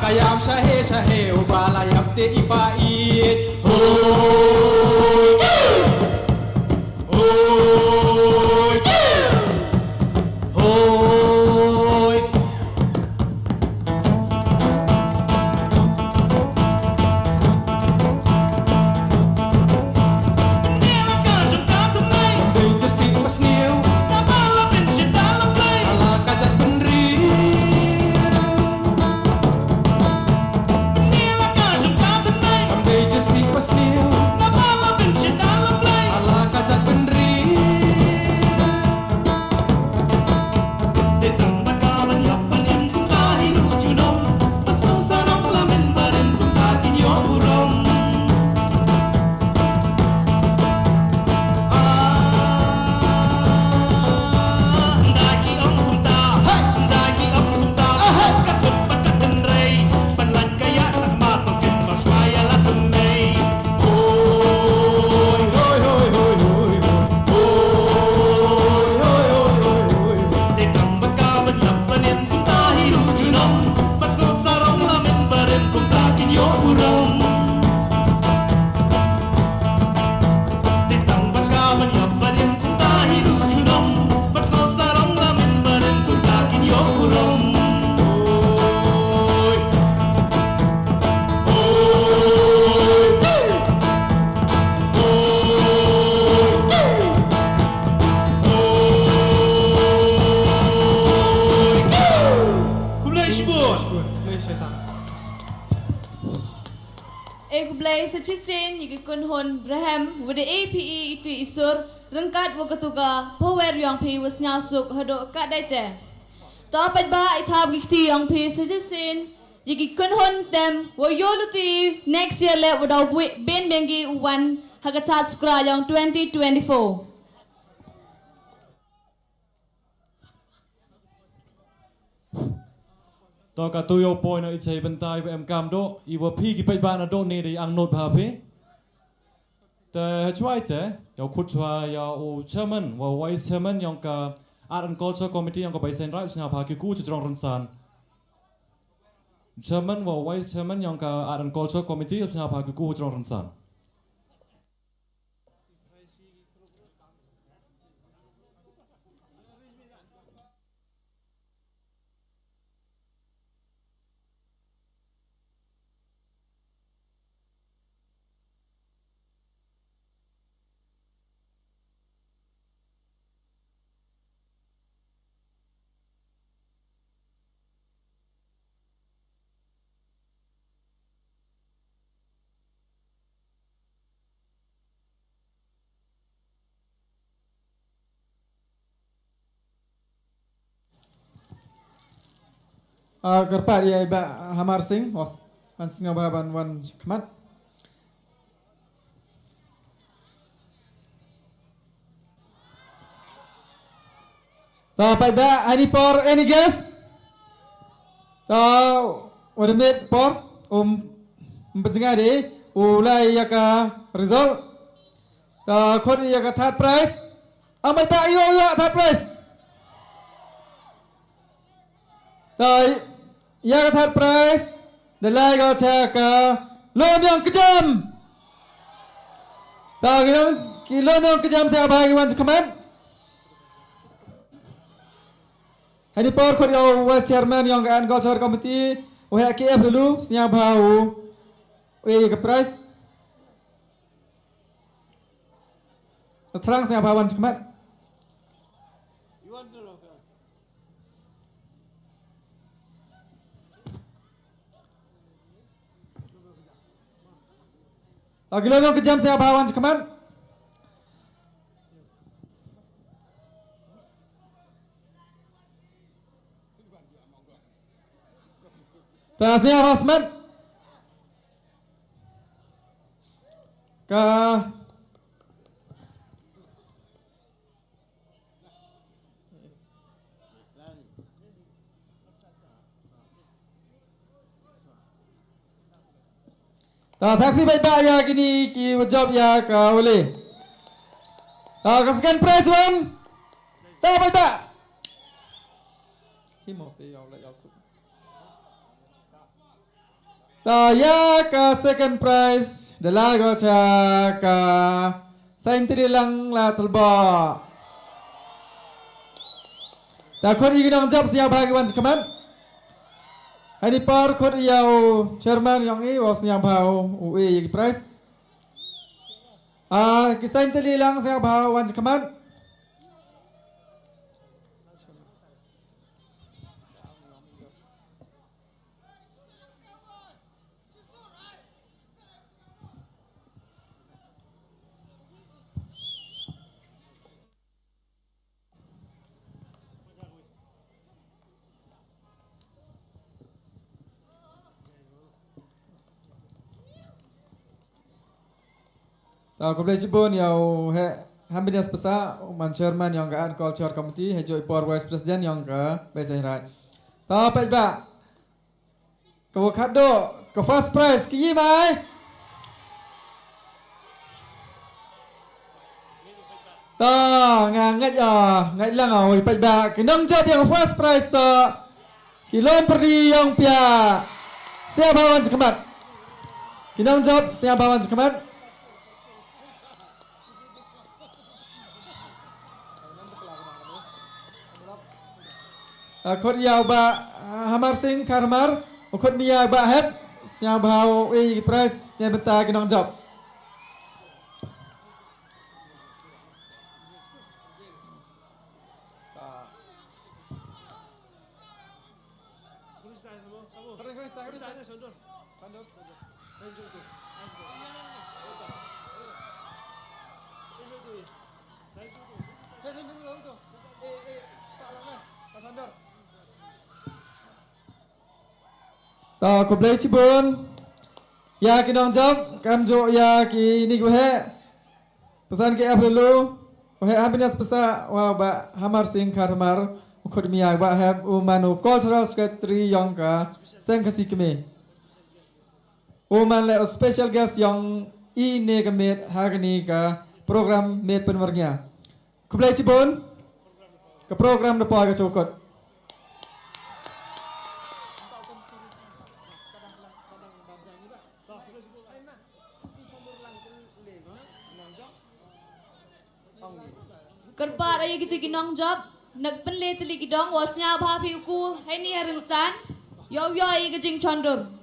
Ka ïam shahe shahe, uba la ïap te i pa i. Hoi. Hoi. Hoi. Te tang ba ka ban ïap ban im kumta hi ruh junom. Ba sngewsarong la men barim kumta kin ïoh burom. Ah, nda ki ong kumta, nda ki ong kumta. Ka thut ba ka tynrei ban lait ka ïa sa khmat ba kin ba shwa ïa la tynrei. Hoi, hoi, hoi, hoi, hoi. Hoi, hoi, hoi, hoi, hoi, hoi. Te tang ba ka ban ïap ban im kumta hi ruh junom. Bad sngewsarong la men barim kumta kin ïoh burom. Te tang ba ka ban ïap ban im kumta hi ruh junom. Bad sngewsarong la men barim kumta kin ïoh burom. Hoi. Khublei shibun. E khublei sa shisien ïa ki kynhun Brehem, wa da A P E itu isur, ryngkat wa katuka, phawer yong phi wa sñiawsuk haduh katdei te. To paidbah, i thap ki kti yong phi sa shisien ïa ki kynhun Tem, wa ïoh luti next year leh wa daw bui ben bengi u wan ha ka Chad Sukra yong twenty twenty-four. To katu ïa u poi na i chei bynta i wa em kam doh, i wa phi ki paidbah na doh ne dei ang not bha phi. Te ha chwai te, ïa u khut chwa ïa u chairman, wa u vice chairman yong ka Art and Culture Committee yong ka Bai Seiñ Raij, u sñiawbha ki ku cha jrong rynsan. Chairman wa u vice chairman yong ka Art and Culture Committee, u sñiawbha ki ku cha jrong rynsan. Ah, kyrpad ïa i Bah Hamar Singh, was, ban sngewbha ban wan khmat. Ta paidbah, any por, any guess? Ta, wa da miet por, um, um, pynjngai de, u lai ïa ka result. Ta, khot ïa ka third prize. Amai ba ïoh ïoh third prize. Ta ïa ka third prize da lai ka cha ka Lum Ïong Kjam. Ta ki Lum, ki Lum Ïong Kjam sngewbha ki wan sha khmat. Hani por khot ïa u vice chairman yong ka Art and Culture Committee, u heh K F Lulu, sngewbha u ïa ka prize. Thrang sngewbha wan sha khmat. Agi lo ka jam sngewbha wan sha khmat. Ta sngewbha smat. Ka Ta thap sibait ba ïa kini ki wa jop ïa ka wale. Ta ka second prize wan. Ta bait ba. Hi mo te ïa u la ïa u suk. Ta ïa ka second prize da la go cha ka Saintiri lang la telba. Ta khot ïa ki nongjop sngewbha ki wan sha khmat. Hani par khot ïa u chairman yong i wa sngewbha u e ïa ki prize. Ah, ki Saintiri lang sngewbha wan sha khmat. Ta khublei shibun ïa u Heh Happiness Pasa, u man chairman yong ka Art Culture Committee, hei joi por vice president yong ka Beisai Rai. Ta peit ba ka wa khatduh ka first prize ki yi mai. Ta nga ngeit ah, ngeit lang ah, oi peit ba ki nongjop ïa ka first prize ta ki lum pyrdi yong pia. Sngewbha wan sha khmat. Ki nongjop sngewbha wan sha khmat. Ah, khot ïa u Bah, ah, Hamar Singh Kharmar, u khot ïa u Bah Hep, sngewbha u e prize ne bynta ki nongjop. Ta khublei shibun ïa ki nongjop, kam ju ïa kini ki heh. Pesan ki F L U, u Heh Happiness Pasa, wa Bah Hamar Singh Kharmar, u khot ïa u Bah Hep, u man u Cultural Secretary yong ka Seng Khasi Kmie. U man leh u special guest yong i ne ka miet ha kani ka program miet pynwar nia. Khublei shibun. Ka program da poi ka shu kut. Kyrpad ïa kito ki nongjop, nak pynleh tylli ki dong, wa sngewbha phi u ku, heini ha rynsan, ïoh ïoh ïa ka jingchondur.